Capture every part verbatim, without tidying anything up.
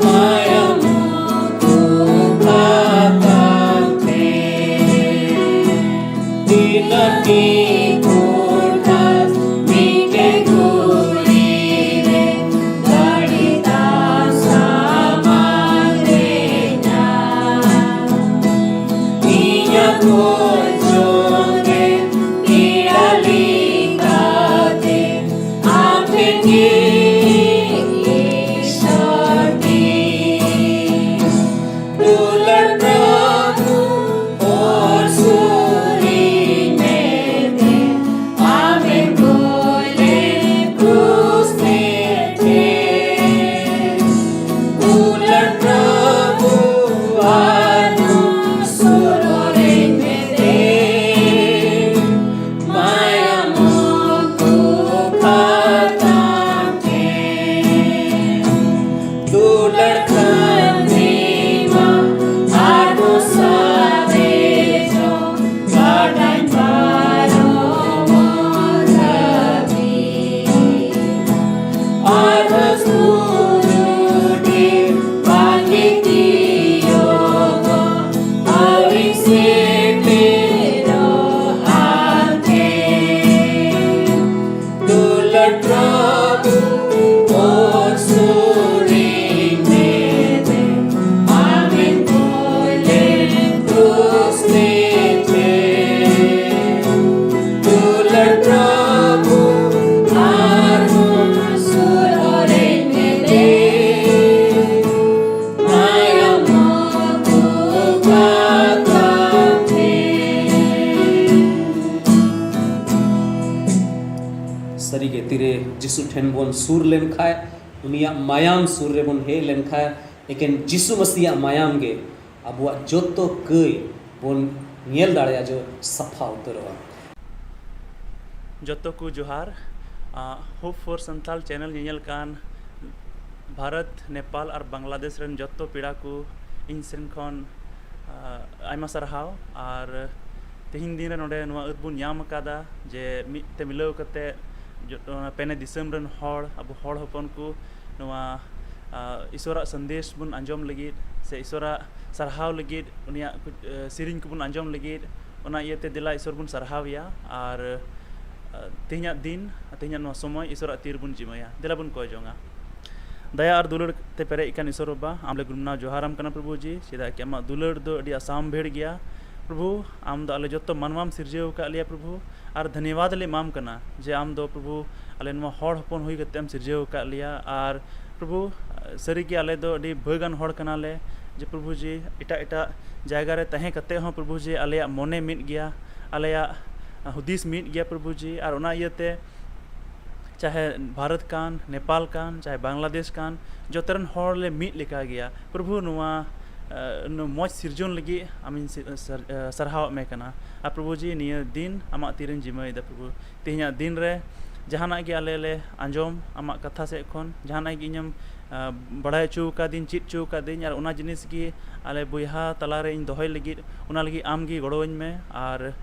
ᱢᱟᱭᱟᱢ ᱠᱚ ᱠᱟᱛᱟᱢ ᱛᱮ ᱫᱤᱱᱟᱹᱢ ᱜᱮ ᱠᱚᱲᱟᱥ ᱢᱤᱫᱴᱮᱡ ᱜᱩᱨᱤ ᱨᱮ ᱫᱟᱲᱮ ᱛᱟᱢ ᱥᱟᱢᱟᱝ ᱨᱮ ᱧᱟᱢ᱾ ᱤᱧᱟᱹᱜ ᱠᱚ ᱡᱚᱜᱮ ᱯᱮᱲᱟ ᱞᱮᱠᱟᱛᱮ ᱟᱢ ᱴᱷᱮᱱ ᱜᱮ ᱤᱧ ᱥᱟᱹᱨᱫᱤ᱾ ᱫᱩᱞᱟᱹᱲ ᱯᱨᱚᱵᱷᱩ ᱦᱚᱨ ᱥᱩᱨᱤᱧ ᱢᱮ ᱛᱮ ᱟᱢᱮᱢ ᱜᱚᱡ ᱞᱮᱱ ᱠᱨᱩᱥ ᱛᱮ᱾ ᱫᱩᱞᱟᱹᱲ ᱯᱨᱚᱵᱷᱩ ᱟᱨᱦᱚᱸ ᱥᱩᱨ ᱦᱚᱨᱤᱧ ᱢᱮ ᱛᱮ ᱢᱟᱭᱟᱢ ᱠᱚ ᱠᱟᱛᱟᱢ ᱛᱮ᱾ ᱫᱩᱞᱟᱹᱲ ᱠᱷᱟᱱ ᱢᱟ ᱟᱨᱦᱚᱸ ᱥᱟᱨᱮᱡᱚᱜ ᱜᱟᱰᱟᱧ ᱯᱟᱨᱚᱢᱚᱜ ᱫᱷᱟᱹᱵᱤᱡ᱾ ᱟᱨᱦᱚᱸ ᱥᱩᱨ ᱰᱷᱮᱨ ᱵᱟᱝ ᱛᱤᱭᱳᱜᱚᱜ ᱟᱹᱣᱨᱤᱧ ᱥᱮᱴᱮᱨᱚᱜ ᱟᱢ ᱴᱷᱮᱱ᱾ ᱫᱩᱞᱟᱹᱲ ᱯᱨᱚᱵᱷᱩ ᱦᱚᱨ ᱥᱩᱨᱤᱧ ᱢᱮ ᱛᱮ ᱟᱢᱮᱢ ᱜᱚᱡ ᱞᱮᱱ ᱠᱨᱩᱥ ᱛᱮ᱾ ᱫᱩᱞᱟᱹᱲ ᱯᱨᱚᱵᱷᱩ ᱟᱨᱦᱚᱸ ᱥᱩᱨ ᱦᱚᱨᱤᱧ ᱢᱮ ᱛᱮ ᱢᱟᱭᱟᱢ ᱠᱚ ᱠᱟᱛᱟᱢ ᱛᱮ᱾ ᱥᱟᱹᱨᱤᱜᱮ ᱛᱤᱨᱮ ᱡᱤᱥᱩ ᱴᱷᱮᱱ ᱵᱚᱱ ᱥᱩᱨ ᱞᱮᱱᱠᱷᱟᱱ, ᱩᱱᱤᱭᱟᱜ ᱢᱟᱭᱟᱢ ᱥᱩᱨ ᱨᱮᱵᱚᱱ ᱦᱮᱡ ᱞᱮᱱᱠᱷᱟᱱ, ᱮᱠᱮᱱ ᱡᱤᱥᱩ ᱢᱟᱹᱥᱤᱭᱟᱜ ᱢᱟᱭᱟᱢ ᱜᱮ ᱟᱵᱚᱣᱟᱜ ᱡᱚᱛᱚ ᱠᱟᱹᱭ ᱵᱚᱱ ᱧᱮᱞ ᱫᱟᱲᱮᱭᱟᱜᱼᱟ ᱡᱮ ᱥᱟᱯᱷᱟ ᱩᱛᱟᱹᱨᱚᱜᱼᱟ᱾ ᱡᱚᱛᱚ ᱠᱚ ᱡᱚᱦᱟᱨ᱾ ᱟᱸ, Hope for Santhal channel ᱧᱮᱧᱮᱞ ᱠᱟᱱ ᱵᱷᱟᱨᱚᱛ, ᱱᱮᱯᱟᱞ ᱟᱨ ᱵᱟᱝᱞᱟᱫᱮᱥ ᱨᱮᱱ ᱡᱚᱛᱚ ᱯᱮᱲᱟ ᱠᱚ ᱤᱧ ᱥᱮᱱ ᱠᱷᱚᱱ, ᱟᱸ, ᱟᱭᱢᱟ ᱥᱟᱨᱦᱟᱣ᱾ ᱟᱨ ᱛᱮᱦᱮᱧ ᱫᱤᱱ ᱨᱮ ᱱᱚᱰᱮ ᱱᱚᱣᱟ ᱟᱹᱫ ᱵᱚᱱ ᱧᱟᱢ ᱟᱠᱟᱫᱟ ᱡᱮ ᱢᱤᱫ ᱛᱮ ᱢᱤᱞᱟᱹᱣ ᱠᱟᱛᱮ ᱡᱚ-, ᱚᱱᱟ ᱯᱮᱱᱮ ᱫᱤᱥᱚᱢ ᱨᱮᱱ ᱦᱚᱲ, ᱟᱵᱚ ᱦᱚᱲ ᱦᱚᱯᱚᱱ ᱠᱚ ᱱᱚᱣᱟ ᱤᱥᱚᱨᱟᱜ ᱥᱟᱸᱫᱮᱥ ᱵᱚᱱ ᱟᱸᱡᱚᱢ ᱞᱟᱹᱜᱤᱫ ᱥᱮ ᱤᱥᱚᱨᱟᱜ ᱥᱟᱨᱦᱟᱣ ᱞᱟᱹᱜᱤᱫ, ᱩᱱᱤᱭᱟᱜ ᱥᱮᱨᱮᱧ ᱠᱚᱵᱚᱱ ᱟᱸᱡᱚᱢ ᱞᱟᱹᱜᱤᱫ᱾ ᱚᱱᱟ ᱤᱭᱟᱹᱛᱮ ᱫᱮᱞᱟ ᱤᱥᱚᱨ ᱵᱚᱱ ᱥᱟᱨᱦᱟᱣᱮᱭᱟ ᱟᱨ ᱛᱮᱦᱮᱧᱟᱜ ᱫᱤᱱ, ᱛᱮᱦᱮᱧᱟᱜ ᱱᱚᱣᱟ ᱥᱚᱢᱚᱭ ᱤᱥᱚᱨᱟᱜ ᱛᱤ ᱨᱮᱵᱚᱱ ᱡᱤᱢᱟᱹᱭᱟ᱾ ᱫᱮᱞᱟ ᱵᱚᱱ ᱠᱚᱭ ᱡᱚᱝᱟ᱾ ᱫᱟᱭᱟ ᱟᱨ ᱫᱩᱞᱟᱹᱲ ᱛᱮ ᱯᱮᱨᱮᱡ ᱟᱠᱟᱱ ᱤᱥᱚᱨ ᱵᱟᱵᱟ, ᱟᱢ ᱞᱮ ᱜᱩᱱᱢᱟᱱᱟᱣ ᱡᱚᱦᱟᱨᱟᱢ ᱠᱟᱱᱟ ᱯᱨᱚᱵᱷᱩ ᱡᱤ, ᱪᱮᱫᱟᱜ ᱠᱤ ᱟᱢᱟᱜ ᱫᱩᱞᱟᱹᱲ ᱫᱚ ᱟᱹᱰᱤ ᱟᱥᱟᱢᱵᱷᱮᱲ ᱜᱮᱭᱟ᱾ ᱯᱨᱚᱵᱷᱩ, ᱟᱢ ᱫᱚ ᱟᱞᱮ ᱡᱚᱛᱚ ᱢᱟᱱᱣᱟᱢ ᱥᱤᱨᱡᱟᱹᱣ ᱟᱠᱟᱫ ᱞᱮᱭᱟ ᱯᱨᱚᱵᱷᱩ, ᱟᱨ ᱫᱷᱚᱱᱭᱚᱵᱟᱫ ᱞᱮ ᱮᱢᱟᱢ ᱠᱟᱱᱟ ᱡᱮ ᱟᱢ ᱫᱚ ᱯᱨᱚᱵᱷᱩ ᱟᱞᱮ ᱱᱚᱣᱟ ᱦᱚᱲ ᱦᱚᱯᱚᱱ ᱦᱩᱭ ᱠᱟᱛᱮ ᱮᱢ ᱥᱤᱨᱡᱟᱹᱣ ᱟᱠᱟᱫ ᱞᱮᱭᱟ᱾ ᱟᱨ ᱯᱨᱚᱵᱷᱩ, ᱥᱟᱹᱨᱤᱜᱮ ᱟᱞᱮ ᱫᱚ ᱟᱹᱰᱤ ᱵᱷᱟᱹᱜᱟᱱ ᱦᱚᱲ ᱠᱟᱱᱟᱞᱮ ᱡᱮ ᱯᱨᱚᱵᱷᱩ ᱡᱤ ᱮᱴᱟᱜ ᱮᱴᱟᱜ ᱡᱟᱭᱜᱟ ᱨᱮ ᱛᱟᱦᱮᱸ ᱠᱟᱛᱮ ᱦᱚᱸ ᱯᱨᱚᱵᱷᱩ ᱡᱤ ᱟᱞᱮᱭᱟᱜ ᱢᱚᱱᱮ ᱢᱤᱫ ᱜᱮᱭᱟ, ᱟᱞᱮᱭᱟᱜ ᱦᱩᱫᱤᱥ ᱢᱤᱫ ᱜᱮᱭᱟ ᱯᱨᱚᱵᱷᱩ ᱡᱤ᱾ ᱟᱨ ᱚᱱᱟ ᱤᱭᱟᱹᱛᱮ ᱪᱟᱦᱮ ᱵᱷᱟᱨᱚᱛ ᱠᱟᱱ, ᱱᱮᱯᱟᱞ ᱠᱟᱱ, ᱪᱟᱦᱮ ᱵᱟᱝᱞᱟᱫᱮᱥ ᱠᱟᱱ, ᱡᱚᱛᱚ ᱨᱮᱱ ᱦᱚᱲ ᱞᱮ ᱢᱤᱫ ᱞᱮᱠᱟ ᱜᱮᱭᱟ ᱯᱨᱚᱵᱷᱩ᱾ ᱱᱚᱣᱟ ᱟᱸ, ᱱᱚᱣᱟ ᱢᱚᱡᱽ ᱥᱤᱨᱡᱚᱱ ᱞᱟᱹᱜᱤᱫ ᱟᱢᱤᱧ ᱥᱤ-, ᱥᱟᱨ-, ᱟᱸ, ᱥᱟᱨᱦᱟᱣᱟᱜ ᱢᱮ ᱠᱟᱱᱟ᱾ ᱟᱨ ᱯᱨᱚᱵᱷᱩ ᱡᱤ, ᱱᱤᱭᱟᱹ ᱫᱤᱱ ᱟᱢᱟᱜ ᱛᱤᱨᱮᱧ ᱡᱤᱢᱟᱹᱭᱮᱫᱟ ᱯᱨᱚᱵᱷᱩ᱾ ᱛᱮᱦᱮᱧᱟᱜ ᱫᱤᱱ ᱨᱮ ᱡᱟᱦᱟᱱᱟᱜ ᱜᱮ ᱟᱞᱮ ᱞᱮ ᱟᱸᱡᱚᱢ ᱟᱢᱟᱜ ᱠᱟᱛᱷᱟ ᱥᱮᱫ ᱠᱷᱚᱱ, ᱡᱟᱦᱟᱱᱟᱜ ᱜᱮ ᱤᱧᱮᱢ ᱟᱸ, ᱵᱟᱲᱟᱭ ᱦᱚᱪᱚ ᱟᱠᱟᱫᱤᱧ, ᱪᱮᱫ ᱦᱚᱪᱚ ᱟᱠᱟᱫᱤᱧ, ᱟᱨ ᱚᱱᱟ ᱡᱤᱱᱤᱥ ᱜᱮ ᱟᱞᱮ ᱵᱚᱭᱦᱟ ᱛᱟᱞᱟᱨᱮ ᱤᱧ ᱫᱚᱦᱚᱭ ᱞᱟᱹᱜᱤᱫ, ᱚᱱᱟ ᱞᱟᱹᱜᱤᱫ ᱟᱢ ᱜᱮ ᱜᱚᱲᱚᱣᱟᱹᱧ ᱢᱮ ᱟᱨ,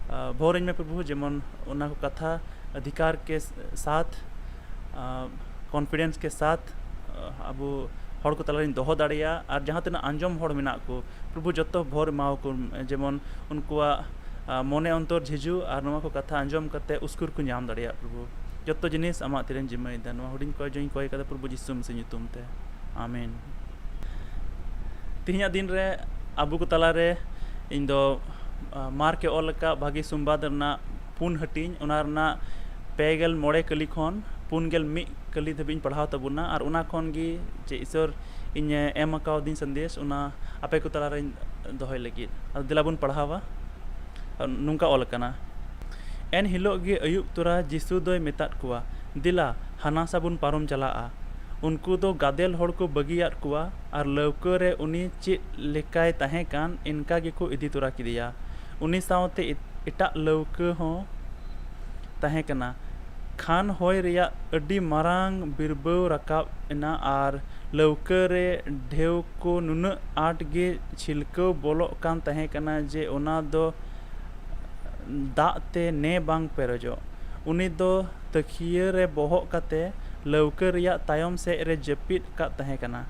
ᱟᱸ, ᱵᱷᱳᱨᱟᱹᱧ ᱢᱮ ᱯᱨᱚᱵᱷᱩ, ᱡᱮᱢᱚᱱ ᱚᱱᱟ ᱠᱚ ᱠᱟᱛᱷᱟ ᱚᱫᱷᱤᱠᱟᱨ ᱠᱮ ᱥᱟᱛᱷ, ᱟᱸ, confidence ᱠᱮ ᱥᱟᱛᱷ, ᱟᱸ, ᱟᱵᱚ ᱦᱚᱲ ᱠᱚ ᱛᱟᱞᱟᱨᱤᱧ ᱫᱚᱦᱚ ᱫᱟᱲᱮᱭᱟᱜ᱾ ᱟᱨ ᱡᱟᱦᱟᱸ ᱛᱤᱱᱟᱹᱜ ᱟᱸᱡᱚᱢ ᱦᱚᱲ ᱢᱮᱱᱟᱜ ᱠᱚ ᱯᱨᱚᱵᱷᱩ, ᱡᱚᱛᱚ ᱵᱷᱳᱨ ᱮᱢᱟᱣᱟᱠᱚ, ᱡᱮᱢᱚᱱ ᱩᱱᱠᱩᱣᱟᱜ ᱟᱸ, ᱢᱚᱱᱮ ᱚᱱᱛᱚᱨ ᱡᱷᱤᱡᱩᱜ ᱟᱨ ᱱᱚᱣᱟ ᱠᱚ ᱠᱟᱛᱷᱟ ᱟᱸᱡᱚᱢ ᱠᱟᱛᱮ ᱩᱥᱠᱩᱨ ᱠᱚ ᱧᱟᱢ ᱫᱟᱲᱮᱭᱟᱜ ᱯᱨᱚᱵᱷᱩ᱾ ᱡᱚᱛᱚ ᱡᱤᱱᱤᱥ ᱟᱢᱟᱜ ᱛᱤᱨᱮᱧ ᱡᱤᱢᱟᱹᱭᱮᱫᱟ᱾ ᱱᱚᱣᱟ ᱦᱩᱰᱤᱧ ᱠᱚᱭ ᱡᱚᱧ ᱠᱚᱭ ᱠᱟᱫᱟ ᱯᱨᱚᱵᱷᱩ ᱡᱤᱥᱩ ᱢᱟᱹᱥᱤ ᱧᱩᱛᱩᱢ ᱛᱮ, ᱟᱢᱮᱱ᱾ ᱛᱮᱦᱮᱧᱟᱜ ᱫᱤᱱ ᱨᱮ ᱟᱵᱚ ᱠᱚ ᱛᱟᱞᱟᱨᱮ ᱤᱧ ᱫᱚ, ᱟᱸ, ᱢᱟᱨᱠ ᱮ ᱚᱞ ᱟᱠᱟᱫ ᱵᱷᱟᱹᱜᱤ ᱥᱚᱢᱵᱟᱫ ᱨᱮᱱᱟᱜ ᱯᱩᱱ ᱦᱟᱹᱴᱤᱧ, ᱚᱱᱟ ᱨᱮᱱᱟᱜ ᱯᱮ ᱜᱮᱞ ᱢᱚᱬᱮ ᱠᱟᱹᱞᱤ ᱠᱷᱚᱱ ᱯᱩᱱ ᱜᱮᱞ ᱢᱤᱫ ᱠᱟᱹᱞᱤ ᱫᱷᱟᱹᱵᱤᱡ ᱤᱧ ᱯᱟᱲᱦᱟᱣ ᱛᱟᱵᱚᱱᱟ᱾ ᱟᱨ ᱚᱱᱟ ᱠᱷᱚᱱ ᱜᱮ ᱡᱮ ᱤᱥᱚᱨ ᱤᱧᱮ ᱮᱢ ᱟᱠᱟᱣᱫᱤᱧ ᱥᱟᱸᱫᱮᱥ, ᱚᱱᱟ ᱟᱯᱮ ᱠᱚ ᱛᱟᱞᱟᱨᱮᱧ ᱫᱚᱦᱚᱭ ᱞᱟᱹᱜᱤᱫ᱾ ᱟᱫᱚ ᱫᱮᱞᱟ ᱵᱚᱱ ᱯᱟᱲᱦᱟᱣᱟ᱾ ᱱᱚᱝᱠᱟ ᱚᱞ ᱟᱠᱟᱱᱟ, ᱮᱱ ᱦᱤᱞᱳᱜ ᱜᱮ ᱟᱹᱭᱩᱵ ᱛᱚᱨᱟ ᱡᱤᱥᱩ ᱫᱚᱭ ᱢᱮᱛᱟᱫ ᱠᱚᱣᱟ, "ᱫᱮᱞᱟ, ᱦᱟᱱᱟ ᱥᱟ ᱵᱚᱱ ᱯᱟᱨᱚᱢ ᱪᱟᱞᱟᱜᱼᱟ᱾" ᱩᱱᱠᱩ ᱫᱚ ᱜᱟᱫᱮᱞ ᱦᱚᱲ ᱠᱚ ᱵᱟᱹᱜᱤᱭᱟᱫ ᱠᱚᱣᱟ ᱟᱨ ᱞᱟᱹᱣᱠᱟᱹ ᱨᱮ ᱩᱱᱤ ᱪᱮᱫ ᱞᱮᱠᱟᱭ ᱛᱟᱦᱮᱸ ᱠᱟᱱ, ᱤᱱᱠᱟ ᱜᱮᱠᱚ ᱤᱫᱤ ᱛᱚᱨᱟ ᱠᱮᱫᱮᱭᱟ᱾ ᱩᱱᱤ ᱥᱟᱶᱛᱮ ᱮᱴ-, ᱮᱴᱟᱜ ᱞᱟᱹᱣᱠᱟᱹ ᱦᱚᱸ ᱛᱟᱦᱮᱸ ᱠᱟᱱᱟ᱾ ᱠᱷᱟᱱ ᱦᱚᱭ ᱨᱮᱭᱟᱜ ᱟᱹᱰᱤ ᱢᱟᱨᱟᱝ ᱵᱤᱨᱵᱟᱹᱣ ᱨᱟᱠᱟᱵ ᱮᱱᱟ ᱟᱨ ᱞᱟᱹᱣᱠᱟᱹ ᱨᱮ ᱰᱷᱮᱣ ᱠᱚ ᱱᱩᱱᱟᱹᱜ ᱟᱸᱴ ᱜᱮ ᱪᱷᱤᱞᱠᱟᱹᱣ ᱵᱚᱞᱚᱜ ᱠᱟᱱ ᱛᱟᱦᱮᱸ ᱠᱟᱱᱟ ᱡᱮ ᱚᱱᱟ ᱫᱚ ᱫᱟᱜ ᱛᱮ ᱱᱮ ᱵᱟᱝ ᱯᱮᱨᱮᱡᱚᱜ᱾ ᱩᱱᱤ ᱫᱚ ᱛᱟᱹᱠᱷᱤᱭᱟᱹ ᱨᱮ ᱵᱚᱦᱚᱜ ᱠᱟᱛᱮ ᱞᱟᱹᱣᱠᱟᱹ ᱨᱮᱭᱟᱜ ᱛᱟᱭᱚᱢ ᱥᱮᱫ ᱨᱮ ᱡᱟᱹᱯᱤᱫ ᱟᱠᱟᱫ ᱛᱟᱦᱮᱸ ᱠᱟᱱᱟ᱾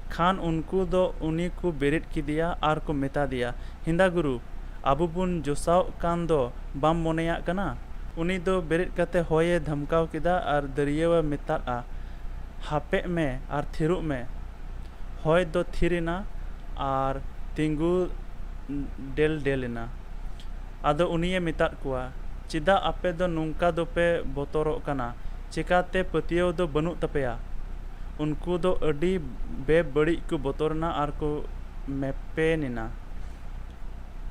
ᱠᱷᱟᱱ ᱩᱱᱠᱩ ᱫᱚ ᱩᱱᱤ ᱠᱚ ᱵᱮᱨᱮᱫ ᱠᱮᱫᱮᱭᱟ ᱟᱨ ᱠᱚ ᱢᱮᱛᱟ ᱫᱮᱭᱟ, "ᱦᱮᱸᱫᱟ ᱜᱩᱨᱩ, ᱟᱵᱚ ᱵᱚᱱ ᱡᱚᱥᱟᱣᱜ ᱠᱟᱱ ᱫᱚ ᱵᱟᱢ ᱢᱚᱱᱮᱭᱟᱜ ᱠᱟᱱᱟ?" ᱩᱱᱤ ᱫᱚ ᱵᱮᱨᱮᱫ ᱠᱟᱛᱮ ᱦᱚᱭᱮ ᱫᱷᱟᱢᱠᱟᱣ ᱠᱮᱫᱟ ᱟᱨ ᱫᱟᱹᱨᱭᱟᱹᱣᱮ ᱢᱮᱛᱟᱫᱼᱟ, "ᱦᱟᱯᱮᱜ ᱢᱮ ᱟᱨ ᱛᱷᱤᱨᱚᱜ ᱢᱮ᱾" ᱦᱚᱭ ᱫᱚ ᱛᱷᱤᱨ ᱮᱱᱟ ᱟᱨ ᱛᱤᱸᱜᱩ ᱰᱮᱞ ᱰᱮᱞ ᱮᱱᱟ᱾ ᱟᱫᱚ ᱩᱱᱤᱭᱮ ᱢᱮᱛᱟᱫ ᱠᱚᱣᱟ, "ᱪᱮᱫᱟᱜ ᱟᱯᱮ ᱫᱚ ᱱᱚᱝᱠᱟ ᱫᱚᱯᱮ ᱵᱚᱛᱚᱨᱚᱜ ᱠᱟᱱᱟ? ᱪᱮᱠᱟᱛᱮ ᱯᱟᱹᱛᱭᱟᱹᱣ ᱫᱚ ᱵᱟᱹᱱᱩᱜ ᱛᱟᱯᱮᱭᱟ?" ᱩᱱᱠᱩ ᱫᱚ ᱟᱹᱰᱤ ᱵᱮᱵᱟᱹᱲᱤᱡ ᱠᱚ ᱵᱚᱛᱚᱨ ᱮᱱᱟ ᱟᱨ ᱠᱚ ᱢᱮᱯᱮᱱ ᱮᱱᱟ᱾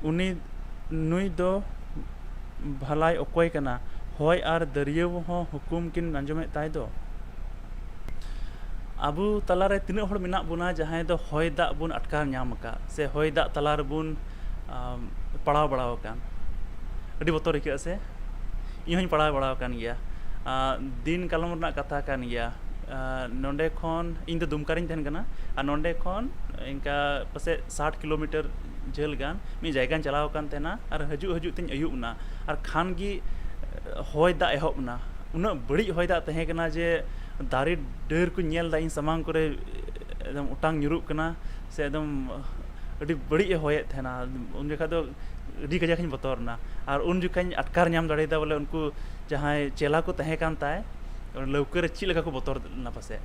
ᱩᱱᱤ, ᱱᱩᱭ ᱫᱚ ᱵᱷᱟᱞᱟᱭ ᱚᱠᱚᱭ ᱠᱟᱱᱟ? ᱦᱚᱭ ᱟᱨ ᱫᱟᱹᱨᱭᱟᱹᱣ ᱦᱚᱸ ᱦᱩᱠᱩᱢ ᱠᱤᱱ ᱟᱸᱡᱚᱢᱮᱫ ᱛᱟᱭ ᱫᱚ᱾ ᱟᱵᱚ ᱛᱟᱞᱟᱨᱮ ᱛᱤᱱᱟᱹᱜ ᱦᱚᱲ ᱢᱮᱱᱟᱜ ᱵᱚᱱᱟ ᱡᱟᱦᱟᱸᱭ ᱫᱚ ᱦᱚᱭ ᱫᱟᱜ ᱵᱚᱱ ᱟᱴᱠᱟᱨ ᱧᱟᱢ ᱟᱠᱟᱫ ᱥᱮ ᱦᱚᱭ ᱫᱟᱜ ᱛᱟᱞᱟ ᱨᱮᱵᱚᱱ, ᱟᱢ, ᱯᱟᱲᱟᱣ ᱵᱟᱲᱟᱣ ᱟᱠᱟᱱ? ᱟᱹᱰᱤ ᱵᱚᱛᱚᱨ ᱟᱹᱭᱠᱟᱹᱜᱼᱟ ᱥᱮ? ᱤᱧ ᱦᱚᱧ ᱯᱟᱲᱟᱣ ᱵᱟᱲᱟᱣ ᱟᱠᱟᱱ ᱜᱮᱭᱟ᱾ ᱟᱸ, ᱫᱤᱱ ᱠᱟᱞᱚᱢ ᱨᱮᱱᱟᱜ ᱠᱟᱛᱷᱟ ᱠᱟᱱ ᱜᱮᱭᱟ᱾ ᱟᱸ, ᱱᱚᱸᱰᱮ ᱠᱷᱚᱱ, ᱤᱧ ᱫᱚ ᱫᱩᱢᱠᱟ ᱨᱤᱧ ᱛᱟᱦᱮᱱ ᱠᱟᱱᱟ, ᱟᱨ ᱱᱚᱸᱰᱮ ᱠᱷᱚᱱ ᱤᱱᱠᱟ ᱯᱟᱥᱮᱡ ᱥᱟᱴ ᱠᱤᱞᱳᱢᱤᱴᱟᱨ ᱡᱷᱟᱹᱞ ᱜᱟᱱ ᱢᱤᱫ ᱡᱟᱭᱜᱟᱧ ᱪᱟᱞᱟᱣ ᱟᱠᱟᱱ ᱛᱟᱦᱮᱱᱟ, ᱟᱨ ᱦᱤᱡᱩᱜ ᱦᱤᱡᱩᱜ ᱛᱤᱧ ᱟᱹᱭᱩᱵ ᱮᱱᱟ, ᱟᱨ ᱠᱷᱟᱱ ᱜᱮ ᱦᱚᱭ ᱫᱟᱜ ᱮᱦᱚᱵ ᱮᱱᱟ᱾ ᱩᱱᱟᱹᱜ ᱵᱟᱹᱲᱤᱡ ᱦᱚᱭ ᱫᱟᱜ ᱛᱟᱦᱮᱸ ᱠᱟᱱᱟ ᱡᱮ ᱫᱟᱨᱮ ᱰᱟᱹᱨ ᱠᱚᱧ ᱧᱮᱞ ᱮᱫᱟ ᱤᱧ ᱥᱟᱢᱟᱝ ᱠᱚᱨᱮ ᱮᱠᱫᱚᱢ ᱚᱴᱟᱝ ᱧᱩᱨᱩᱜ ᱠᱟᱱᱟ, ᱥᱮ ᱮᱠᱫᱚᱢ ᱟᱹᱰᱤ ᱵᱟᱹᱲᱤᱡ ᱮ ᱦᱚᱭᱮᱫ ᱛᱟᱦᱮᱱᱟ᱾ ᱩᱱ ᱡᱚᱠᱷᱟᱡ ᱫᱚ ᱟᱹᱰᱤ ᱠᱟᱡᱟᱠ ᱤᱧ ᱵᱚᱛᱚᱨ ᱮᱱᱟ, ᱟᱨ ᱩᱱ ᱡᱚᱠᱷᱟᱡ ᱤᱧ ᱟᱴᱠᱟᱨ ᱧᱟᱢ ᱫᱟᱲᱮᱭᱟᱫᱟ ᱵᱚᱞᱮ ᱩᱱᱠᱩ ᱡᱟᱦᱟᱸᱭ ᱪᱮᱞᱟ ᱠᱚ ᱛᱟᱦᱮᱸ ᱠᱟᱱ ᱛᱟᱭ, ᱞᱟᱹᱣᱠᱟᱹ ᱨᱮ ᱪᱮᱫ ᱞᱮᱠᱟ ᱠᱚ ᱵᱚᱛᱚᱨ ᱞᱮᱱᱟ ᱯᱟᱥᱮᱡ᱾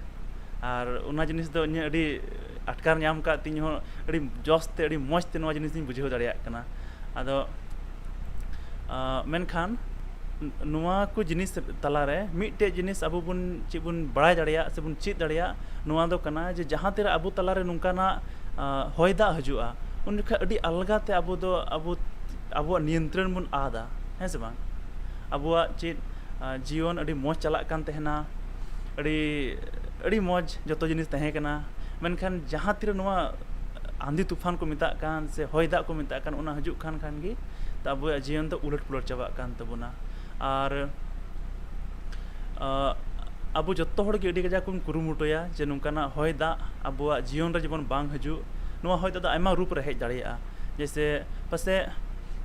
ᱟᱨ ᱚᱱᱟ ᱡᱤᱱᱤᱥ ᱫᱚ ᱤᱧᱟᱹᱜ ᱟᱹᱰᱤ ᱟᱴᱠᱟᱨ ᱧᱟᱢ ᱠᱟᱫ ᱛᱤᱧ ᱦᱚᱸ ᱟᱹᱰᱤ ᱡᱚᱥ ᱛᱮ, ᱟᱹᱰᱤ ᱢᱚᱡᱽ ᱛᱮ ᱱᱚᱣᱟ ᱡᱤᱱᱤᱥ ᱫᱚᱧ ᱵᱩᱡᱷᱟᱹᱣ ᱫᱟᱲᱮᱭᱟᱜ ᱠᱟᱱᱟ᱾ ᱟᱫᱚ, ᱟᱸ, ᱢᱮᱱᱠᱷᱟᱱ ᱱᱚᱣᱟ ᱠᱚ ᱡᱤᱱᱤᱥ ᱛᱟᱞᱟᱨᱮ ᱢᱤᱫᱴᱮᱡ ᱡᱤᱱᱤᱥ ᱟᱵᱚ ᱵᱚᱱ, ᱪᱮᱫ ᱵᱚᱱ ᱵᱟᱲᱟᱭ ᱫᱟᱲᱮᱭᱟᱜ ᱥᱮ ᱵᱚᱱ ᱪᱮᱫ ᱫᱟᱲᱮᱭᱟᱜ, ᱱᱚᱣᱟ ᱫᱚ ᱠᱟᱱᱟ ᱡᱮ ᱡᱟᱦᱟᱸ ᱛᱤᱨᱮ ᱟᱵᱚ ᱛᱟᱞᱟᱨᱮ ᱱᱚᱝᱠᱟᱱᱟᱜ, ᱟᱸ, ᱦᱚᱭ ᱫᱟᱜ ᱦᱤᱡᱩᱜᱼᱟ, ᱩᱱ ᱡᱚᱠᱷᱟᱡ ᱟᱹᱰᱤ ᱟᱞᱜᱟ ᱛᱮ ᱟᱵᱚ ᱫᱚ ᱟᱵᱚ, ᱟᱵᱚᱣᱟᱜ ᱱᱤᱭᱚᱱᱛᱨᱚᱱ ᱵᱚᱱ ᱟᱫᱟ, ᱦᱮᱸ ᱥᱮ ᱵᱟᱝ? ᱟᱵᱚᱣᱟᱜ ᱪᱮᱫ, ᱟᱸ, ᱡᱤᱭᱚᱱ ᱟᱹᱰᱤ ᱢᱚᱡᱽ ᱪᱟᱞᱟᱜ ᱠᱟᱱ ᱛᱟᱦᱮᱱᱟ, ᱟᱹᱰᱤ, ᱟᱹᱰᱤ ᱢᱚᱡᱽ ᱡᱚᱛᱚ ᱡᱤᱱᱤᱥ ᱛᱟᱦᱮᱸ ᱠᱟᱱᱟ᱾ ᱢᱮᱱᱠᱷᱟᱱ ᱡᱟᱦᱟᱸ ᱛᱤᱨᱮ ᱱᱚᱣᱟ ᱟᱸᱫᱷᱤ ᱛᱩᱯᱷᱟᱱ ᱠᱚ ᱢᱮᱛᱟᱜ ᱠᱟᱱ ᱥᱮ ᱦᱚᱭ ᱫᱟᱜ ᱠᱚ ᱢᱮᱛᱟᱜ ᱠᱟᱱ, ᱚᱱᱟ ᱦᱤᱡᱩᱜ ᱠᱷᱟᱱ, ᱠᱷᱟᱱ ᱜᱮ ᱛᱚ ᱟᱵᱚᱣᱟᱜ ᱡᱤᱭᱚᱱ ᱫᱚ ᱩᱞᱟᱹᱴ ᱯᱩᱞᱟᱹᱴ ᱪᱟᱵᱟᱜ ᱠᱟᱱ ᱛᱟᱵᱚᱱᱟ᱾ ᱟᱨ, ᱟᱸ, ᱟᱵᱚ ᱡᱚᱛᱚ ᱦᱚᱲ ᱜᱮ ᱟᱹᱰᱤ ᱠᱟᱡᱟᱠ ᱵᱚᱱ ᱠᱩᱨᱩᱢᱩᱴᱩᱭᱟ ᱡᱮ ᱱᱚᱝᱠᱟᱱᱟᱜ ᱦᱚᱭ ᱫᱟᱜ ᱟᱵᱚᱣᱟᱜ ᱡᱤᱭᱚᱱ ᱨᱮ ᱡᱮᱢᱚᱱ ᱵᱟᱝ ᱦᱤᱡᱩᱜ᱾ ᱱᱚᱣᱟ ᱦᱚᱭ ᱫᱟᱜ ᱫᱚ ᱟᱭᱢᱟ ᱨᱩᱯ ᱨᱮ ᱦᱮᱡ ᱫᱟᱲᱮᱭᱟᱜᱼᱟ, ᱡᱮᱭᱥᱮ ᱯᱟᱥᱮᱡ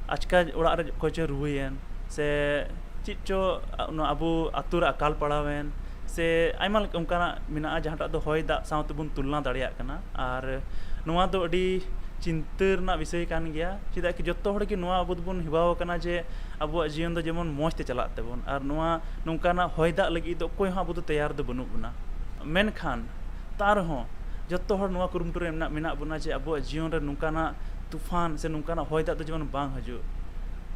ᱟᱪᱠᱟ ᱚᱲᱟᱜ ᱨᱮ ᱚᱠᱚᱭ ᱪᱚᱭ ᱨᱩᱣᱟᱹᱭᱮᱱ, ᱥᱮ ᱪᱮᱫ ᱪᱚ, ᱟ, ᱱᱚᱣᱟ ᱟᱵᱚ ᱟᱛᱳ ᱨᱮ ᱟᱠᱟᱞ ᱯᱟᱲᱟᱣᱮᱱ, ᱥᱮ ᱟᱭᱢᱟ ᱞᱮᱠᱟ ᱚᱱᱠᱟᱱᱟᱜ ᱢᱮᱱᱟᱜᱼᱟ, ᱡᱟᱦᱟᱸᱴᱟᱜ ᱫᱚ ᱦᱚᱭ ᱫᱟᱜ ᱥᱟᱶ ᱛᱮᱵᱚᱱ ᱛᱩᱞᱱᱟ ᱫᱟᱲᱮᱭᱟᱜ ᱠᱟᱱᱟ᱾ ᱟᱨ ᱱᱚᱣᱟ ᱫᱚ ᱟᱹᱰᱤ ᱪᱤᱱᱛᱟᱹ ᱨᱮᱱᱟᱜ ᱵᱤᱥᱚᱭ ᱠᱟᱱ ᱜᱮᱭᱟ᱾ ᱪᱮᱫᱟᱜ ᱠᱤ ᱡᱚᱛᱚ ᱦᱚᱲ ᱜᱮ ᱱᱚᱣᱟ ᱟᱵᱚ ᱫᱚᱵᱚᱱ ᱦᱮᱣᱟ ᱟᱠᱟᱱᱟ ᱡᱮ ᱟᱵᱚᱣᱟᱜ ᱡᱤᱭᱚᱱ ᱫᱚ ᱡᱮᱢᱚᱱ ᱢᱚᱡᱽ ᱛᱮ ᱪᱟᱞᱟᱜ ᱛᱟᱵᱚᱱ, ᱟᱨ ᱱᱚᱣᱟ ᱱᱚᱝᱠᱟᱱᱟᱜ ᱦᱚᱭ ᱫᱟᱜ ᱞᱟᱹᱜᱤᱫ ᱫᱚ ᱚᱠᱚᱭ ᱦᱚᱸ ᱟᱵᱚ ᱫᱚ ᱛᱮᱭᱟᱨ ᱫᱚ ᱵᱟᱹᱱᱩᱜ ᱵᱚᱱᱟ᱾ ᱢᱮᱱᱠᱷᱟᱱ ᱛᱟ ᱨᱮᱦᱚᱸ ᱡᱚᱛᱚ ᱦᱚᱲ ᱱᱚᱣᱟ ᱠᱩᱨᱩᱢᱩᱴᱩ ᱨᱮ ᱢᱮᱱᱟᱜ, ᱢᱮᱱᱟᱜ ᱵᱚᱱᱟ ᱡᱮ ᱟᱵᱚᱣᱟᱜ ᱡᱤᱭᱚᱱ ᱨᱮ ᱱᱚᱝᱠᱟᱱᱟᱜ ᱛᱩᱯᱷᱟᱱ ᱥᱮ ᱱᱚᱝᱠᱟᱱᱟᱜ ᱦᱚᱭ ᱫᱟᱜ ᱫᱚ ᱡᱮᱢᱚᱱ ᱵᱟᱝ ᱦᱤᱡᱩᱜ᱾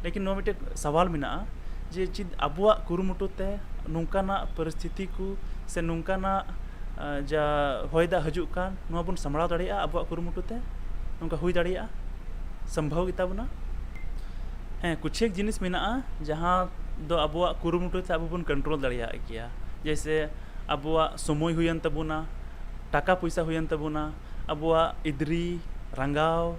ᱞᱮᱠᱤᱱ ᱱᱚᱣᱟ ᱢᱤᱫᱴᱮᱱ ᱥᱟᱣᱟᱞ ᱢᱮᱱᱟᱜᱼᱟ ᱡᱮ ᱪᱮᱫ ᱟᱵᱚᱣᱟᱜ ᱠᱩᱨᱩᱢᱩᱴᱩ ᱛᱮ ᱱᱚᱝᱠᱟᱱᱟᱜ ᱯᱚᱨᱤᱥᱛᱷᱤᱛᱤ ᱠᱚ ᱥᱮ ᱱᱚᱝᱠᱟᱱᱟᱜ, ᱟ, ᱡᱟ ᱦᱚᱭ ᱫᱟᱜ ᱦᱤᱡᱩᱜ ᱠᱟᱱ, ᱱᱚᱣᱟ ᱵᱚᱱ ᱥᱟᱢᱵᱲᱟᱣ ᱫᱟᱲᱮᱭᱟᱜᱼᱟ ᱟᱵᱚᱣᱟᱜ ᱠᱩᱨᱩᱢᱩᱴᱩ ᱛᱮ? ᱱᱚᱝᱠᱟ ᱦᱩᱭ ᱫᱟᱲᱮᱭᱟᱜᱼᱟ? ᱥᱚᱢᱵᱷᱚᱵ ᱜᱮᱛᱟ ᱵᱚᱱᱟ? ᱦᱮᱸ, ᱠᱩᱪᱷᱮᱠ ᱡᱤᱱᱤᱥ ᱢᱮᱱᱟᱜᱼᱟ ᱡᱟᱦᱟᱸ ᱫᱚ ᱟᱵᱚᱣᱟᱜ ᱠᱩᱨᱩᱢᱩᱴᱩ ᱛᱮ ᱟᱵᱚ ᱵᱚᱱ ᱠᱚᱱᱴᱨᱳᱞ ᱫᱟᱲᱮᱭᱟᱜ ᱜᱮᱭᱟ᱾ ᱡᱮᱭᱥᱮ ᱟᱵᱚᱣᱟᱜ ᱥᱚᱢᱚᱭ ᱦᱩᱭᱮᱱ ᱛᱟᱵᱚᱱᱟ, ᱴᱟᱠᱟ ᱯᱚᱭᱥᱟ ᱦᱩᱭᱮᱱ ᱛᱟᱵᱚᱱᱟ, ᱟᱵᱚᱣᱟᱜ ᱤᱫᱽᱨᱤ, ᱨᱟᱸᱜᱟᱣ,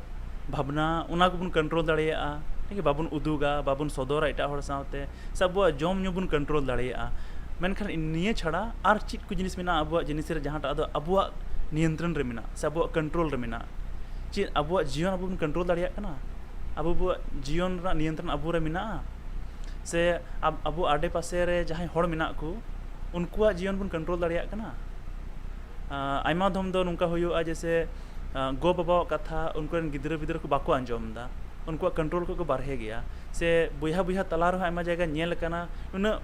ᱵᱷᱟᱵᱽᱱᱟ, ᱚᱱᱟ ᱠᱚᱵᱚᱱ ᱠᱚᱱᱴᱨᱳᱞ ᱫᱟᱲᱮᱭᱟᱜᱼᱟ᱾ ᱴᱷᱤᱠ ᱜᱮᱭᱟ? ᱵᱟᱵᱚᱱ ᱩᱫᱩᱜᱟ, ᱵᱟᱵᱚᱱ ᱥᱚᱫᱚᱨᱟ ᱮᱴᱟᱜ ᱦᱚᱲ ᱥᱟᱶᱛᱮ, ᱥᱮ ᱟᱵᱚᱣᱟᱜ ᱡᱚᱢ ᱧᱩ ᱵᱚᱱ ᱠᱚᱱᱴᱨᱳᱞ ᱫᱟᱲᱮᱭᱟᱜᱼᱟ᱾ ᱢᱮᱱᱠᱷᱟᱱ ᱱᱤᱭᱟᱹ ᱪᱷᱟᱲᱟ ᱟᱨ ᱪᱮᱫ ᱠᱚ ᱡᱤᱱᱤᱥ ᱢᱮᱱᱟᱜᱼᱟ ᱟᱵᱚᱣᱟᱜ ᱡᱤᱱᱤᱥ ᱨᱮ, ᱡᱟᱦᱟᱸᱴᱟᱜ ᱫᱚ ᱟᱵᱚᱣᱟᱜ ᱱᱤᱭᱚᱱᱛᱨᱚᱱ ᱨᱮ ᱢᱮᱱᱟᱜᱼᱟ ᱥᱮ ᱟᱵᱚᱣᱟᱜ ᱠᱚᱱᱴᱨᱳᱞ ᱨᱮ ᱢᱮᱱᱟᱜᱼᱟ? ᱪᱮᱫ ᱟᱵᱚᱣᱟᱜ ᱡᱤᱭᱚᱱ ᱟᱵᱚ ᱵᱚᱱ ᱠᱚᱱᱴᱨᱳᱞ ᱫᱟᱲᱮᱭᱟᱜ ᱠᱟᱱᱟ? ᱟᱵᱚᱣᱟᱜ ᱡᱤᱭᱚᱱ ᱨᱮᱱᱟᱜ ᱱᱤᱭᱚᱱᱛᱨᱚᱱ ᱟᱵᱚ ᱨᱮ ᱢᱮᱱᱟᱜᱼᱟ? ᱥᱮ ᱟᱵ-, ᱟᱵᱚ ᱟᱰᱮ ᱯᱟᱥᱮ ᱨᱮ ᱡᱟᱦᱟᱸᱭ ᱦᱚᱲ ᱢᱮᱱᱟᱜ ᱠᱚ, ᱩᱱᱠᱩᱣᱟᱜ ᱡᱤᱭᱚᱱ ᱵᱚᱱ ᱠᱚᱱᱴᱨᱳᱞ ᱫᱟᱲᱮᱭᱟᱜ ᱠᱟᱱᱟ? ᱟᱸ, ᱟᱭᱢᱟ ᱫᱷᱚᱢ ᱫᱚ ᱱᱚᱝᱠᱟ ᱦᱩᱭᱩᱜᱼᱟ, ᱡᱮᱭᱥᱮ, ᱟᱸ, ᱜᱚ-ᱵᱟᱵᱟᱣᱟᱜ ᱠᱟᱛᱷᱟ ᱩᱱᱠᱩ ᱨᱮᱱ ᱜᱤᱫᱽᱨᱟᱹ ᱯᱤᱫᱽᱨᱟᱹ ᱠᱚ ᱵᱟᱠᱚ ᱟᱸᱡᱚᱢ ᱮᱫᱟ, ᱩᱱᱠᱩᱣᱟᱜ ᱠᱚᱱᱴᱨᱳᱞ ᱠᱷᱚᱱ ᱠᱚ ᱵᱟᱨᱦᱮ ᱜᱮᱭᱟ᱾ ᱥᱮ ᱵᱚᱭᱦᱟ ᱵᱚᱭᱦᱟ ᱛᱟᱞᱟ ᱨᱮᱦᱚᱸ ᱟᱭᱢᱟ ᱡᱟᱭᱜᱟ ᱧᱮᱞ ᱟᱠᱟᱱᱟ, ᱩᱱᱟᱹᱜ,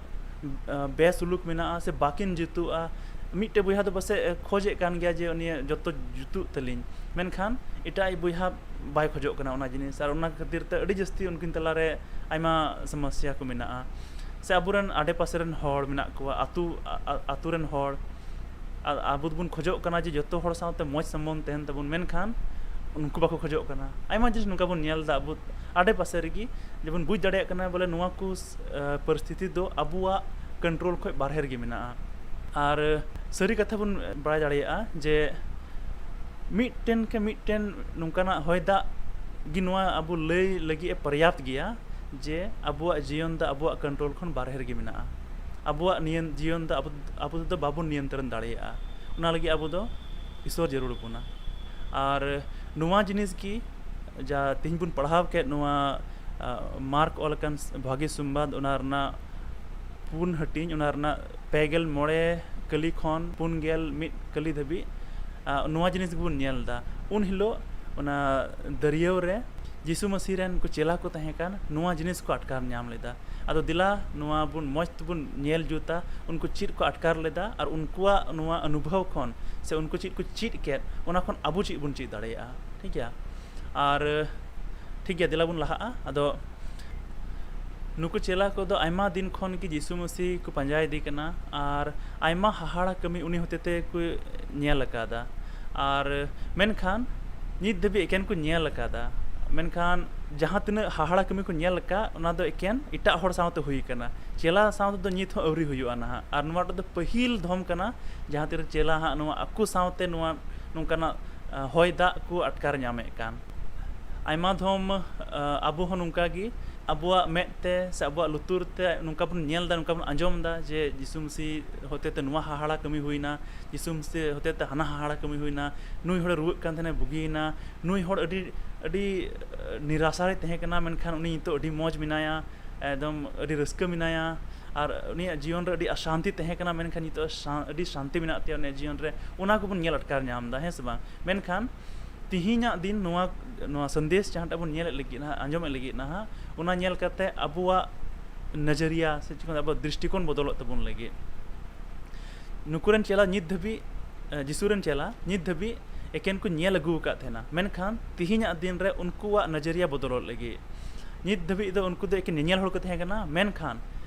ᱟᱸ, ᱵᱮᱥᱩᱞᱩᱠ ᱢᱮᱱᱟᱜᱼᱟ ᱥᱮ ᱵᱟᱹᱠᱤᱱ ᱡᱩᱛᱩᱜᱼᱟ᱾ ᱢᱤᱫᱴᱮᱡ ᱵᱚᱭᱦᱟ ᱫᱚ ᱯᱟᱥᱮᱡ ᱠᱷᱚᱡᱮᱫ ᱠᱟᱱ ᱜᱮᱭᱟ ᱡᱮ ᱩᱱᱤ ᱡᱚᱛᱚ ᱡᱩᱛᱩᱜ ᱛᱟᱹᱞᱤᱧ, ᱢᱮᱱᱠᱷᱟᱱ ᱮᱴᱟᱜ ᱵᱚᱭᱦᱟ ᱵᱟᱭ ᱠᱷᱚᱡᱚᱜ ᱠᱟᱱᱟ ᱚᱱᱟ ᱡᱤᱱᱤᱥ, ᱟᱨ ᱚᱱᱟ ᱠᱷᱟᱹᱛᱤᱨ ᱛᱮ ᱟᱹᱰᱤ ᱡᱟᱹᱥᱛᱤ ᱩᱱᱠᱤᱱ ᱛᱟᱞᱟᱨᱮ ᱟᱭᱢᱟ ᱥᱚᱢᱚᱥᱥᱟ ᱠᱚ ᱢᱮᱱᱟᱜᱼᱟ᱾ ᱥᱮ ᱟᱵᱚᱨᱮᱱ ᱟᱰᱮ ᱯᱟᱥᱮ ᱨᱮᱱ ᱦᱚᱲ ᱢᱮᱱᱟᱜ ᱠᱚᱣᱟ, ᱟᱹᱛᱩ, ᱟ-, ᱟ-, ᱟᱹᱛᱩ ᱨᱮᱱ ᱦᱚᱲ, ᱟ-, ᱟᱵᱚ ᱫᱚᱵᱚᱱ ᱠᱷᱚᱡᱚᱜ ᱠᱟᱱᱟ ᱡᱮ ᱡᱚᱛᱚ ᱦᱚᱲ ᱥᱟᱶᱛᱮ ᱢᱚᱡᱽ ᱥᱚᱢᱵᱚᱱᱫᱷ ᱛᱟᱦᱮᱱ ᱛᱟᱵᱚᱱ, ᱢᱮᱱᱠᱷᱟᱱ ᱩᱱᱠᱩ ᱵᱟᱠᱚ ᱠᱷᱚᱡᱚᱜ ᱠᱟᱱᱟ᱾ ᱟᱭᱢᱟ ᱡᱤᱱᱤᱥ ᱱᱚᱝᱠᱟ ᱵᱚᱱ ᱧᱮᱞ ᱮᱫᱟ ᱟᱵᱚ ᱟᱰᱮ ᱯᱟᱥᱮ ᱨᱮᱜᱮ, ᱡᱮᱵᱚᱱ ᱵᱩᱡᱽ ᱫᱟᱲᱮᱭᱟᱜ ᱠᱟᱱᱟ ᱵᱚᱞᱮ ᱱᱚᱣᱟ ᱠᱚ, ᱟ, ᱯᱚᱨᱤᱥᱛᱷᱤᱛᱤ ᱫᱚ ᱟᱵᱚᱣᱟᱜ ᱠᱚᱱᱴᱨᱳᱞ ᱠᱷᱚᱱ ᱵᱟᱨᱦᱮ ᱨᱮᱜᱮ ᱢᱮᱱᱟᱜᱼᱟ᱾ ᱟᱨ ᱥᱟᱹᱨᱤ ᱠᱟᱛᱷᱟ ᱵᱚᱱ ᱵᱟᱲᱟᱭ ᱫᱟᱲᱮᱭᱟᱜᱼᱟ ᱡᱮ ᱢᱤᱫᱴᱮᱱ ᱠᱮ ᱢᱤᱫᱴᱮᱱ ᱱᱚᱝᱠᱟᱱᱟᱜ ᱦᱚᱭ ᱫᱟᱜ ᱜᱮ ᱱᱚᱣᱟ ᱟᱵᱚ ᱞᱟᱹᱭ ᱞᱟᱹᱜᱤᱫ ᱮ ᱯᱚᱨᱭᱟᱯᱛ ᱜᱮᱭᱟ ᱡᱮ ᱟᱵᱚᱣᱟᱜ ᱡᱤᱭᱚᱱ ᱫᱚ ᱟᱵᱚᱣᱟᱜ ᱠᱚᱱᱴᱨᱳᱞ ᱠᱷᱚᱱ ᱵᱟᱨᱦᱮ ᱨᱮᱜᱮ ᱢᱮᱱᱟᱜᱼᱟ᱾ ᱟᱵᱚᱣᱟᱜ ᱱᱤᱭᱟᱹ ᱡᱤᱭᱚᱱ ᱫᱚ ᱟᱵᱚ, ᱟᱵᱚ ᱛᱮᱫᱚ ᱵᱟᱵᱚᱱ ᱱᱤᱭᱚᱱᱛᱨᱚᱱ ᱫᱟᱲᱮᱭᱟᱜᱼᱟ᱾ ᱚᱱᱟ ᱞᱟᱹᱜᱤᱫ ᱟᱵᱚ ᱫᱚ ᱤᱥᱚᱨ ᱡᱟᱹᱨᱩᱲ ᱵᱚᱱᱟ᱾ ᱟᱨ ᱱᱚᱣᱟ ᱡᱤᱱᱤᱥ ᱜᱮ ᱡᱟ ᱛᱮᱦᱮᱧ ᱵᱚᱱ ᱯᱟᱲᱦᱟᱣ ᱠᱮᱫ, ᱱᱚᱣᱟ, ᱟ, ᱢᱟᱨᱠ ᱚᱞ ᱟᱠᱟᱱ ᱵᱷᱟᱹᱜᱤ ᱥᱚᱢᱵᱟᱫ, ᱚᱱᱟ ᱨᱮᱱᱟᱜ ᱯᱩᱱ ᱦᱟᱹᱴᱤᱧ, ᱚᱱᱟ ᱨᱮᱱᱟᱜ ᱯᱮ ᱜᱮᱞ ᱢᱚᱬᱮ ᱠᱟᱹᱞᱤ ᱠᱷᱚᱱ ᱯᱩᱱ ᱜᱮᱞ ᱢᱤᱫ ᱠᱟᱹᱞᱤ ᱫᱷᱟᱹᱵᱤᱡ, ᱟ, ᱱᱚᱣᱟ ᱡᱤᱱᱤᱥ ᱜᱮᱵᱚᱱ ᱧᱮᱞ ᱮᱫᱟ᱾ ᱩᱱ ᱦᱤᱞᱳᱜ ᱚᱱᱟ ᱫᱟᱹᱨᱭᱟᱹᱣ ᱨᱮ ᱡᱤᱥᱩ ᱢᱟᱹᱥᱤ ᱨᱮᱱ ᱠᱚ ᱪᱮᱞᱟ ᱠᱚ ᱛᱟᱦᱮᱸ ᱠᱟᱱ, ᱱᱚᱣᱟ ᱡᱤᱱᱤᱥ ᱠᱚ ᱟᱴᱠᱟᱨ ᱧᱟᱢ ᱞᱮᱫᱟ᱾ ᱟᱫᱚ ᱫᱮᱞᱟ, ᱱᱚᱣᱟ ᱵᱚᱱ ᱢᱚᱡᱽ ᱛᱮᱵᱚᱱ ᱧᱮᱞ ᱡᱩᱛᱟ, ᱩᱱᱠᱩ ᱪᱮᱫ ᱠᱚ ᱟᱴᱠᱟᱨ ᱞᱮᱫᱟ ᱟᱨ ᱩᱱᱠᱩᱣᱟᱜ ᱱᱚᱣᱟ ᱚᱱᱩᱵᱷᱚᱵ ᱠᱷᱚᱱ ᱥᱮ ᱩᱱᱠᱩ ᱪᱮᱫ ᱠᱚ ᱪᱮᱫ ᱠᱮᱫ, ᱚᱱᱟ ᱠᱷᱚᱱ ᱟᱵᱚ ᱪᱮᱫ ᱵᱚᱱ ᱪᱮᱫ ᱫᱟᱲᱮᱭᱟᱜᱼᱟ᱾ ᱴᱷᱤᱠ ᱜᱮᱭᱟ? ᱟᱨ ᱴᱷᱤᱠ ᱜᱮᱭᱟ, ᱫᱮᱞᱟ ᱵᱚᱱ ᱞᱟᱦᱟᱜᱼᱟ᱾ ᱟᱫᱚ ᱱᱩᱠᱩ ᱪᱮᱞᱟ ᱠᱚᱫᱚ ᱟᱭᱢᱟ ᱫᱤᱱ ᱠᱷᱚᱱ ᱜᱮ ᱡᱤᱥᱩ ᱢᱟᱹᱥᱤ ᱠᱚ ᱯᱟᱸᱡᱟ ᱤᱫᱤ ᱠᱟᱱᱟ ᱟᱨ ᱟᱭᱢᱟ ᱦᱟᱦᱟᱲᱟ ᱠᱟᱹᱢᱤ ᱩᱱᱤ ᱦᱚᱛᱮ ᱛᱮ ᱠᱚ ᱧᱮᱞ ᱟᱠᱟᱫᱟ᱾ ᱟᱨ ᱢᱮᱱᱠᱷᱟᱱ ᱱᱤᱛ ᱫᱷᱟᱹᱵᱤᱡ ᱮᱠᱮᱱ ᱠᱚ ᱧᱮᱞ ᱟᱠᱟᱫᱟ, ᱢᱮᱱᱠᱷᱟᱱ ᱡᱟᱦᱟᱸ ᱛᱤᱱᱟᱹᱜ ᱦᱟᱦᱟᱲᱟ ᱠᱟᱹᱢᱤ ᱠᱚ ᱧᱮᱞ ᱟᱠᱟᱫ, ᱚᱱᱟ ᱫᱚ ᱮᱠᱮᱱ ᱮᱴᱟᱜ ᱦᱚᱲ ᱥᱟᱶᱛᱮ ᱦᱩᱭ ᱟᱠᱟᱱᱟ, ᱪᱮᱞᱟ ᱥᱟᱶ ᱛᱮᱫᱚ ᱱᱤᱛ ᱦᱚᱸ ᱟᱹᱣᱨᱤ ᱦᱩᱭᱩᱜᱼᱟ ᱱᱟᱦᱟᱜ᱾ ᱟᱨ ᱱᱚᱣᱟ ᱫᱚ ᱯᱟᱹᱦᱤᱞ ᱫᱷᱚᱢ ᱠᱟᱱᱟ ᱡᱟᱦᱟᱸ ᱛᱤᱨᱮ ᱪᱮᱞᱟ ᱦᱟᱸᱜ ᱱᱚᱣᱟ ᱟᱠᱚ ᱥᱟᱶᱛᱮ ᱱᱚᱣᱟ ᱱᱚᱝᱠᱟᱱᱟᱜ, ᱟ, ᱦᱚᱭ ᱫᱟᱜ ᱠᱚ ᱟᱴᱠᱟᱨ ᱧᱟᱢᱮᱫ ᱠᱟᱱ᱾ ᱟᱭᱢᱟ ᱫᱷᱚᱢ, ᱟ, ᱟᱵᱚ ᱦᱚᱸ ᱱᱚᱝᱠᱟ ᱜᱮ ᱟᱵᱚᱣᱟᱜ ᱢᱮᱫ ᱛᱮ ᱥᱮ ᱟᱵᱚᱣᱟᱜ ᱞᱩᱛᱩᱨ ᱛᱮ ᱱᱚᱝᱠᱟ ᱵᱚᱱ ᱧᱮᱞ ᱮᱫᱟ, ᱱᱚᱝᱠᱟ ᱵᱚᱱ ᱟᱸᱡᱚᱢ ᱮᱫᱟ ᱡᱮ ᱡᱤᱥᱩ ᱢᱟᱹᱥᱤ ᱦᱚᱛᱮ ᱛᱮ ᱱᱚᱣᱟ ᱦᱟᱦᱟᱲᱟ ᱠᱟᱹᱢᱤ ᱦᱩᱭᱱᱟ, ᱡᱤᱥᱩ ᱢᱟᱹᱥᱤ ᱦᱚᱛᱮ ᱛᱮ ᱦᱟᱱᱟ ᱦᱟᱦᱟᱲᱟ ᱠᱟᱹᱢᱤ ᱦᱩᱭᱱᱟ, ᱱᱩᱭ ᱦᱚᱲᱮ ᱨᱩᱣᱟᱹᱜ ᱠᱟᱱ ᱛᱟᱦᱮᱱᱟ, ᱵᱩᱜᱤᱭᱮᱱᱟ, ᱱᱩᱭ ᱦᱚᱲ ᱟᱹᱰᱤ, ᱟᱹᱰᱤ, ᱟ, ᱱᱤᱨᱟᱥᱟ ᱨᱮ ᱛᱟᱦᱮᱸ ᱠᱟᱱᱟ, ᱢᱮᱱᱠᱷᱟᱱ ᱩᱱᱤ ᱱᱤᱛᱚᱜ ᱟᱹᱰᱤ ᱢᱚᱡᱽ ᱢᱮᱱᱟᱭᱟ, ᱮᱠᱫᱚᱢ ᱟᱹᱰᱤ ᱨᱟᱹᱥᱠᱟᱹ ᱢᱮᱱᱟᱭᱟ, ᱟᱨ ᱩᱱᱤᱭᱟᱜ ᱡᱤᱭᱚᱱ ᱨᱮ ᱟᱹᱰᱤ ᱚᱥᱟᱱᱛᱤ ᱛᱟᱦᱮᱸ ᱠᱟᱱᱟ, ᱢᱮᱱᱠᱷᱟᱱ ᱱᱤᱛᱚᱜ ᱥᱟ-, ᱟᱹᱰᱤ ᱥᱟᱱᱛᱤ ᱢᱮᱱᱟᱜ ᱛᱟᱭᱟ ᱩᱱᱤᱭᱟᱜ ᱡᱤᱭᱚᱱ ᱨᱮ, ᱚᱱᱟ ᱠᱚᱵᱚᱱ ᱧᱮᱞ ᱟᱴᱠᱟᱨ ᱧᱟᱢ ᱮᱫᱟ, ᱦᱮᱸ ᱥᱮ ᱵᱟᱝ? ᱢᱮᱱᱠᱷᱟᱱ ᱛᱤᱦᱤᱧᱟᱜ ᱫᱤᱱ ᱱᱚᱣᱟ, ᱱᱚᱣᱟ ᱥᱟᱸᱫᱮᱥ ᱡᱟᱦᱟᱸᱴᱟᱜ ᱵᱚᱱ ᱧᱮᱞᱮᱫ ᱞᱟᱹᱜᱤᱫ ᱱᱟᱦᱟᱜ, ᱟᱸᱡᱚᱢᱮᱫ ᱞᱟᱹᱜᱤᱫ ᱱᱟᱦᱟᱜ, ᱚᱱᱟ ᱧᱮᱞ ᱠᱟᱛᱮ ᱟᱵᱚᱣᱟᱜ ᱱᱚᱡᱚᱨᱤᱭᱟ ᱥᱮ ᱪᱮᱫ ᱠᱚ ᱢᱮᱱᱟ, ᱟᱵᱚᱣᱟᱜ ᱫᱨᱤᱥᱴᱤᱠᱳᱱ ᱵᱚᱫᱚᱞᱚᱜ ᱛᱟᱵᱚᱱ ᱞᱟᱹᱜᱤᱫ᱾ ᱱᱩᱠᱩ ᱨᱮᱱ ᱪᱮᱞᱟ ᱱᱤᱛ ᱫᱷᱟᱹᱵᱤᱡ, ᱮ, ᱡᱤᱥᱩ ᱨᱮᱱ ᱪᱮᱞᱟ ᱱᱤᱛ ᱫᱷᱟᱹᱵᱤᱡ ᱮᱠᱮᱱ ᱠᱚ ᱧᱮᱞ ᱟᱹᱜᱩ ᱟᱠᱟᱫ ᱛᱟᱦᱮᱱᱟ, ᱢᱮᱱᱠᱷᱟᱱ ᱛᱤᱦᱤᱧᱟᱜ ᱫᱤᱱ ᱨᱮ ᱩᱱᱠᱩᱣᱟᱜ ᱱᱚᱡᱚᱨᱤᱭᱟ ᱵᱚᱫᱚᱞᱚᱜ ᱞᱟᱹᱜᱤᱫ, ᱱᱤᱛ ᱫᱷᱟᱹᱵᱤᱡ ᱫᱚ ᱩᱱᱠᱩ ᱫᱚ ᱮᱠᱮᱱ ᱧᱮᱧᱮᱞ ᱦᱚᱲ ᱠᱚ ᱛᱟᱦᱮᱸ ᱠᱟᱱᱟ, ᱢᱮᱱᱠᱷᱟᱱ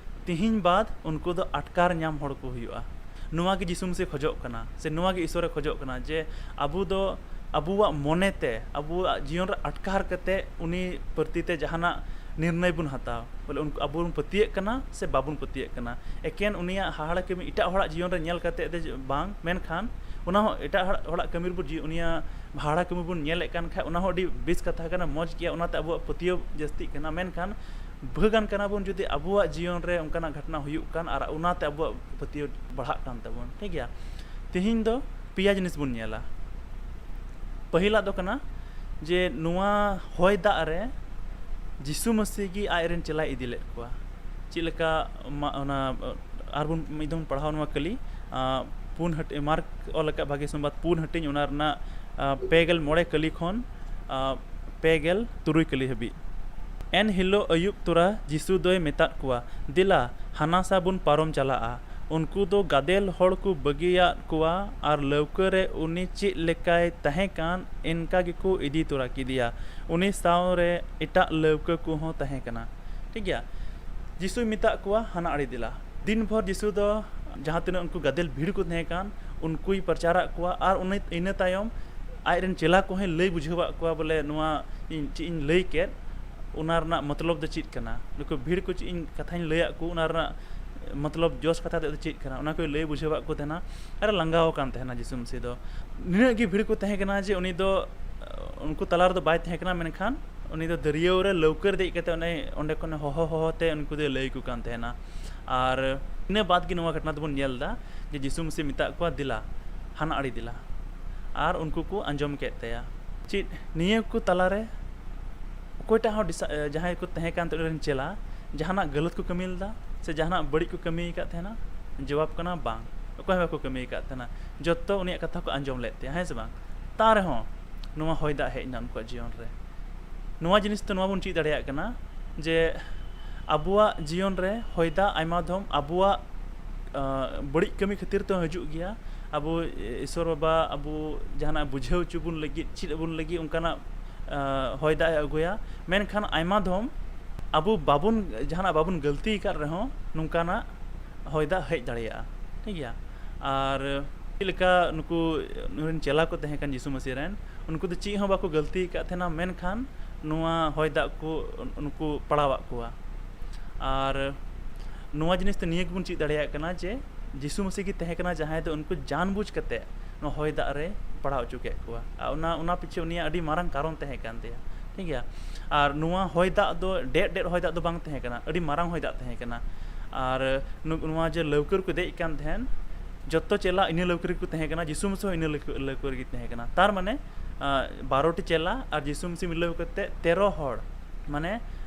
ᱛᱤᱦᱤᱧ ᱵᱟᱫ ᱩᱱᱠᱩ ᱫᱚ ᱟᱴᱠᱟᱨ ᱧᱟᱢ ᱦᱚᱲ ᱠᱚ ᱦᱩᱭᱩᱜᱼᱟ᱾ ᱱᱚᱣᱟ ᱜᱮ ᱡᱤᱥᱩ ᱢᱟᱹᱥᱤ ᱠᱷᱚᱡᱚᱜ ᱠᱟᱱᱟ, ᱥᱮ ᱱᱚᱣᱟ ᱜᱮ ᱤᱥᱚᱨᱮ ᱠᱷᱚᱡᱚᱜ ᱠᱟᱱᱟ, ᱡᱮ ᱟᱵᱚ ᱫᱚ ᱟᱵᱚᱣᱟᱜ ᱢᱚᱱᱮ ᱛᱮ, ᱟᱵᱚᱣᱟᱜ ᱡᱤᱭᱚᱱ ᱨᱮ ᱟᱴᱠᱟᱨ ᱠᱟᱛᱮ ᱩᱱᱤ ᱯᱨᱚᱛᱤ ᱛᱮ ᱡᱟᱦᱟᱱᱟᱜ ᱱᱤᱨᱱᱚᱭ ᱵᱚᱱ ᱦᱟᱛᱟᱣ᱾ ᱵᱚᱞᱮ, ᱩᱱᱠᱩ, ᱟᱵᱚ ᱵᱚᱱ ᱯᱟᱹᱛᱭᱟᱹᱜ ᱠᱟᱱᱟ ᱥᱮ ᱵᱟᱵᱚᱱ ᱯᱟᱹᱛᱭᱟᱹᱜ ᱠᱟᱱᱟ᱾ ᱮᱠᱮᱱ ᱩᱱᱤᱭᱟᱜ ᱦᱟᱦᱟᱲᱟ ᱠᱟᱹᱢᱤ ᱮᱴᱟᱜ ᱦᱚᱲᱟᱜ ᱡᱤᱭᱚᱱ ᱨᱮ ᱧᱮᱞ ᱠᱟᱛᱮ ᱫᱚ ᱵᱟᱝ, ᱢᱮᱱᱠᱷᱟᱱ ᱚᱱᱟ ᱦᱚᱸ ᱮᱴᱟᱜ ᱦᱚᱲᱟᱜ, ᱦᱚᱲᱟᱜ ᱠᱟᱹᱢᱤ ᱨᱮᱵᱚ ᱡᱤ-, ᱩᱱᱤᱭᱟᱜ ᱦᱟᱦᱟᱲᱟ ᱠᱟᱹᱢᱤ ᱵᱚᱱ ᱧᱮᱞᱮᱫ ᱠᱟᱱ ᱠᱷᱟᱡ, ᱚᱱᱟ ᱦᱚᱸ ᱟᱹᱰᱤ ᱵᱮᱥ ᱠᱟᱛᱷᱟ ᱠᱟᱱᱟ, ᱢᱚᱡᱽ ᱜᱮᱭᱟ, ᱚᱱᱟᱛᱮ ᱟᱵᱚᱣᱟᱜ ᱯᱟᱹᱛᱭᱟᱹᱣ ᱡᱟᱹᱥᱛᱤᱜ ᱠᱟᱱᱟ᱾ ᱢᱮᱱᱠᱷᱟᱱ ᱵᱷᱟᱹᱜᱟᱱ ᱠᱟᱱᱟ ᱵᱚᱱ ᱡᱩᱫᱤ ᱟᱵᱚᱣᱟᱜ ᱡᱤᱭᱚᱱ ᱨᱮ ᱚᱱᱠᱟᱱᱟᱜ ᱜᱷᱚᱴᱚᱱᱟ ᱦᱩᱭᱩᱜ ᱠᱟᱱ ᱟᱨ ᱚᱱᱟᱛᱮ ᱟᱵᱚᱣᱟᱜ ᱯᱟᱹᱛᱭᱟᱹᱣ ᱵᱟᱲᱦᱟᱜ ᱠᱟᱱ ᱛᱟᱵᱚᱱ, ᱴᱷᱤᱠ ᱜᱮᱭᱟ? ᱛᱮᱦᱮᱧ ᱫᱚ ᱯᱮᱭᱟ ᱡᱤᱱᱤᱥ ᱵᱚᱱ ᱧᱮᱞᱟ᱾ ᱯᱟᱹᱦᱤᱞᱟᱜ ᱫᱚ ᱠᱟᱱᱟ ᱡᱮ ᱱᱚᱣᱟ ᱦᱚᱭ ᱫᱟᱜ ᱨᱮ ᱡᱤᱥᱩ ᱢᱟᱹᱥᱤ ᱜᱮ ᱟᱡ ᱨᱮᱱ ᱪᱮᱞᱟᱭ ᱤᱫᱤ ᱞᱮᱫ ᱠᱚᱣᱟ᱾ ᱪᱮᱫ ᱞᱮᱠᱟ ᱢᱟ-, ᱚᱱᱟ, ᱚ, ᱟᱨᱵᱚᱱ ᱢᱤᱫ ᱫᱷᱟᱣ ᱵᱚᱱ ᱯᱟᱲᱦᱟᱣ ᱱᱚᱣᱟ ᱠᱟᱹᱞᱤ, ᱟᱸ, ᱯᱩᱱ ᱦᱟᱹᱴᱤᱧ, ᱢᱟᱨᱠ ᱚᱞ ᱟᱠᱟᱫ ᱵᱷᱟᱜᱮ ᱥᱚᱢᱵᱟᱫ ᱯᱩᱱ ᱦᱟᱹᱴᱤᱧ, ᱚᱱᱟ ᱨᱮᱱᱟᱜ, ᱟᱸ, ᱯᱮ ᱜᱮᱞ ᱢᱚᱬᱮ ᱠᱟᱹᱞᱤ ᱠᱷᱚᱱ, ᱟᱸ, ᱯᱮ ᱜᱮᱞ ᱛᱩᱨᱩᱭ ᱠᱟᱹᱞᱤ ᱦᱟᱹᱵᱤᱡ᱾ ᱮᱱ ᱦᱤᱞᱳᱜ ᱟᱹᱭᱩᱵ ᱛᱚᱨᱟ ᱡᱤᱥᱩ ᱫᱚᱭ ᱢᱮᱛᱟᱫ ᱠᱚᱣᱟ, "ᱫᱮᱞᱟ, ᱦᱟᱱᱟ ᱥᱟ ᱵᱚᱱ ᱯᱟᱨᱚᱢ ᱪᱟᱞᱟᱜᱼᱟ᱾" ᱩᱱᱠᱩ ᱫᱚ ᱜᱟᱫᱮᱞ ᱦᱚᱲ ᱠᱚ ᱵᱟᱹᱜᱤᱭᱟᱫ ᱠᱚᱣᱟ ᱟᱨ ᱞᱟᱹᱣᱠᱟᱹ ᱨᱮ ᱩᱱᱤ ᱪᱮᱫ ᱞᱮᱠᱟᱭ ᱛᱟᱦᱮᱸ ᱠᱟᱱ, ᱤᱱᱠᱟ ᱜᱮᱠᱚ ᱤᱫᱤ ᱛᱚᱨᱟ ᱠᱮᱫᱮᱭᱟ᱾ ᱩᱱᱤ ᱥᱟᱶ ᱨᱮ ᱮᱴᱟᱜ ᱞᱟᱹᱣᱠᱟᱹ ᱠᱚᱦᱚᱸ ᱛᱟᱦᱮᱸ ᱠᱟᱱᱟ᱾ ᱴᱷᱤᱠ ᱜᱮᱭᱟ? ᱡᱤᱥᱩᱭ ᱢᱮᱛᱟᱜ ᱠᱚᱣᱟ, "ᱦᱟᱱᱟ ᱟᱲᱮ ᱫᱮᱞᱟ᱾" ᱫᱤᱱ ᱵᱷᱳᱨ ᱡᱤᱥᱩ ᱫᱚ ᱡᱟᱦᱟᱸ ᱛᱤᱱᱟᱹᱜ ᱩᱱᱠᱩ ᱜᱟᱫᱮᱞ ᱵᱷᱤᱲ ᱠᱚ ᱛᱟᱦᱮᱸ ᱠᱟᱱ, ᱩᱱᱠᱩᱭ ᱯᱨᱚᱪᱟᱨᱟᱫ ᱠᱚᱣᱟ ᱟᱨ ᱩᱱᱤ, ᱤᱱᱟᱹ ᱛᱟᱭᱚᱢ ᱟᱡ ᱨᱮᱱ ᱪᱮᱞᱟ ᱠᱚᱦᱚᱸᱭ ᱞᱟᱹᱭ ᱵᱩᱡᱷᱟᱹᱣᱟᱫ ᱠᱚᱣᱟ, ᱵᱚᱞᱮ, ᱱᱚᱣᱟ ᱤᱧ ᱪᱮᱫ ᱤᱧ ᱞᱟᱹᱭ ᱠᱮᱫ, ᱚᱱᱟ ᱨᱮᱱᱟᱜ ᱢᱚᱛᱞᱚᱵ ᱫᱚ ᱪᱮᱫ ᱠᱟᱱᱟ? ᱱᱩᱠᱩ ᱵᱷᱤᱲ ᱠᱚ ᱪᱮᱫ ᱤᱧ ᱠᱟᱛᱷᱟᱧ ᱞᱟᱹᱭᱟᱫ ᱠᱚ, ᱚᱱᱟ ᱨᱮᱱᱟᱜ ᱢᱚᱛᱞᱚᱵ, ᱡᱚᱥ ᱠᱟᱛᱷᱟ ᱛᱮᱫ ᱫᱚ ᱪᱮᱫ ᱠᱟᱱᱟ? ᱚᱱᱟ ᱠᱚᱭ ᱞᱟᱹᱭ ᱵᱩᱡᱷᱟᱹᱣᱟᱫ ᱠᱚ ᱛᱟᱦᱮᱱᱟ᱾ ᱟᱨ ᱞᱟᱸᱜᱟᱣ ᱟᱠᱟᱱ ᱛᱟᱦᱮᱱᱟ ᱡᱤᱥᱩ ᱢᱟᱹᱥᱤ ᱫᱚ᱾ ᱱᱤᱱᱟᱹᱜ ᱜᱮ ᱵᱷᱤᱲ ᱠᱚ ᱛᱟᱦᱮᱸ ᱠᱟᱱᱟ ᱡᱮ ᱩᱱᱤ ᱫᱚ, ᱩᱱᱠᱩ ᱛᱟᱞᱟ ᱨᱮᱫᱚ ᱵᱟᱭ ᱛᱟᱦᱮᱸ ᱠᱟᱱᱟ, ᱢᱮᱱᱠᱷᱟᱱ ᱩᱱᱤ ᱫᱚ ᱫᱟᱹᱨᱭᱟᱹᱣ ᱨᱮ ᱞᱟᱹᱣᱠᱟᱹ ᱨᱮ ᱫᱮᱡ ᱠᱟᱛᱮ ᱚᱱᱮ, ᱚᱸᱰᱮ ᱠᱷᱚᱱ ᱦᱚᱦᱚ ᱦᱚᱦᱚ ᱛᱮ ᱩᱱᱠᱩ ᱫᱚᱭ ᱞᱟᱹᱭ ᱟᱠᱚ ᱠᱟᱱ ᱛᱟᱦᱮᱱᱟ᱾ ᱟᱨ ᱤᱱᱟᱹ ᱵᱟᱫᱽ ᱜᱮ ᱱᱚᱣᱟ ᱜᱷᱚᱴᱚᱱᱟ ᱫᱚᱵᱚᱱ ᱧᱮᱞ ᱮᱫᱟ ᱡᱮ ᱡᱤᱥᱩ ᱢᱟᱹᱥᱤ ᱢᱮᱛᱟᱜ ᱠᱚᱣᱟ, "ᱫᱮᱞᱟ, ᱦᱟᱱᱟ ᱟᱲᱮ ᱫᱮᱞᱟ᱾" ᱟᱨ ᱩᱱᱠᱩ ᱠᱚ ᱟᱸᱡᱚᱢ ᱠᱮᱫ ᱛᱟᱭᱟ᱾ ᱪᱮᱫ ᱱᱤᱭᱟᱹ ᱠᱚ ᱛᱟᱞᱟᱨᱮ ᱚᱠᱚᱭᱴᱟᱜ ᱦᱚᱸ ᱰᱤᱥᱟ-, ᱡᱟᱦᱟᱸᱭ ᱠᱚ ᱛᱟᱦᱮᱸ ᱠᱟᱱ ᱛᱟᱦᱮᱸ ᱩᱱᱤ ᱨᱮᱱ ᱪᱮᱞᱟ, ᱡᱟᱦᱟᱱᱟᱜ ᱜᱟᱹᱞᱟᱹᱛ ᱠᱚ ᱠᱟᱹᱢᱤ ᱞᱮᱫᱟ ᱥᱮ ᱡᱟᱦᱟᱱᱟᱜ ᱵᱟᱹᱲᱤᱡ ᱠᱚ ᱠᱟᱹᱢᱤ ᱟᱠᱟᱫ ᱛᱟᱦᱮᱱᱟ? ᱡᱚᱵᱟᱵ ᱠᱟᱱᱟ, ᱵᱟᱝ, ᱚᱠᱚᱭ ᱦᱚᱸ ᱵᱟᱠᱚ ᱠᱟᱹᱢᱤ ᱟᱠᱟᱫ ᱛᱟᱦᱮᱱᱟ᱾ ᱡᱚᱛᱚ ᱩᱱᱤᱭᱟᱜ ᱠᱟᱛᱷᱟ ᱠᱚ ᱟᱸᱡᱚᱢ ᱞᱮᱫ ᱛᱟᱭᱟ, ᱦᱮᱸ ᱥᱮ ᱵᱟᱝ? ᱛᱟ ᱨᱮᱦᱚᱸ ᱱᱚᱣᱟ ᱦᱚᱭ ᱫᱟᱜ ᱦᱮᱡ ᱮᱱᱟ ᱩᱱᱠᱩᱣᱟᱜ ᱡᱤᱭᱚᱱ ᱨᱮ᱾ ᱱᱚᱣᱟ ᱡᱤᱱᱤᱥ ᱛᱮ ᱱᱚᱣᱟ ᱵᱚᱱ ᱪᱮᱫ ᱫᱟᱲᱮᱭᱟᱜ ᱠᱟᱱᱟ ᱡᱮ ᱟᱵᱚᱣᱟᱜ ᱡᱤᱭᱚᱱ ᱨᱮ ᱦᱚᱭ ᱫᱟᱜ ᱟᱭᱢᱟ ᱫᱷᱚᱢ ᱟᱵᱚᱣᱟᱜ, ᱟᱸ, ᱵᱟᱹᱲᱤᱡ ᱠᱟᱹᱢᱤ ᱠᱷᱟᱹᱛᱤᱨ ᱛᱮᱦᱚᱸ ᱦᱤᱡᱩᱜ ᱜᱮᱭᱟ᱾ ᱟᱵᱚ ᱤᱥᱚᱨ ᱵᱟᱵᱟ ᱟᱵᱚ ᱡᱟᱦᱟᱱᱟᱜ ᱵᱩᱡᱷᱟᱹᱣ ᱦᱚᱪᱚ ᱵᱚᱱ ᱞᱟᱹᱜᱤᱫ, ᱪᱮᱫ ᱟᱵᱚᱱ ᱞᱟᱹᱜᱤᱫ ᱚᱱᱠᱟᱱᱟᱜ, ᱟᱸ, ᱦᱚᱭ ᱫᱟᱜ ᱮ ᱟᱹᱜᱩᱭᱟ᱾ ᱢᱮᱱᱠᱷᱟᱱ ᱟᱭᱢᱟ ᱫᱷᱚᱢ ᱟᱵᱚ ᱵᱟᱵᱚᱱ, ᱡᱟᱦᱟᱱᱟᱜ ᱵᱟᱵᱚᱱ ᱜᱟᱹᱞᱛᱤ ᱟᱠᱟᱫ ᱨᱮᱦᱚᱸ ᱱᱚᱝᱠᱟᱱᱟᱜ ᱦᱚᱭ ᱫᱟᱜ ᱦᱮᱡ ᱫᱟᱲᱮᱭᱟᱜᱼᱟ, ᱴᱷᱤᱠ ᱜᱮᱭᱟ? ᱟᱨ ᱪᱮᱫ ᱞᱮᱠᱟ ᱱᱩᱠᱩ ᱱᱩᱭ ᱨᱮᱱ ᱪᱮᱞᱟ ᱠᱚ ᱛᱟᱦᱮᱸ ᱠᱟᱱ ᱡᱤᱥᱩ ᱢᱟᱹᱥᱤ ᱨᱮᱱ, ᱩᱱᱠᱩ ᱫᱚ ᱪᱮᱫ ᱦᱚᱸ ᱵᱟᱠᱚ ᱜᱟᱹᱞᱛᱤ ᱟᱠᱟᱫ ᱛᱟᱦᱮᱱᱟ, ᱢᱮᱱᱠᱷᱟᱱ ᱱᱚᱣᱟ ᱦᱚᱭ ᱫᱟᱜ ᱠᱚ ᱱᱩᱠᱩ ᱯᱟᱲᱟᱣᱟᱫ ᱠᱚᱣᱟ᱾ ᱟᱨ ᱱᱚᱣᱟ ᱡᱤᱱᱤᱥ ᱛᱮ ᱱᱤᱭᱟᱹ ᱜᱮᱵᱚᱱ ᱪᱮᱫ ᱫᱟᱲᱮᱭᱟᱜ ᱠᱟᱱᱟ ᱡᱮ ᱡᱤᱥᱩ ᱢᱟᱹᱥᱤ ᱜᱮ ᱛᱟᱦᱮᱸ ᱠᱟᱱᱟ ᱡᱟᱦᱟᱸᱭ ᱫᱚ ᱩᱱᱠᱩ ᱡᱟᱱ ᱵᱩᱡᱽ ᱠᱟᱛᱮ ᱱᱚᱣᱟ ᱦᱚᱭ ᱫᱟᱜ ᱨᱮ ᱯᱟᱲᱟᱣ ᱦᱚᱪᱚ ᱠᱮᱫ ᱠᱚᱣᱟ᱾ ᱟᱨ ᱚᱱᱟ, ᱚᱱᱟ ᱯᱤᱪᱷᱮ ᱩᱱᱤᱭᱟᱜ ᱟᱹᱰᱤ ᱢᱟᱨᱟᱝ ᱠᱟᱨᱚᱱ ᱛᱟᱦᱮᱸ ᱠᱟᱱ ᱛᱟᱭᱟ, ᱴᱷᱤᱠ ᱜᱮᱭᱟ? ᱟᱨ ᱱᱚᱣᱟ ᱦᱚᱭ ᱫᱟᱜ ᱫᱚ ᱰᱮᱫ ᱰᱮᱫ ᱦᱚᱭ ᱫᱟᱜ ᱫᱚ ᱵᱟᱝ ᱛᱟᱦᱮᱸ ᱠᱟᱱᱟ, ᱟᱹᱰᱤ ᱢᱟᱨᱟᱝ ᱦᱚᱭ ᱫᱟᱜ ᱛᱟᱦᱮᱸ ᱠᱟᱱᱟ᱾ ᱟᱨ ᱱᱩ-, ᱱᱚᱣᱟ ᱡᱮ ᱞᱟᱹᱣᱠᱟᱹ ᱨᱮᱠᱚ ᱫᱮᱡ ᱠᱟᱱ ᱛᱟᱦᱮᱸᱱ, ᱡᱚᱛᱚ ᱪᱮᱞᱟ ᱤᱱᱟᱹ ᱞᱟᱹᱣᱠᱟᱹ ᱨᱮᱠᱚ ᱛᱟᱦᱮᱸ ᱠᱟᱱᱟ, ᱡᱤᱥᱩ ᱢᱟᱹᱥᱤ ᱦᱚᱸ ᱤᱱᱟᱹ ᱞᱟᱹᱣᱠᱟᱹ, ᱞᱟᱹᱣᱠᱟᱹ ᱨᱮᱜᱮ ᱛᱟᱦᱮᱸ ᱠᱟᱱᱟ᱾ ᱛᱟᱨ ᱢᱟᱱᱮ, ᱟᱸ, ᱵᱟᱨᱚ ᱴᱤ ᱪᱮᱞᱟ ᱟᱨ ᱡᱤᱥᱩ ᱢᱟᱹᱥᱤ ᱢᱤᱞᱟᱹᱣ ᱠᱟᱛᱮ ᱛᱮᱨᱚ ᱦᱚᱲ, ᱢᱟᱱᱮ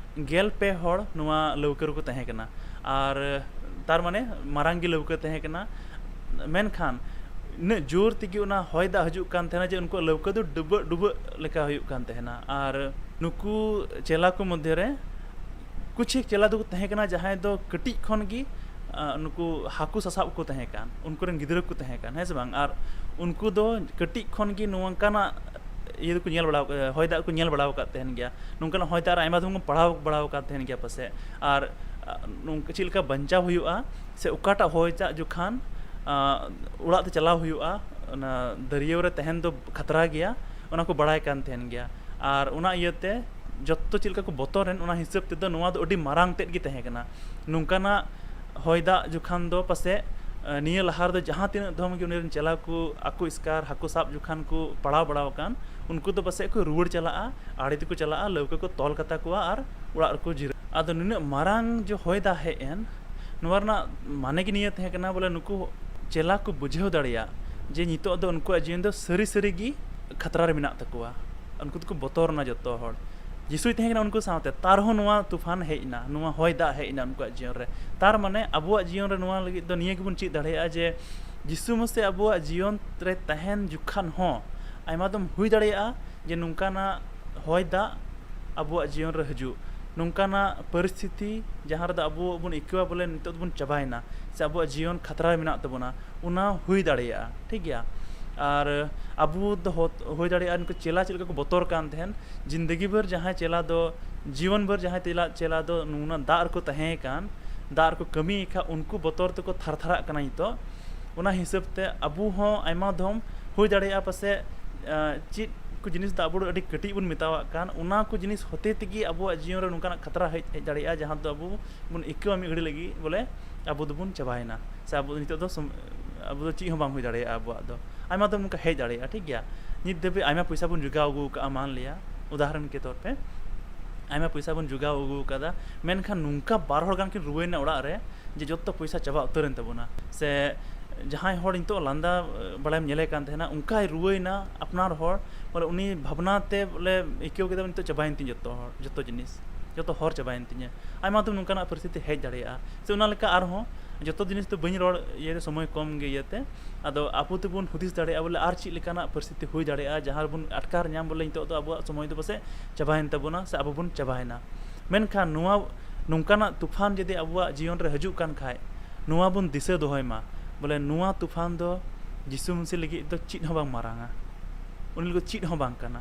ᱜᱮᱞ ᱯᱮ ᱦᱚᱲ ᱱᱚᱣᱟ ᱞᱟᱹᱣᱠᱟᱹ ᱨᱮᱠᱚ ᱛᱟᱦᱮᱸ ᱠᱟᱱᱟ᱾ ᱟᱨ ᱛᱟᱨ ᱢᱟᱱᱮ ᱢᱟᱨᱟᱝ ᱜᱮ ᱞᱟᱹᱣᱠᱟᱹ ᱛᱟᱦᱮᱸ ᱠᱟᱱᱟ᱾ ᱢᱮᱱᱠᱷᱟᱱ ᱤᱱᱟᱹᱜ ᱡᱳᱨ ᱛᱮᱜᱮ ᱚᱱᱟ ᱦᱚᱭ ᱫᱟᱜ ᱦᱤᱡᱩᱜ ᱠᱟᱱ ᱛᱟᱦᱮᱱᱟ ᱡᱮ ᱩᱱᱠᱩᱣᱟᱜ ᱞᱟᱹᱣᱠᱟᱹ ᱫᱚ ᱰᱩᱵᱟᱹᱜ ᱰᱩᱵᱟᱹᱜ ᱞᱮᱠᱟ ᱦᱩᱭᱩᱜ ᱠᱟᱱ ᱛᱟᱦᱮᱱᱟ᱾ ᱟᱨ ᱱᱩᱠᱩ ᱪᱮᱞᱟ ᱠᱚ ᱢᱚᱫᱽᱫᱷᱮ ᱨᱮ ᱠᱩᱪᱷᱤᱠ ᱪᱮᱞᱟ ᱫᱚᱠᱚ ᱛᱟᱦᱮᱸ ᱠᱟᱱᱟ ᱡᱟᱦᱟᱸᱭ ᱫᱚ ᱠᱟᱹᱴᱤᱡ ᱠᱷᱚᱱ ᱜᱮ, ᱟ, ᱱᱩᱠᱩ ᱦᱟᱹᱠᱩ ᱥᱟᱥᱟᱵ ᱠᱚ ᱛᱟᱦᱮᱸ ᱠᱟᱱ, ᱩᱱᱠᱩ ᱨᱮᱱ ᱜᱤᱫᱽᱨᱟᱹ ᱠᱚ ᱛᱟᱦᱮᱸ ᱠᱟᱱ, ᱦᱮᱸ ᱥᱮ ᱵᱟᱝ? ᱟᱨ ᱩᱱᱠᱩ ᱫᱚ ᱠᱟᱹᱴᱤᱡ ᱠᱷᱚᱱ ᱜᱮ ᱱᱚᱝᱠᱟᱱᱟᱜ ᱤᱭᱟᱹ ᱫᱚᱠᱚ ᱧᱮᱞ ᱵᱟᱲᱟ, ᱦᱚᱭ ᱫᱟᱜ ᱠᱚ ᱧᱮᱞ ᱵᱟᱲᱟ ᱟᱠᱟᱫ ᱛᱟᱦᱮᱱ ᱜᱮᱭᱟ᱾ ᱱᱚᱝᱠᱟᱱᱟᱜ ᱦᱚᱭ ᱫᱟᱜ ᱨᱮ ᱟᱭᱢᱟ ᱫᱷᱟᱣ ᱠᱚ ᱯᱟᱲᱦᱟᱣ ᱵᱟᱲᱟ ᱟᱠᱟᱫ ᱛᱟᱦᱮᱱ ᱜᱮᱭᱟ ᱯᱟᱥᱮᱡ᱾ ᱟᱨ, ᱟ, ᱱᱚᱝᱠᱟ ᱪᱮᱫ ᱞᱮᱠᱟ ᱵᱟᱧᱪᱟᱣ ᱦᱩᱭᱩᱜᱼᱟ, ᱥᱮ ᱚᱠᱟᱴᱟᱜ ᱦᱚᱭ ᱫᱟᱜ ᱡᱚᱠᱷᱟᱱ, ᱟ, ᱚᱲᱟᱜ ᱛᱮ ᱪᱟᱞᱟᱣ ᱦᱩᱭᱩᱜᱼᱟ, ᱚᱱᱟ ᱫᱟᱹᱨᱭᱟᱹᱣ ᱨᱮ ᱛᱟᱦᱮᱱ ᱫᱚ ᱠᱷᱟᱛᱨᱟ ᱜᱮᱭᱟ, ᱚᱱᱟ ᱠᱚ ᱵᱟᱲᱟᱭ ᱠᱟᱱ ᱛᱟᱦᱮᱱ ᱜᱮᱭᱟ᱾ ᱟᱨ ᱚᱱᱟ ᱤᱭᱟᱹᱛᱮ ᱡᱚᱛᱚ ᱪᱮᱫ ᱞᱮᱠᱟ ᱠᱚ ᱵᱚᱛᱚᱨᱮᱱ, ᱚᱱᱟ ᱦᱤᱥᱟᱹᱵ ᱛᱮᱫᱚ ᱱᱚᱣᱟ ᱫᱚ ᱟᱹᱰᱤ ᱢᱟᱨᱟᱝ ᱛᱮᱫ ᱜᱮ ᱛᱟᱦᱮᱸ ᱠᱟᱱᱟ᱾ ᱱᱚᱝᱠᱟᱱᱟᱜ ᱦᱚᱭ ᱫᱟᱜ ᱡᱚᱠᱷᱟᱱ ᱫᱚ ᱯᱟᱥᱮᱡ, ᱟ, ᱱᱤᱭᱟᱹ ᱞᱟᱦᱟ ᱨᱮᱫᱚ ᱡᱟᱦᱟᱸ ᱛᱤᱱᱟᱹᱜ ᱫᱷᱚᱢ ᱜᱮ ᱩᱱᱤ ᱨᱮᱱ ᱪᱮᱞᱟ ᱠᱚ ᱟᱠᱚ ᱮᱥᱠᱟᱨ ᱦᱟᱹᱠᱩ ᱥᱟᱵ ᱡᱚᱠᱷᱟᱱ ᱠᱚ ᱯᱟᱲᱟᱣ ᱵᱟᱲᱟᱣ ᱟᱠᱟᱱ, ᱩᱱᱠᱩ ᱫᱚ ᱯᱟᱥᱮᱡ ᱠᱚ ᱨᱩᱣᱟᱹᱲ ᱪᱟᱞᱟᱜᱼᱟ, ᱟᱲᱮ ᱛᱮᱠᱚ ᱪᱟᱞᱟᱜᱼᱟ, ᱞᱟᱹᱣᱠᱟᱹ ᱠᱚ ᱛᱚᱞ ᱠᱟᱛᱟ ᱠᱚᱣᱟ ᱟᱨ ᱚᱲᱟᱜ ᱨᱮᱠᱚ ᱡᱤᱨᱟᱹᱜᱼᱟ᱾ ᱟᱫᱚ ᱱᱩᱱᱟᱹᱜ ᱢᱟᱨᱟᱝ ᱡᱮ ᱦᱚᱭ ᱫᱟᱜ ᱦᱮᱡ ᱮᱱ, ᱱᱚᱣᱟ ᱨᱮᱱᱟᱜ ᱢᱟᱱᱮ ᱜᱮ ᱱᱤᱭᱟᱹ ᱛᱟᱦᱮᱸ ᱠᱟᱱᱟ ᱵᱚᱞᱮ ᱱᱩᱠᱩ ᱪᱮᱞᱟ ᱠᱚ ᱵᱩᱡᱷᱟᱹᱣ ᱫᱟᱲᱮᱭᱟᱜ ᱡᱮ ᱱᱤᱛᱚᱜ ᱫᱚ ᱩᱱᱠᱩᱣᱟᱜ ᱡᱤᱭᱚᱱ ᱫᱚ ᱥᱟᱹᱨᱤ ᱥᱟᱹᱨᱤ ᱜᱮ ᱠᱷᱟᱛᱨᱟ ᱨᱮ ᱢᱮᱱᱟᱜ ᱛᱟᱠᱚᱣᱟ᱾ ᱩᱱᱠᱩ ᱫᱚᱠᱚ ᱵᱚᱛᱚᱨ ᱮᱱᱟ ᱡᱚᱛᱚ ᱦᱚᱲ᱾ ᱡᱤᱥᱩᱭ ᱛᱟᱦᱮᱸ ᱠᱟᱱᱟ ᱩᱱᱠᱩ ᱥᱟᱶᱛᱮ, ᱛᱟᱨᱦᱚᱸ ᱱᱚᱣᱟ ᱛᱩᱯᱷᱟᱱ ᱦᱮᱡ ᱮᱱᱟ, ᱱᱚᱣᱟ ᱦᱚᱭ ᱫᱟᱜ ᱦᱮᱡ ᱮᱱᱟ ᱩᱱᱠᱩᱣᱟᱜ ᱡᱤᱭᱚᱱ ᱨᱮ᱾ ᱛᱟᱨ ᱢᱟᱱᱮ ᱟᱵᱚᱣᱟᱜ ᱡᱤᱭᱚᱱ ᱨᱮ ᱱᱚᱣᱟ ᱞᱟᱹᱜᱤᱫ ᱫᱚ ᱱᱤᱭᱟᱹ ᱜᱮᱵᱚᱱ ᱪᱮᱫ ᱫᱟᱲᱮᱭᱟᱜᱼᱟ ᱡᱮ ᱡᱤᱥᱩ ᱢᱟᱥᱮ ᱟᱵᱚᱣᱟᱜ ᱡᱤᱭᱚᱱ ᱨᱮ ᱛᱟᱦᱮᱱ ᱡᱚᱠᱷᱟᱱ ᱦᱚᱸ ᱟᱭᱢᱟ ᱫᱚᱢ ᱦᱩᱭ ᱫᱟᱲᱮᱭᱟᱜᱼᱟ ᱡᱮ ᱱᱚᱝᱠᱟᱱᱟᱜ ᱦᱚᱭ ᱫᱟᱜ ᱟᱵᱚᱣᱟᱜ ᱡᱤᱭᱚᱱ ᱨᱮ ᱦᱤᱡᱩᱜ, ᱱᱚᱝᱠᱟᱱᱟᱜ ᱯᱚᱨᱤᱥᱛᱷᱤᱛᱤ ᱡᱟᱦᱟᱸ ᱨᱮᱫᱚ ᱟᱵᱚ ᱵᱚᱱ ᱟᱹᱭᱠᱟᱹᱣᱟ ᱵᱚᱞᱮ ᱱᱤᱛᱚᱜ ᱫᱚᱵᱚᱱ ᱪᱟᱵᱟᱭᱮᱱᱟ ᱥᱮ ᱟᱵᱚᱣᱟᱜ ᱡᱤᱭᱚᱱ ᱠᱷᱟᱛᱨᱟ ᱨᱮ ᱢᱮᱱᱟᱜ ᱛᱟᱵᱚᱱᱟ, ᱚᱱᱟ ᱦᱩᱭ ᱫᱟᱲᱮᱭᱟᱜᱼᱟ, ᱴᱷᱤᱠ ᱜᱮᱭᱟ᱾ ᱟᱨ ᱟᱵᱚ ᱫᱚ ᱦᱚ-, ᱦᱩᱭ ᱫᱟᱲᱮᱭᱟᱜᱼᱟ ᱱᱩᱠᱩ ᱪᱮᱞᱟ ᱪᱮᱫ ᱞᱮᱠᱟ ᱠᱚ ᱵᱚᱛᱚᱨ ᱠᱟᱱ ᱛᱟᱦᱮᱱ, ᱡᱤᱱᱫᱮᱜᱤ ᱵᱷᱳᱨ ᱡᱟᱦᱟᱸᱭ ᱪᱮᱞᱟ ᱫᱚ, ᱡᱤᱭᱚᱱ ᱵᱷᱳᱨ ᱡᱟᱦᱟᱸᱭ ᱪᱮᱞᱟ, ᱪᱮᱞᱟ ᱫᱚ ᱱᱩᱱᱟᱹᱜ ᱫᱟᱜ ᱨᱮᱠᱚ ᱛᱟᱦᱮᱸ ᱠᱟᱱ, ᱫᱟᱜ ᱨᱮᱠᱚ ᱠᱟᱹᱢᱤᱭᱮᱫ ᱠᱷᱟᱱ ᱩᱱᱠᱩ ᱵᱚᱛᱚᱨ ᱛᱮᱠᱚ ᱛᱷᱟᱨ ᱛᱷᱟᱨᱟᱜ ᱠᱟᱱᱟ ᱱᱤᱛᱚᱜ᱾ ᱚᱱᱟ ᱦᱤᱥᱟᱹᱵ ᱛᱮ ᱟᱵᱚ ᱦᱚᱸ ᱟᱭᱢᱟ ᱫᱷᱚᱢ ᱦᱩᱭ ᱫᱟᱲᱮᱭᱟᱜᱼᱟ ᱯᱟᱥᱮᱡ, ᱟᱸ, ᱪᱮᱫ ᱠᱚ ᱡᱤᱱᱤᱥ ᱫᱚ ᱟᱵᱚ ᱫᱚ ᱟᱹᱰᱤ ᱠᱟᱹᱴᱤᱡ ᱵᱚᱱ ᱢᱮᱛᱟᱣᱟᱜ ᱠᱟᱱ, ᱚᱱᱟ ᱠᱚ ᱡᱤᱱᱤᱥ ᱦᱚᱛᱮ ᱛᱮᱜᱮ ᱟᱵᱚᱣᱟᱜ ᱡᱤᱭᱚᱱ ᱨᱮ ᱱᱚᱝᱠᱟᱱᱟᱜ ᱠᱷᱟᱛᱨᱟ ᱦᱮᱡ, ᱦᱮᱡ ᱫᱟᱲᱮᱭᱟᱜᱼᱟ, ᱡᱟᱦᱟᱸ ᱫᱚ ᱟᱵᱚ ᱵᱚᱱ ᱟᱹᱭᱠᱟᱹᱣᱟ ᱢᱤᱫ ᱜᱷᱟᱹᱲᱤ ᱞᱟᱹᱜᱤᱫ ᱵᱚᱞᱮ ᱟᱵᱚ ᱫᱚᱵᱚᱱ ᱪᱟᱵᱟᱭᱮᱱᱟ, ᱥᱮ ᱟᱵᱚ ᱫᱚ ᱱᱤᱛᱚᱜ ᱫᱚ ᱥᱚᱢ-, ᱟᱵᱚ ᱫᱚ ᱪᱮᱫ ᱦᱚᱸ ᱵᱟᱝ ᱦᱩᱭ ᱫᱟᱲᱮᱭᱟᱜᱼᱟ ᱟᱵᱚᱣᱟᱜ ᱫᱚ᱾ ᱟᱭᱢᱟ ᱫᱚᱢ ᱱᱚᱝᱠᱟ ᱦᱮᱡ ᱫᱟᱲᱮᱭᱟᱜᱼᱟ, ᱴᱷᱤᱠ ᱜᱮᱭᱟ᱾ ᱱᱤᱛ ᱫᱷᱟᱹᱵᱤᱡ ᱟᱭᱢᱟ ᱯᱚᱭᱥᱟ ᱵᱚᱱ ᱡᱚᱜᱟᱣ ᱟᱹᱜᱩ ᱟᱠᱟᱫᱼᱟ, ᱢᱟᱱ ᱞᱤᱭᱟ, ᱩᱫᱟᱦᱚᱨᱚᱱ ᱠᱮ ᱛᱚᱨ ᱯᱮ, ᱟᱭᱢᱟ ᱯᱚᱭᱥᱟ ᱵᱚᱱ ᱡᱚᱜᱟᱣ ᱟᱹᱜᱩ ᱟᱠᱟᱫᱟ, ᱢᱮᱱᱠᱷᱟᱱ ᱱᱚᱝᱠᱟ ᱵᱟᱨ ᱦᱚᱲ ᱜᱟᱱ ᱠᱤᱱ ᱨᱩᱣᱟᱹᱭᱮᱱᱟ ᱚᱲᱟᱜ ᱨᱮ ᱡᱮ ᱡᱚᱛᱚ ᱯᱚᱭᱥᱟ ᱪᱟᱵᱟ ᱩᱛᱟᱹᱨᱮᱱ ᱛᱟᱵᱚᱱᱟ᱾ ᱥᱮ ᱡᱟᱦᱟᱸᱭ ᱦᱚᱲ ᱱᱤᱛᱚᱜ ᱞᱟᱸᱫᱟ, ᱮ, ᱵᱟᱲᱟᱭᱮᱢ ᱧᱮᱞᱮ ᱠᱟᱱ ᱛᱟᱦᱮᱱᱟ, ᱚᱱᱠᱟᱭ ᱨᱩᱣᱟᱹᱭᱮᱱᱟ ᱟᱯᱱᱟᱨ ᱦᱚᱲ, ᱵᱚᱞᱮ ᱩᱱᱤ ᱵᱷᱟᱵᱽᱱᱟ ᱛᱮ ᱵᱚᱞᱮ ᱟᱹᱭᱠᱟᱹᱣ ᱠᱮᱫᱟ ᱱᱤᱛᱚᱜ ᱪᱟᱵᱟᱭᱮᱱ ᱛᱤᱧ ᱡᱚᱛᱚ ᱦᱚᱲ, ᱡᱚᱛᱚ ᱡᱤᱱᱤᱥ᱾ ᱡᱚᱛᱚ ᱦᱚᱨ ᱪᱟᱵᱟᱭᱮᱱ ᱛᱤᱧᱟᱹ᱾ ᱟᱭᱢᱟ ᱫᱤᱱ ᱱᱚᱝᱠᱟᱱᱟᱜ ᱯᱚᱨᱤᱥᱛᱷᱤᱛᱤ ᱦᱮᱡ ᱫᱟᱲᱮᱭᱟᱜᱼᱟ᱾ ᱥᱮ ᱚᱱᱟ ᱞᱮᱠᱟ ᱟᱨᱦᱚᱸ, ᱡᱚᱛᱚ ᱡᱤᱱᱤᱥ ᱫᱚ ᱵᱟᱹᱧ ᱨᱚᱲ ᱤᱭᱟᱹ ᱨᱮ, ᱥᱚᱢᱚᱭ ᱠᱚᱢ ᱜᱮ ᱤᱭᱟᱹᱛᱮ, ᱟᱫᱚ ᱟᱵᱚ ᱛᱮᱵᱚᱱ ᱦᱩᱫᱤᱥ ᱫᱟᱲᱮᱭᱟᱜᱼᱟ ᱵᱚᱞᱮ ᱟᱨ ᱪᱮᱫ ᱞᱮᱠᱟᱱᱟᱜ ᱯᱚᱨᱤᱥᱛᱷᱤᱛᱤ ᱦᱩᱭ ᱫᱟᱲᱮᱭᱟᱜᱼᱟ, ᱡᱟᱦᱟᱸ ᱨᱮᱵᱚᱱ ᱟᱴᱠᱟᱨ ᱧᱟᱢ ᱵᱚᱞᱮ ᱱᱤᱛᱚᱜ ᱫᱚ ᱟᱵᱚᱣᱟᱜ ᱥᱚᱢᱚᱭ ᱫᱚ ᱯᱟᱥᱮᱡ ᱪᱟᱵᱟᱭᱮᱱ ᱛᱟᱵᱚᱱᱟ ᱥᱮ ᱟᱵᱚ ᱵᱚᱱ ᱪᱟᱵᱟᱭᱮᱱᱟ᱾ ᱢᱮᱱᱠᱷᱟᱱ ᱱᱚᱣᱟ, ᱱᱚᱝᱠᱟᱱᱟᱜ ᱛᱩᱯᱷᱟᱱ ᱡᱩᱫᱤ ᱟᱵᱚᱣᱟᱜ ᱡᱤᱭᱚᱱ ᱨᱮ ᱦᱤᱡᱩᱜ ᱠᱟᱱ ᱠᱷᱟᱡ, ᱱᱚᱣᱟ ᱵᱚᱱ ᱫᱤᱥᱟᱹ ᱫᱚᱦᱚᱭ ᱢᱟ ᱵᱚᱞᱮ ᱱᱚᱣᱟ ᱛᱩᱯᱷᱟᱱ ᱫᱚ ᱡᱤᱥᱩ ᱢᱟᱹᱥᱤ ᱞᱟᱹᱜᱤᱫ ᱫᱚ ᱪᱮᱫ ᱦᱚᱸ ᱵᱟᱝ ᱢᱟᱨᱟᱝᱟ, ᱩᱱᱤ ᱞᱟᱹᱜᱤᱫ ᱪᱮᱫ ᱦᱚᱸ ᱵᱟᱝ ᱠᱟᱱᱟ᱾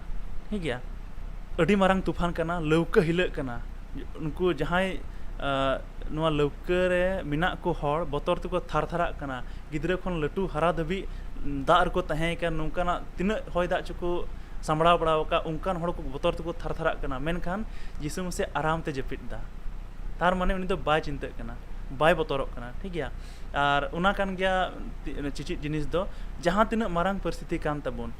ᱴᱷᱤᱠ ᱜᱮᱭᱟ, ᱟᱹᱰᱤ ᱢᱟᱨᱟᱝ ᱛᱩᱯᱷᱟᱱ ᱠᱟᱱᱟ, ᱞᱟᱹᱣᱠᱟᱹ ᱦᱤᱞᱟᱹᱜ ᱠᱟᱱᱟ᱾ ᱩᱱᱠᱩ ᱡᱟᱦᱟᱸᱭ, ᱟᱸ, ᱱᱚᱣᱟ ᱞᱟᱹᱣᱠᱟᱹ ᱨᱮ ᱢᱮᱱᱟᱜ ᱠᱚ ᱦᱚᱲ ᱵᱚᱛᱚᱨ ᱛᱮᱠᱚ ᱛᱷᱟᱨ ᱛᱷᱟᱨᱟᱜ ᱠᱟᱱᱟ᱾ ᱜᱤᱫᱽᱨᱟᱹ ᱠᱷᱚᱱ ᱞᱟᱹᱴᱩ ᱦᱟᱨᱟ ᱫᱷᱟᱹᱵᱤᱡ ᱫᱟᱜ ᱨᱮᱠᱚ ᱛᱟᱦᱮᱸ ᱠᱟᱱ, ᱱᱚᱝᱠᱟᱱᱟᱜ ᱛᱤᱱᱟᱹᱜ ᱦᱚᱭ ᱫᱟᱜ ᱪᱚᱠᱚ ᱥᱟᱢᱵᱲᱟᱣ ᱵᱟᱲᱟ ᱟᱠᱟᱫ, ᱚᱱᱠᱟᱱ ᱦᱚᱲ ᱠᱚ ᱵᱚᱛᱚᱨ ᱛᱮᱠᱚ ᱛᱷᱟᱨ ᱛᱷᱟᱨᱟᱜ ᱠᱟᱱᱟ᱾ ᱢᱮᱱᱠᱷᱟᱱ ᱡᱤᱥᱩ ᱢᱟᱹᱥᱤ ᱟᱨᱟᱢ ᱛᱮ ᱡᱟᱹᱯᱤᱫ ᱮᱫᱟ᱾ ᱛᱟᱨ ᱢᱟᱱᱮ ᱩᱱᱤ ᱫᱚ ᱵᱟᱭ ᱪᱤᱱᱛᱟᱹᱜ ᱠᱟᱱᱟ, ᱵᱟᱭ ᱵᱚᱛᱚᱨᱚᱜ ᱠᱟᱱᱟ᱾ ᱴᱷᱤᱠ ᱜᱮᱭᱟ, ᱟᱨ ᱚᱱᱟ ᱠᱟᱱ ᱜᱮᱭᱟ ᱛᱤ-, ᱪᱤᱪᱤᱫ ᱡᱤᱱᱤᱥ ᱫᱚ, ᱡᱟᱦᱟᱸ ᱛᱤᱱᱟᱹᱜ ᱢᱟᱨᱟᱝ ᱯᱚᱨᱤᱥᱛᱷᱤᱛᱤ ᱠᱟᱱ ᱛᱟᱵᱚᱱ,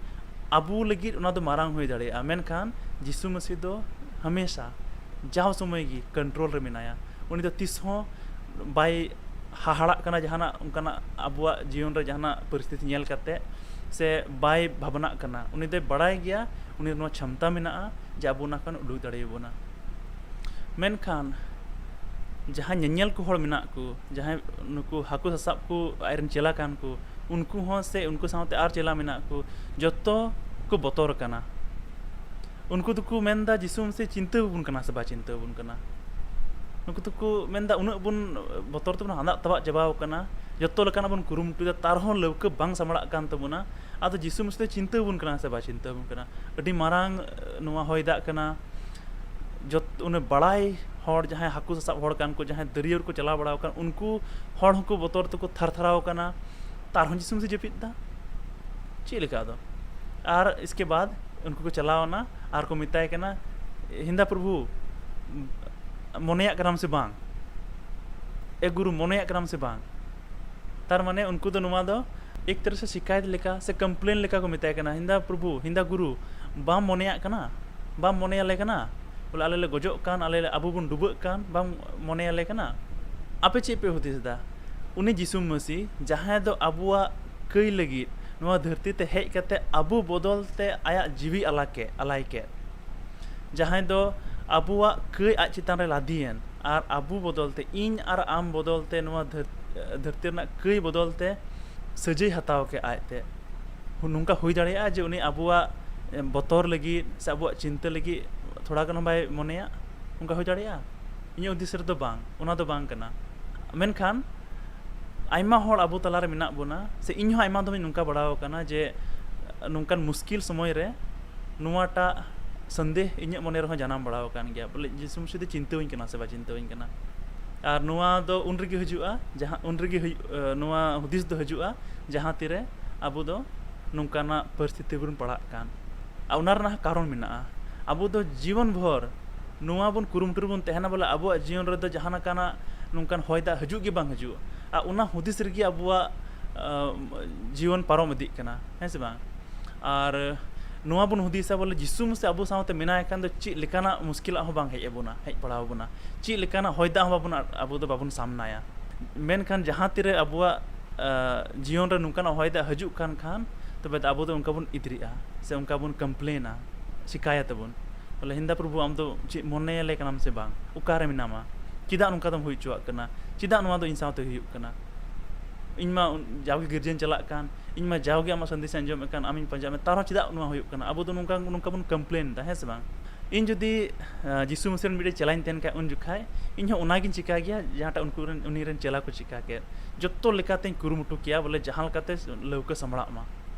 ᱟᱵᱚ ᱞᱟᱹᱜᱤᱫ ᱚᱱᱟ ᱫᱚ ᱢᱟᱨᱟᱝ ᱦᱩᱭ ᱫᱟᱲᱮᱭᱟᱜᱼᱟ, ᱢᱮᱱᱠᱷᱟᱱ ᱡᱤᱥᱩ ᱢᱟᱹᱥᱤ ᱫᱚ ᱦᱟᱢᱮᱥᱟ, ᱡᱟᱣ ᱥᱚᱢᱚᱭ ᱜᱮ ᱠᱚᱱᱴᱨᱳᱞ ᱨᱮ ᱢᱮᱱᱟᱭᱟ᱾ ᱩᱱᱤ ᱫᱚ ᱛᱤᱥ ᱦᱚᱸ ᱵᱟᱭ ᱦᱟᱦᱟᱲᱟᱜ ᱠᱟᱱᱟ ᱡᱟᱦᱟᱱᱟᱜ ᱚᱱᱠᱟᱱᱟᱜ ᱟᱵᱚᱣᱟᱜ ᱡᱤᱭᱚᱱ ᱨᱮ ᱡᱟᱦᱟᱱᱟᱜ ᱯᱚᱨᱤᱥᱛᱷᱤᱛᱤ ᱧᱮᱞ ᱠᱟᱛᱮ, ᱥᱮ ᱵᱟᱭ ᱵᱷᱟᱵᱽᱱᱟᱜ ᱠᱟᱱᱟ᱾ ᱩᱱᱤ ᱫᱚᱭ ᱵᱟᱲᱟᱭ ᱜᱮᱭᱟ, ᱩᱱᱤ ᱱᱚᱣᱟ ᱪᱷᱟᱢᱛᱟ ᱢᱮᱱᱟᱜᱼᱟ ᱡᱮ ᱟᱵᱚ ᱚᱱᱟ ᱠᱷᱚᱱ ᱩᱰᱩᱠ ᱫᱟᱲᱮᱭᱟᱵᱚᱱᱟ᱾ ᱢᱮᱱᱠᱷᱟᱱ ᱡᱟᱦᱟᱸᱭ ᱧᱮᱧᱮᱞ ᱠᱚ ᱦᱚᱲ ᱢᱮᱱᱟᱜ ᱠᱚ, ᱡᱟᱦᱟᱸᱭ ᱱᱩᱠᱩ ᱦᱟᱹᱠᱩ ᱥᱟᱥᱟᱵ ᱠᱚ ᱟᱡ ᱨᱮᱱ ᱪᱮᱞᱟ ᱠᱟᱱ ᱠᱚ, ᱩᱱᱠᱩ ᱦᱚᱸ ᱥᱮ ᱩᱱᱠᱩ ᱥᱟᱶᱛᱮ ᱟᱨ ᱪᱮᱞᱟ ᱢᱮᱱᱟᱜ ᱠᱚ, ᱡᱚᱛᱚ ᱠᱚ ᱵᱚᱛᱚᱨ ᱟᱠᱟᱱᱟ᱾ ᱩᱱᱠᱩ ᱫᱚᱠᱚ ᱢᱮᱱᱫᱟ, "ᱡᱤᱥᱩ ᱢᱟᱹᱥᱤ ᱪᱤᱱᱛᱟᱹ ᱟᱵᱚᱱ ᱠᱟᱱᱟ ᱥᱮ ᱵᱟᱭ ᱪᱤᱱᱛᱟᱹ ᱟᱵᱚᱱ ᱠᱟᱱᱟ?" ᱱᱩᱠᱩ ᱫᱚᱠᱚ ᱢᱮᱱᱫᱟ, "ᱩᱱᱟᱹᱜ ᱵᱚᱱ ᱵᱚᱛᱚᱨ ᱛᱮᱵᱚᱱ ᱟᱸᱫᱟᱜ ᱛᱟᱵᱟᱜ ᱪᱟᱵᱟᱣ ᱠᱟᱱᱟ, ᱡᱚᱛᱚ ᱞᱮᱠᱟᱱᱟᱜ ᱵᱚᱱ ᱠᱩᱨᱩᱢᱩᱴᱩᱭᱮᱫᱟ, ᱛᱟᱨᱦᱚᱸ ᱞᱟᱹᱣᱠᱟᱹ ᱵᱟᱝ ᱥᱟᱢᱵᱲᱟᱜ ᱠᱟᱱ ᱛᱟᱵᱚᱱᱟ᱾ ᱟᱫᱚ ᱡᱤᱥᱩ ᱢᱟᱹᱥᱤ ᱫᱚ ᱪᱤᱱᱛᱟᱹ ᱟᱵᱚᱱ ᱠᱟᱱᱟ ᱥᱮ ᱵᱟᱭ ᱪᱤᱱᱛᱟᱹ ᱟᱵᱚᱱ ᱠᱟᱱᱟ?" ᱟᱹᱰᱤ ᱢᱟᱨᱟᱝ, ᱮ, ᱱᱚᱣᱟ ᱦᱚᱭ ᱫᱟᱜ ᱠᱟᱱᱟ᱾ ᱡᱚᱛ-, ᱩᱱᱤ ᱵᱟᱲᱟᱭ ᱦᱚᱲ, ᱡᱟᱦᱟᱸᱭ ᱦᱟᱹᱠᱩ ᱥᱟᱥᱟᱵ ᱦᱚᱲ ᱠᱟᱱ ᱠᱚ, ᱡᱟᱦᱟᱸᱭ ᱫᱟᱹᱨᱭᱟᱹ ᱨᱮᱠᱚ ᱪᱟᱞᱟᱣ ᱵᱟᱲᱟ ᱟᱠᱟᱱ, ᱩᱱᱠᱩ ᱦᱚᱲ ᱦᱚᱸᱠᱚ ᱵᱚᱛᱚᱨ ᱛᱮᱠᱚ ᱛᱷᱟᱨ ᱛᱷᱟᱨᱟᱣ ᱟᱠᱟᱱᱟ᱾ ᱛᱟᱨᱦᱚᱸ ᱡᱤᱥᱩ ᱢᱟᱹᱥᱤ ᱡᱟᱹᱯᱤᱫ ᱮᱫᱟ᱾ ᱪᱮᱫ ᱞᱮᱠᱟ ᱟᱫᱚ? ᱟᱨ ᱤᱥᱠᱮ ᱵᱟᱫ ᱩᱱᱠᱩ ᱠᱚ ᱪᱟᱞᱟᱣ ᱮᱱᱟ ᱟᱨ ᱠᱚ ᱢᱮᱛᱟᱭ ᱠᱟᱱᱟ, "ᱦᱮᱸᱫᱟ ᱯᱨᱚᱵᱷᱩ, ᱢᱚᱱᱮᱭᱟᱜ ᱠᱟᱱᱟᱢ ᱥᱮ ᱵᱟᱝ? ᱮ ᱜᱩᱨᱩ, ᱢᱚᱱᱮᱭᱟᱜ ᱠᱟᱱᱟᱢ ᱥᱮ ᱵᱟᱝ?" ᱛᱟᱨ ᱢᱟᱱᱮ ᱩᱱᱠᱩ ᱫᱚ ᱱᱚᱣᱟ ᱫᱚ ᱮᱠ ᱛᱚᱨᱦ ᱥᱮ ᱥᱤᱠᱟᱭᱚᱛ ᱞᱮᱠᱟ ᱥᱮ ᱠᱚᱢᱯᱞᱮᱱ ᱞᱮᱠᱟ ᱠᱚ ᱢᱮᱛᱟᱭ ᱠᱟᱱᱟ, "ᱦᱮᱸᱫᱟ ᱯᱨᱚᱵᱷᱩ, ᱦᱮᱸᱫᱟ ᱜᱩᱨᱩ, ᱵᱟᱢ ᱢᱚᱱᱮᱭᱟᱜ ᱠᱟᱱᱟ? ᱵᱟᱢ ᱢᱚᱱᱮᱭᱟᱞᱮ ᱠᱟᱱᱟ? ᱵᱚᱞᱮ ᱟᱞᱮ ᱞᱮ ᱜᱚᱡᱚᱜ ᱠᱟᱱ, ᱟᱞᱮ ᱞᱮ, ᱟᱵᱚ ᱵᱚᱱ ᱰᱩᱵᱟᱹᱜ ᱠᱟᱱ, ᱵᱟᱢ ᱢᱚᱱᱮᱭᱟᱞᱮ ᱠᱟᱱᱟ?" ᱟᱯᱮ ᱪᱮᱫ ᱯᱮ ᱦᱩᱫᱤᱥ ᱮᱫᱟ? ᱩᱱᱤ ᱡᱤᱥᱩ ᱢᱟᱹᱥᱤ, ᱡᱟᱦᱟᱸᱭ ᱫᱚ ᱟᱵᱚᱣᱟᱜ ᱠᱟᱹᱭ ᱞᱟᱹᱜᱤᱫ ᱱᱚᱣᱟ ᱫᱷᱟᱹᱨᱛᱤ ᱛᱮ ᱦᱮᱡ ᱠᱟᱛᱮ ᱟᱵᱚ ᱵᱚᱫᱚᱞ ᱛᱮ ᱟᱭᱟᱜ ᱡᱤᱣᱤ ᱟᱞᱟ ᱠᱮᱫ, ᱟᱞᱟᱭ ᱠᱮᱫ, ᱡᱟᱦᱟᱸᱭ ᱫᱚ ᱟᱵᱚᱣᱟᱜ ᱠᱟᱹᱭ ᱟᱡ ᱪᱮᱛᱟᱱ ᱨᱮ ᱞᱟᱫᱮᱭᱮᱱ, ᱟᱨ ᱟᱵᱚ ᱵᱚᱫᱚᱞ ᱛᱮ, ᱤᱧ ᱟᱨ ᱟᱢ ᱵᱚᱫᱚᱞ ᱛᱮ, ᱱᱚᱣᱟ ᱫᱷᱟᱹᱨ-, ᱫᱷᱟᱹᱨᱛᱤ ᱨᱮᱱᱟᱜ ᱠᱟᱹᱭ ᱵᱚᱫᱚᱞ ᱛᱮ ᱥᱟᱹᱡᱟᱹᱭ ᱦᱟᱛᱟᱣ ᱠᱮᱫ ᱟᱡᱛᱮ᱾ ᱦᱩ-, ᱱᱚᱝᱠᱟ ᱦᱩᱭ ᱫᱟᱲᱮᱭᱟᱜᱼᱟ ᱡᱮ ᱩᱱᱤ ᱟᱵᱚᱣᱟᱜ, ᱮ, ᱵᱚᱛᱚᱨ ᱞᱟᱹᱜᱤᱫ ᱥᱮ ᱟᱵᱚᱣᱟᱜ ᱪᱤᱱᱛᱟᱹ ᱞᱟᱹᱜᱤᱫ ᱛᱷᱚᱲᱟ ᱜᱟᱱ ᱦᱚᱸ ᱵᱟᱭ ᱢᱚᱱᱮᱭᱟ? ᱚᱱᱠᱟ ᱦᱩᱭ ᱫᱟᱲᱮᱭᱟᱜᱼᱟ? ᱤᱧᱟᱹᱜ ᱦᱩᱫᱤᱥ ᱨᱮᱫᱚ ᱵᱟᱝ, ᱚᱱᱟ ᱫᱚ ᱵᱟᱝ ᱠᱟᱱᱟ᱾ ᱢᱮᱱᱠᱷᱟᱱ ᱟᱭᱢᱟ ᱦᱚᱲ ᱟᱵᱚ ᱛᱟᱞᱟᱨᱮ ᱢᱮᱱᱟᱜ ᱵᱚᱱᱟ, ᱥᱮ ᱤᱧ ᱦᱚᱸ ᱟᱭᱢᱟ ᱫᱚᱢᱤᱧ ᱱᱚᱝᱠᱟ ᱵᱟᱲᱟᱣ ᱟᱠᱟᱱᱟ ᱡᱮ ᱱᱚᱝᱠᱟᱱ ᱢᱩᱥᱠᱤᱞ ᱥᱚᱢᱚᱭ ᱨᱮ ᱱᱚᱣᱟᱴᱟᱜ ᱥᱚᱱᱫᱮᱦ ᱤᱧᱟᱹᱜ ᱢᱚᱱᱮ ᱨᱮᱦᱚᱸ ᱡᱟᱱᱟᱢ ᱵᱟᱲᱟᱣ ᱟᱠᱟᱱ ᱜᱮᱭᱟ, ᱵᱚᱞᱮ ᱡᱤᱥᱩ ᱢᱟᱹᱥᱤ ᱫᱚ ᱪᱤᱱᱛᱟᱹᱣᱟᱹᱧ ᱠᱟᱱᱟ ᱥᱮ ᱵᱟᱭ ᱪᱤᱱᱛᱟᱹᱣᱟᱹᱧ ᱠᱟᱱᱟ᱾ ᱟᱨ ᱱᱚᱣᱟ ᱫᱚ ᱩᱱ ᱨᱮᱜᱮ ᱦᱤᱡᱩᱜᱼᱟ, ᱡᱟᱦᱟᱸ, ᱩᱱ ᱨᱮᱜᱮ ᱦᱩᱭᱩᱜ, ᱮ, ᱱᱚᱣᱟ ᱦᱩᱫᱤᱥ ᱫᱚ ᱦᱤᱡᱩᱜᱼᱟ, ᱡᱟᱦᱟᱸ ᱛᱤᱨᱮ ᱟᱵᱚ ᱫᱚ ᱱᱚᱝᱠᱟᱱᱟᱜ ᱯᱚᱨᱤᱥᱛᱷᱤᱛᱤ ᱵᱚᱱ ᱯᱟᱲᱟᱜ ᱠᱟᱱ᱾ ᱟᱨ ᱚᱱᱟ ᱨᱮᱱᱟᱜ ᱦᱚᱸ ᱠᱟᱨᱚᱱ ᱢᱮᱱᱟᱜᱼᱟ᱾ ᱟᱵᱚ ᱫᱚ ᱡᱤᱭᱚᱱ ᱵᱷᱳᱨ ᱱᱚᱣᱟ ᱵᱚᱱ ᱠᱩᱨᱩᱢᱩᱴᱩ ᱨᱮᱵᱚᱱ ᱛᱟᱦᱮᱱᱟ, ᱵᱚᱞᱮ ᱟᱵᱚᱣᱟᱜ ᱡᱤᱭᱚᱱ ᱨᱮᱫᱚ ᱡᱟᱦᱟᱸ ᱞᱮᱠᱟᱱᱟᱜ ᱱᱚᱝᱠᱟᱱ ᱦᱚᱭ ᱫᱟᱜ ᱦᱤᱡᱩᱜ ᱜᱮ ᱵᱟᱝ ᱦᱤᱡᱩᱜ, ᱟᱨ ᱚᱱᱟ ᱦᱩᱫᱤᱥ ᱨᱮᱜᱮ ᱟᱵᱚᱣᱟᱜ, ᱟ, ᱡᱤᱭᱚᱱ ᱯᱟᱨᱚᱢ ᱤᱫᱤᱜ ᱠᱟᱱᱟ, ᱦᱮᱸ ᱥᱮ ᱵᱟᱝ? ᱟᱨ ᱱᱚᱣᱟ ᱵᱚᱱ ᱦᱩᱫᱤᱥᱟ, ᱵᱚᱞᱮ ᱡᱤᱥᱩ ᱢᱟᱹᱥᱤ ᱟᱵᱚ ᱥᱟᱶᱛᱮ ᱢᱮᱱᱟᱭ ᱠᱷᱟᱱ ᱫᱚ ᱪᱮᱫ ᱞᱮᱠᱟᱱᱟᱜ ᱢᱩᱥᱠᱤᱞᱟᱜ ᱦᱚᱸ ᱵᱟᱝ ᱦᱮᱡ ᱟᱵᱚᱱᱟ, ᱦᱮᱡ ᱯᱟᱲᱟᱣ ᱟᱵᱚᱱᱟ, ᱪᱮᱫ ᱞᱮᱠᱟᱱᱟᱜ ᱦᱚᱭ ᱫᱟᱜ ᱦᱚᱸ ᱵᱟᱵᱚᱱ, ᱟᱵᱚ ᱫᱚ ᱵᱟᱵᱚᱱ ᱥᱟᱢᱱᱟᱭᱟ᱾ ᱢᱮᱱᱠᱷᱟᱱ ᱡᱟᱦᱟᱸ ᱛᱤᱨᱮ ᱟᱵᱚᱣᱟᱜ, ᱟ, ᱡᱤᱭᱚᱱ ᱨᱮ ᱱᱚᱝᱠᱟᱱᱟᱜ ᱦᱚᱭ ᱫᱟᱜ ᱦᱤᱡᱩᱜ ᱠᱟᱱ ᱠᱷᱟᱱ, ᱛᱚᱵᱮ ᱫᱚ ᱟᱵᱚ ᱫᱚ ᱚᱱᱠᱟ ᱵᱚᱱ ᱤᱫᱨᱤᱜᱼᱟ, ᱥᱮ ᱚᱱᱠᱟ ᱵᱚᱱ ᱠᱚᱢᱯᱞᱮᱱᱟ, ᱥᱤᱠᱟᱭᱟᱛ ᱟᱵᱚᱱ, ᱵᱚᱞᱮ, "ᱦᱮᱸᱫᱟ ᱯᱨᱚᱵᱷᱩ, ᱟᱢ ᱫᱚ ᱪᱮᱫ ᱢᱚᱱᱮᱭᱟᱞᱮ ᱠᱟᱱᱟᱢ ᱥᱮ ᱵᱟᱝ? ᱚᱠᱟᱨᱮ ᱢᱮᱱᱟᱢᱟ? ᱪᱮᱫᱟᱜ ᱱᱚᱝᱠᱟ ᱫᱚᱢ ᱦᱩᱭ ᱦᱚᱪᱚᱣᱟᱜ ᱠᱟᱱᱟ? ᱪᱮᱫᱟᱜ ᱱᱚᱣᱟ ᱫᱚ ᱤᱧ ᱥᱟᱶᱛᱮ ᱦᱩᱭᱩᱜ ᱠᱟᱱᱟ? ᱤᱧ ᱢᱟ ᱡᱟᱣᱜᱮ ᱜᱤᱨᱡᱟᱹᱧ ᱪᱟᱞᱟᱜ ᱠᱟᱱ, ᱤᱧ ᱢᱟ ᱡᱟᱣᱜᱮ ᱟᱢᱟᱜ ᱥᱟᱸᱫᱮᱥ ᱤᱧ ᱟᱸᱡᱚᱢᱮᱫ ᱠᱟᱱ, ᱟᱢᱤᱧ ᱯᱟᱸᱡᱟᱭᱮᱫ ᱢᱮ, ᱛᱟᱨᱦᱚᱸ ᱪᱮᱫᱟᱜ ᱱᱚᱣᱟ ᱦᱩᱭᱩᱜ ᱠᱟᱱᱟ?" ᱟᱵᱚ ᱫᱚ ᱱᱚᱝᱠᱟ, ᱱᱚᱝᱠᱟ ᱵᱚᱱ ᱠᱚᱢᱯᱞᱮᱱ ᱮᱫᱟ, ᱦᱮᱸ ᱥᱮ ᱵᱟᱝ? ᱤᱧ ᱡᱩᱫᱤ, ᱟ, ᱡᱤᱥᱩ ᱢᱟᱹᱥᱤ ᱨᱮᱱ ᱢᱤᱫᱴᱮᱱ ᱪᱮᱞᱟᱧ ᱛᱟᱦᱮᱱ ᱠᱷᱟᱡ, ᱩᱱ ᱡᱚᱠᱷᱟᱡ ᱤᱧ ᱦᱚᱸ ᱚᱱᱟᱜᱤᱧ ᱪᱤᱠᱟ ᱜᱮᱭᱟ, ᱡᱟᱦᱟᱸᱴᱟᱜ ᱩᱱᱠᱩ ᱨᱮᱱ, ᱩᱱᱤ ᱨᱮᱱ ᱪᱮᱞᱟ ᱠᱚ ᱪᱤᱠᱟ ᱠᱮᱫ᱾ ᱡᱚᱛᱚ ᱞᱮᱠᱟᱛᱮᱧ ᱠᱩᱨᱩᱢᱩᱴᱩ ᱠᱮᱭᱟ, ᱵᱚᱞᱮ, ᱡᱟᱦᱟᱸ ᱞᱮᱠᱟᱛᱮ ᱞᱟᱹᱣᱠᱟᱹ ᱥᱟᱢᱵᱲᱟᱜ ᱢᱟ᱾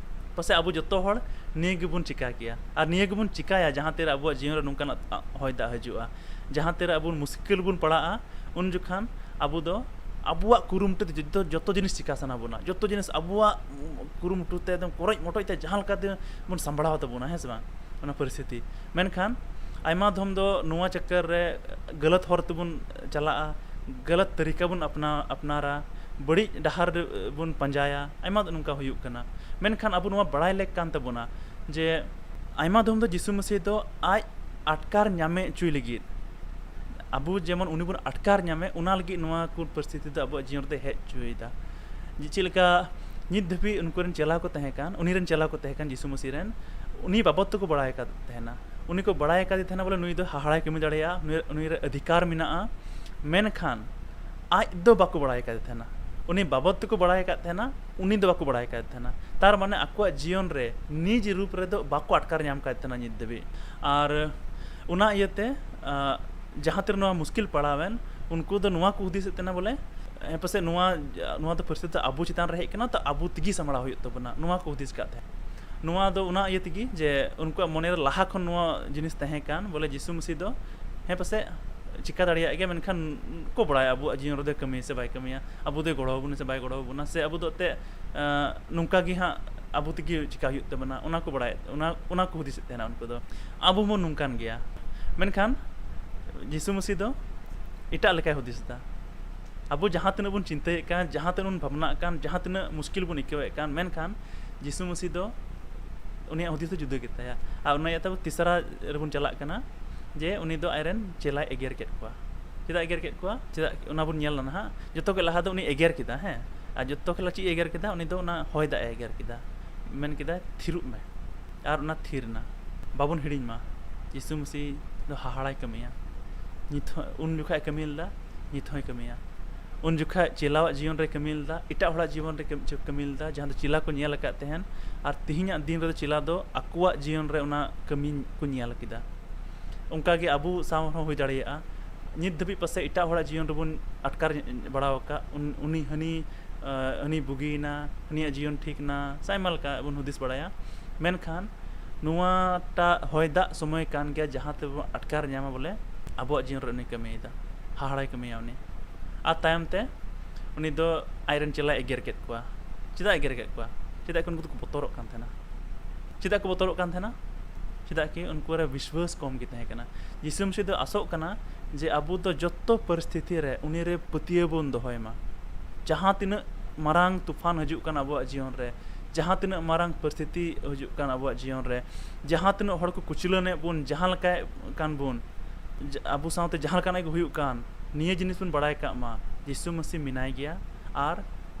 ᱯᱟᱥᱮᱡ ᱟᱵᱚ ᱡᱚᱛᱚ ᱦᱚᱲ ᱱᱤᱭᱟᱹ ᱜᱮᱵᱚᱱ ᱪᱤᱠᱟ ᱠᱮᱭᱟ᱾ ᱟᱨ ᱱᱤᱭᱟᱹ ᱜᱮᱵᱚᱱ ᱪᱤᱠᱟᱭᱟ, ᱡᱟᱦᱟᱸ ᱛᱤᱨᱮ ᱟᱵᱚᱣᱟᱜ ᱡᱤᱭᱚᱱ ᱨᱮ ᱱᱚᱝᱠᱟᱱᱟᱜ ᱦᱚᱭ ᱫᱟᱜ ᱦᱤᱡᱩᱜᱼᱟ, ᱡᱟᱦᱟᱸ ᱛᱤᱨᱮ ᱟᱵᱚ ᱢᱩᱥᱠᱤᱞ ᱵᱚᱱ ᱯᱟᱲᱟᱜᱼᱟ, ᱩᱱ ᱡᱚᱠᱷᱟᱱ ᱟᱵᱚ ᱫᱚ ᱟᱵᱚᱣᱟᱜ ᱠᱩᱨᱩᱢᱩᱴᱩ ᱛᱮ ᱡᱚᱛᱚ, ᱡᱚᱛᱚ ᱡᱤᱱᱤᱥ ᱪᱤᱠᱟ ᱥᱟᱱᱟ ᱵᱚᱱᱟ, ᱡᱚᱛᱚ ᱡᱤᱱᱤᱥ ᱟᱵᱚᱣᱟᱜ ᱠᱩᱨᱩᱢᱩᱴᱩ ᱛᱮ ᱮᱠᱫᱚᱢ ᱠᱚᱨᱚᱡ ᱢᱚᱴᱚᱡ ᱛᱮ ᱡᱟᱦᱟᱸ ᱞᱮᱠᱟ ᱛᱮ ᱵᱚᱱ ᱥᱟᱢᱵᱲᱟᱣ ᱛᱟᱵᱚᱱᱟ, ᱦᱮᱸ ᱥᱮ ᱵᱟᱝ, ᱚᱱᱟ ᱯᱚᱨᱤᱥᱛᱷᱤᱛᱤ᱾ ᱢᱮᱱᱠᱷᱟᱱ ᱟᱭᱢᱟ ᱫᱷᱚᱢ ᱫᱚ ᱱᱚᱣᱟ ᱪᱟᱠᱠᱟᱨ ᱨᱮ ᱜᱟᱞᱟᱛ ᱦᱚᱨ ᱛᱮᱵᱚᱱ ᱪᱟᱞᱟᱜᱼᱟ, ᱜᱟᱞᱟᱛ ᱛᱟᱹᱨᱤᱠᱟ ᱵᱚᱱ ᱟᱯᱱᱟ-, ᱟᱯᱱᱟᱨᱟ, ᱵᱟᱹᱲᱤᱡ ᱰᱟᱦᱟᱨ ᱨᱮ ᱵᱚᱱ ᱯᱟᱸᱡᱟᱭᱟ, ᱟᱭᱢᱟ ᱱᱚᱝᱠᱟ ᱦᱩᱭᱩᱜ ᱠᱟᱱᱟ᱾ ᱢᱮᱱᱠᱷᱟᱱ ᱟᱵᱚ ᱱᱚᱣᱟ ᱵᱟᱲᱟᱭ ᱞᱮᱠ ᱠᱟᱱ ᱛᱟᱵᱚᱱᱟ ᱡᱮ ᱟᱭᱢᱟ ᱫᱷᱚᱢ ᱫᱚ ᱡᱤᱥᱩ ᱢᱟᱹᱥᱤ ᱫᱚ ᱟᱡ ᱟᱴᱠᱟᱨ ᱧᱟᱢᱮ ᱦᱚᱪᱚᱭ ᱞᱟᱹᱜᱤᱫ, ᱟᱵᱚ ᱡᱮᱢᱚᱱ ᱩᱱᱤ ᱵᱚᱱ ᱟᱴᱠᱟᱨ ᱧᱟᱢᱮ, ᱚᱱᱟ ᱞᱟᱹᱜᱤᱫ ᱱᱚᱣᱟ ᱠᱚ ᱯᱚᱨᱤᱥᱛᱷᱤᱛᱤ ᱫᱚ ᱟᱵᱚᱣᱟᱜ ᱡᱤᱭᱚᱱ ᱨᱮ ᱦᱮᱡ ᱦᱚᱪᱚᱭᱮᱫᱟ᱾ ᱡᱮ ᱪᱮᱫ ᱞᱮᱠᱟ ᱱᱤᱛ ᱫᱷᱟᱹᱵᱤᱡ ᱩᱱᱠᱩ ᱨᱮᱱ ᱪᱮᱞᱟ ᱠᱚ ᱛᱟᱦᱮᱸ ᱠᱟᱱ, ᱩᱱᱤ ᱨᱮᱱ ᱪᱮᱞᱟ ᱠᱚ ᱛᱟᱦᱮᱸ ᱠᱟᱱ ᱡᱤᱥᱩ ᱢᱟᱹᱥᱤ ᱨᱮᱱ, ᱩᱱᱤ ᱵᱟᱵᱚᱫ ᱛᱮᱠᱚ ᱵᱟᱲᱟᱭ ᱟᱠᱟᱫ ᱛᱟᱦᱮᱱᱟ᱾ ᱩᱱᱤ ᱠᱚ ᱵᱟᱲᱟᱭ ᱟᱠᱟᱫᱮ ᱛᱟᱦᱮᱱᱟ ᱵᱚᱞᱮ ᱱᱩᱭ ᱫᱚ ᱦᱟᱦᱟᱲᱟᱭ ᱠᱟᱹᱢᱤ ᱫᱟᱲᱮᱭᱟᱜᱼᱟ, ᱱᱩᱭ, ᱱᱩᱭ ᱨᱮ ᱚᱫᱷᱤᱠᱟᱨ ᱢᱮᱱᱟᱜᱼᱟ, ᱢᱮᱱᱠᱷᱟᱱ ᱟᱡ ᱫᱚ ᱵᱟᱠᱚ ᱵᱟᱲᱟᱭ ᱟᱠᱟᱫᱮ ᱛᱟᱦᱮᱱᱟ᱾ ᱩᱱᱤ ᱵᱟᱵᱚᱫ ᱛᱮᱠᱚ ᱵᱟᱲᱟᱭ ᱟᱠᱟᱫ ᱛᱟᱦᱮᱱᱟ, ᱩᱱᱤ ᱫᱚ ᱵᱟᱠᱚ ᱵᱟᱲᱟᱭ ᱟᱠᱟᱫᱮ ᱛᱟᱦᱮᱱᱟ᱾ ᱛᱟᱨ ᱢᱟᱱᱮ ᱟᱠᱚᱣᱟᱜ ᱡᱤᱭᱚᱱ ᱨᱮ ᱱᱤᱡᱽ ᱨᱩᱯ ᱨᱮᱫᱚ ᱵᱟᱠᱚ ᱟᱴᱠᱟᱨ ᱧᱟᱢ ᱟᱠᱟᱫᱮ ᱛᱟᱦᱮᱱᱟ ᱱᱤᱛ ᱫᱷᱟᱹᱵᱤᱡ᱾ ᱟᱨ ᱚᱱᱟ ᱤᱭᱟᱹᱛᱮ, ᱟᱸ, ᱡᱟᱦᱟᱸ ᱛᱤᱨᱮ ᱱᱚᱣᱟ ᱢᱩᱥᱠᱤᱞ ᱯᱟᱲᱟᱣᱮᱱ, ᱩᱱᱠᱩ ᱫᱚ ᱱᱚᱣᱟ ᱠᱚ ᱦᱩᱫᱤᱥᱮᱫ ᱛᱟᱦᱮᱱᱟ ᱵᱚᱞᱮ, ᱦᱮᱸ, ᱯᱟᱥᱮᱡ ᱱᱚᱣᱟ, ᱱᱚᱣᱟ ᱫᱚ ᱯᱟᱹᱨᱥᱤ ᱫᱚ ᱟᱵᱚ ᱪᱮᱛᱟᱱ ᱨᱮ ᱦᱮᱡ ᱠᱟᱱᱟ, ᱛᱚ ᱟᱵᱚ ᱛᱮᱜᱮ ᱥᱟᱢᱵᱲᱟᱣ ᱦᱩᱭᱩᱜ ᱛᱟᱵᱚᱱᱟ, ᱱᱚᱣᱟ ᱠᱚ ᱦᱩᱫᱤᱥ ᱠᱟᱫ ᱛᱟᱦᱮᱸᱫ᱾ ᱱᱚᱣᱟ ᱫᱚ ᱚᱱᱟ ᱤᱭᱟᱹ ᱛᱮᱜᱮ ᱡᱮ ᱩᱱᱠᱩᱣᱟᱜ ᱢᱚᱱᱮ ᱨᱮ ᱞᱟᱦᱟ ᱠᱷᱚᱱ ᱱᱚᱣᱟ ᱡᱤᱱᱤᱥ ᱛᱟᱦᱮᱸ ᱠᱟᱱ ᱵᱚᱞᱮ ᱡᱤᱥᱩ ᱢᱟᱹᱥᱤ ᱫᱚ, ᱦᱮᱸ, ᱯᱟᱥᱮᱡ ᱪᱤᱠᱟ ᱫᱟᱲᱮᱭᱟᱜ ᱜᱮᱭᱟ, ᱢᱮᱱᱠᱷᱟᱱ ᱠᱚ ᱵᱟᱲᱟᱭᱟ ᱟᱵᱚᱣᱟᱜ ᱡᱤᱭᱚᱱ ᱨᱮᱫᱚ ᱠᱟᱹᱢᱤᱭᱟ ᱥᱮ ᱵᱟᱭ ᱠᱟᱹᱢᱤᱭᱟ, ᱟᱵᱚ ᱫᱚᱭ ᱜᱚᱲᱚ ᱟᱵᱚᱱᱟ ᱥᱮ ᱵᱟᱭ ᱜᱚᱲᱚ ᱟᱵᱚᱱᱟ, ᱥᱮ ᱟᱵᱚ ᱫᱚ ᱮᱱᱛᱮᱫ, ᱟᱸ, ᱱᱚᱝᱠᱟ ᱜᱮ ᱦᱟᱸᱜ ᱟᱵᱚ ᱛᱮᱜᱮ ᱪᱤᱠᱟ ᱦᱩᱭᱩᱜ ᱛᱟᱵᱚᱱᱟ, ᱚᱱᱟ ᱠᱚ ᱵᱟᱲᱟᱭ, ᱚᱱᱟ, ᱚᱱᱟ ᱠᱚ ᱦᱩᱫᱤᱥᱮᱫ ᱛᱟᱦᱮᱱᱟ ᱩᱱᱠᱩ ᱫᱚ᱾ ᱟᱵᱚ ᱦᱚᱸ ᱱᱚᱝᱠᱟᱱ ᱜᱮᱭᱟ, ᱢᱮᱱᱠᱷᱟᱱ ᱡᱤᱥᱩ ᱢᱟᱹᱥᱤ ᱫᱚ ᱮᱴᱟᱜ ᱞᱮᱠᱟᱭ ᱦᱩᱫᱤᱥ ᱮᱫᱟ᱾ ᱟᱵᱚ ᱡᱟᱦᱟᱸ ᱛᱤᱱᱟᱹᱜ ᱵᱚᱱ ᱪᱤᱱᱛᱟᱹᱭᱮᱫ ᱠᱟᱱ, ᱡᱟᱦᱟᱸ ᱛᱤᱱᱟᱹᱜ ᱵᱚᱱ ᱵᱷᱟᱵᱽᱱᱟᱜ ᱠᱟᱱ, ᱡᱟᱦᱟᱸ ᱛᱤᱱᱟᱹᱜ ᱢᱩᱥᱠᱤᱞ ᱵᱚᱱ ᱟᱹᱭᱠᱟᱹᱣᱮᱫ ᱠᱟᱱ, ᱢᱮᱱᱠᱷᱟᱱ ᱡᱤᱥᱩ ᱢᱟᱹᱥᱤ ᱫᱚ ᱩᱱᱤᱭᱟᱜ ᱦᱩᱫᱤᱥ ᱫᱚ ᱡᱩᱫᱟᱹ ᱜᱮᱛᱟᱭᱟ᱾ ᱟᱨ ᱚᱱᱟ ᱤᱭᱟᱹᱛᱮ ᱟᱵᱚ ᱛᱮᱥᱟᱨᱟ ᱨᱮᱵᱚᱱ ᱪᱟᱞᱟᱜ ᱠᱟᱱᱟ, ᱡᱮ ᱩᱱᱤ ᱫᱚ ᱟᱡᱨᱮᱱ ᱪᱮᱞᱟᱭ ᱮᱜᱮᱨ ᱠᱮᱫ ᱠᱚᱣᱟ᱾ ᱪᱮᱫᱟᱜ ᱮᱜᱮᱨ ᱠᱮᱫ ᱠᱚᱣᱟ? ᱪᱮᱫᱟᱜ, ᱚᱱᱟ ᱵᱚᱱ ᱧᱮᱞ ᱞᱮᱱᱟ ᱦᱟᱸᱜ᱾ ᱡᱚᱛᱚ ᱠᱷᱚᱱ ᱞᱟᱦᱟ ᱫᱚ ᱩᱱᱤ ᱮᱜᱮᱨ ᱠᱮᱫᱟ, ᱦᱮᱸ᱾ ᱟᱨ ᱡᱚᱛᱚ ᱠᱷᱚᱱ ᱞᱟᱦᱟ ᱪᱮᱫ ᱮ ᱮᱜᱮᱨ ᱠᱮᱫᱟ? ᱩᱱᱤ ᱫᱚ ᱚᱱᱟ ᱦᱚᱭ ᱫᱟᱜ ᱮ ᱮᱜᱮᱨ ᱠᱮᱫᱟ, ᱢᱮᱱ ᱠᱮᱫᱟ, "ᱛᱷᱤᱨᱚᱜ ᱢᱮ", ᱟᱨ ᱚᱱᱟ ᱛᱷᱤᱨ ᱮᱱᱟ᱾ ᱵᱟᱵᱚᱱ ᱦᱤᱲᱤᱧ ᱢᱟ, ᱡᱤᱥᱩ ᱢᱟᱹᱥᱤ ᱫᱚ ᱦᱟᱦᱟᱲᱟᱭ ᱠᱟᱹᱢᱤᱭᱟ᱾ ᱱᱤᱛ ᱦᱚᱸ, ᱩᱱ ᱡᱚᱠᱷᱟᱡ ᱮ ᱠᱟᱹᱢᱤ ᱞᱮᱫᱟ, ᱱᱤᱛ ᱦᱚᱸᱭ ᱠᱟᱹᱢᱤᱭᱟ᱾ ᱩᱱ ᱡᱚᱠᱷᱟᱡ ᱪᱮᱞᱟᱣᱟᱜ ᱡᱤᱭᱚᱱ ᱨᱮ ᱠᱟᱹᱢᱤ ᱞᱮᱫᱟ, ᱮᱴᱟᱜ ᱦᱚᱲᱟᱜ ᱡᱤᱵᱚᱱ ᱨᱮ ᱠᱟᱹᱢ-, ᱠᱟᱹᱢᱤ ᱞᱮᱫᱟ, ᱡᱟᱦᱟᱸ ᱫᱚ ᱪᱮᱞᱟ ᱠᱚ ᱧᱮᱞ ᱟᱠᱟᱫ ᱛᱟᱦᱮᱱ, ᱟᱨ ᱛᱮᱦᱮᱧᱟᱜ ᱫᱤᱱ ᱨᱮᱫᱚ ᱪᱮᱞᱟ ᱫᱚ ᱟᱠᱚᱣᱟᱜ ᱡᱤᱭᱚᱱ ᱨᱮ ᱚᱱᱟ ᱠᱟᱹᱢᱤ ᱠᱚ ᱧᱮᱞ ᱠᱮᱫᱟ᱾ ᱚᱱᱠᱟ ᱜᱮ ᱟᱵᱚ ᱥᱟᱶ ᱦᱚᱸ ᱦᱩᱭ ᱫᱟᱲᱮᱭᱟᱜᱼᱟ᱾ ᱱᱤᱛ ᱫᱷᱟᱹᱵᱤᱡ ᱯᱟᱥᱮᱡ ᱮᱴᱟᱜ ᱦᱚᱲᱟᱜ ᱡᱤᱭᱚᱱ ᱨᱮᱵᱚᱱ ᱟᱴᱠᱟᱨ ᱵᱟᱲᱟ ᱟᱠᱟᱫ, ᱩᱱ-, ᱩᱱᱤ ᱦᱟᱹᱱᱤ, ᱟᱸ, ᱦᱟᱹᱱᱤ ᱵᱩᱜᱤᱭᱮᱱᱟ, ᱦᱟᱹᱱᱤᱭᱟᱜ ᱡᱤᱭᱚᱱ ᱴᱷᱤᱠ ᱮᱱᱟ, ᱥᱮ ᱟᱭᱢᱟ ᱞᱮᱠᱟ ᱵᱚᱱ ᱦᱩᱫᱤᱥ ᱵᱟᱲᱟᱭᱟ᱾ ᱢᱮᱱᱠᱷᱟᱱ ᱱᱚᱣᱟᱴᱟᱜ ᱦᱚᱭ ᱫᱟᱜ ᱥᱚᱢᱚᱭ ᱠᱟᱱ ᱜᱮᱭᱟ, ᱡᱟᱦᱟᱸ ᱛᱮᱵᱚᱱ ᱟᱴᱠᱟᱨ ᱧᱟᱢᱟ ᱵᱚᱞᱮ ᱟᱵᱚᱣᱟᱜ ᱡᱤᱭᱚᱱ ᱨᱮ ᱩᱱᱤ ᱠᱟᱹᱢᱤᱭᱮᱫᱟ, ᱦᱟᱦᱟᱲᱟᱭ ᱠᱟᱹᱢᱤᱭᱟ ᱩᱱᱤ᱾ ᱟᱨ ᱛᱟᱭᱚᱢ ᱛᱮ ᱩᱱᱤ ᱫᱚ ᱟᱡᱨᱮᱱ ᱪᱮᱞᱟᱭ ᱮᱜᱮᱨ ᱠᱮᱫ ᱠᱚᱣᱟ᱾ ᱪᱮᱫᱟᱜ ᱮᱜᱮᱨ ᱠᱮᱫ ᱠᱚᱣᱟ? ᱪᱮᱫᱟᱜ ᱠᱤ ᱩᱱᱠᱩ ᱫᱚᱠᱚ ᱵᱚᱛᱚᱨᱚᱜ ᱠᱟᱱ ᱛᱟᱦᱮᱱᱟ? ᱪᱮᱫᱟᱜ ᱠᱚ ᱵᱚᱛᱚᱨᱚᱜ ᱠᱟᱱ ᱛᱟᱦᱮᱱᱟ? ᱪᱮᱫᱟᱜ ᱠᱤ ᱩᱱᱠᱩ ᱨᱮ ᱵᱤᱥᱣᱟᱹᱥ ᱠᱚᱢ ᱜᱮ ᱛᱟᱦᱮᱸ ᱠᱟᱱᱟ᱾ ᱡᱤᱥᱩ ᱢᱟᱹᱥᱤ ᱫᱚ ᱟᱥᱚᱜ ᱠᱟᱱᱟ ᱡᱮ ᱟᱵᱚ ᱫᱚ ᱡᱚᱛᱚ ᱯᱚᱨᱤᱥᱛᱷᱤᱛᱤ ᱨᱮ ᱩᱱᱤ ᱨᱮ ᱯᱟᱹᱛᱭᱟᱹᱣ ᱵᱚᱱ ᱫᱚᱦᱚᱭ ᱢᱟ᱾ ᱡᱟᱦᱟᱸ ᱛᱤᱱᱟᱹᱜ ᱢᱟᱨᱟᱝ ᱛᱩᱯᱷᱟᱱ ᱦᱤᱡᱩᱜ ᱠᱟᱱ ᱟᱵᱚᱣᱟᱜ ᱡᱤᱭᱚᱱ ᱨᱮ, ᱡᱟᱦᱟᱸ ᱛᱤᱱᱟᱹᱜ ᱢᱟᱨᱟᱝ ᱯᱚᱨᱤᱥᱛᱷᱤᱛᱤ ᱦᱤᱡᱩᱜ ᱠᱟᱱ ᱟᱵᱚᱣᱟᱜ ᱡᱤᱭᱚᱱ ᱨᱮ, ᱡᱟᱦᱟᱸ ᱛᱤᱱᱟᱹᱜ ᱦᱚᱲ ᱠᱚ ᱠᱩᱪᱞᱟᱹᱱᱮᱫ ᱵᱚᱱ, ᱡᱟᱦᱟᱸ ᱞᱮᱠᱟᱭᱮᱫ ᱠᱟᱱ ᱵᱚᱱ, ᱡᱟ-, ᱟᱵᱚ ᱥᱟᱶᱛᱮ ᱡᱟᱦᱟᱸ ᱞᱮᱠᱟᱱᱟᱜ ᱜᱮ ᱦᱩᱭᱩᱜ ᱠᱟᱱ, ᱱᱤᱭᱟᱹ ᱡᱤᱱᱤᱥ ᱵᱚᱱ ᱵᱟᱲᱟᱭ ᱠᱟᱜ ᱢᱟ, ᱡᱤᱥᱩ ᱢᱟᱹᱥᱤ ᱢᱮᱱᱟᱭ ᱜᱮᱭᱟ ᱟᱨ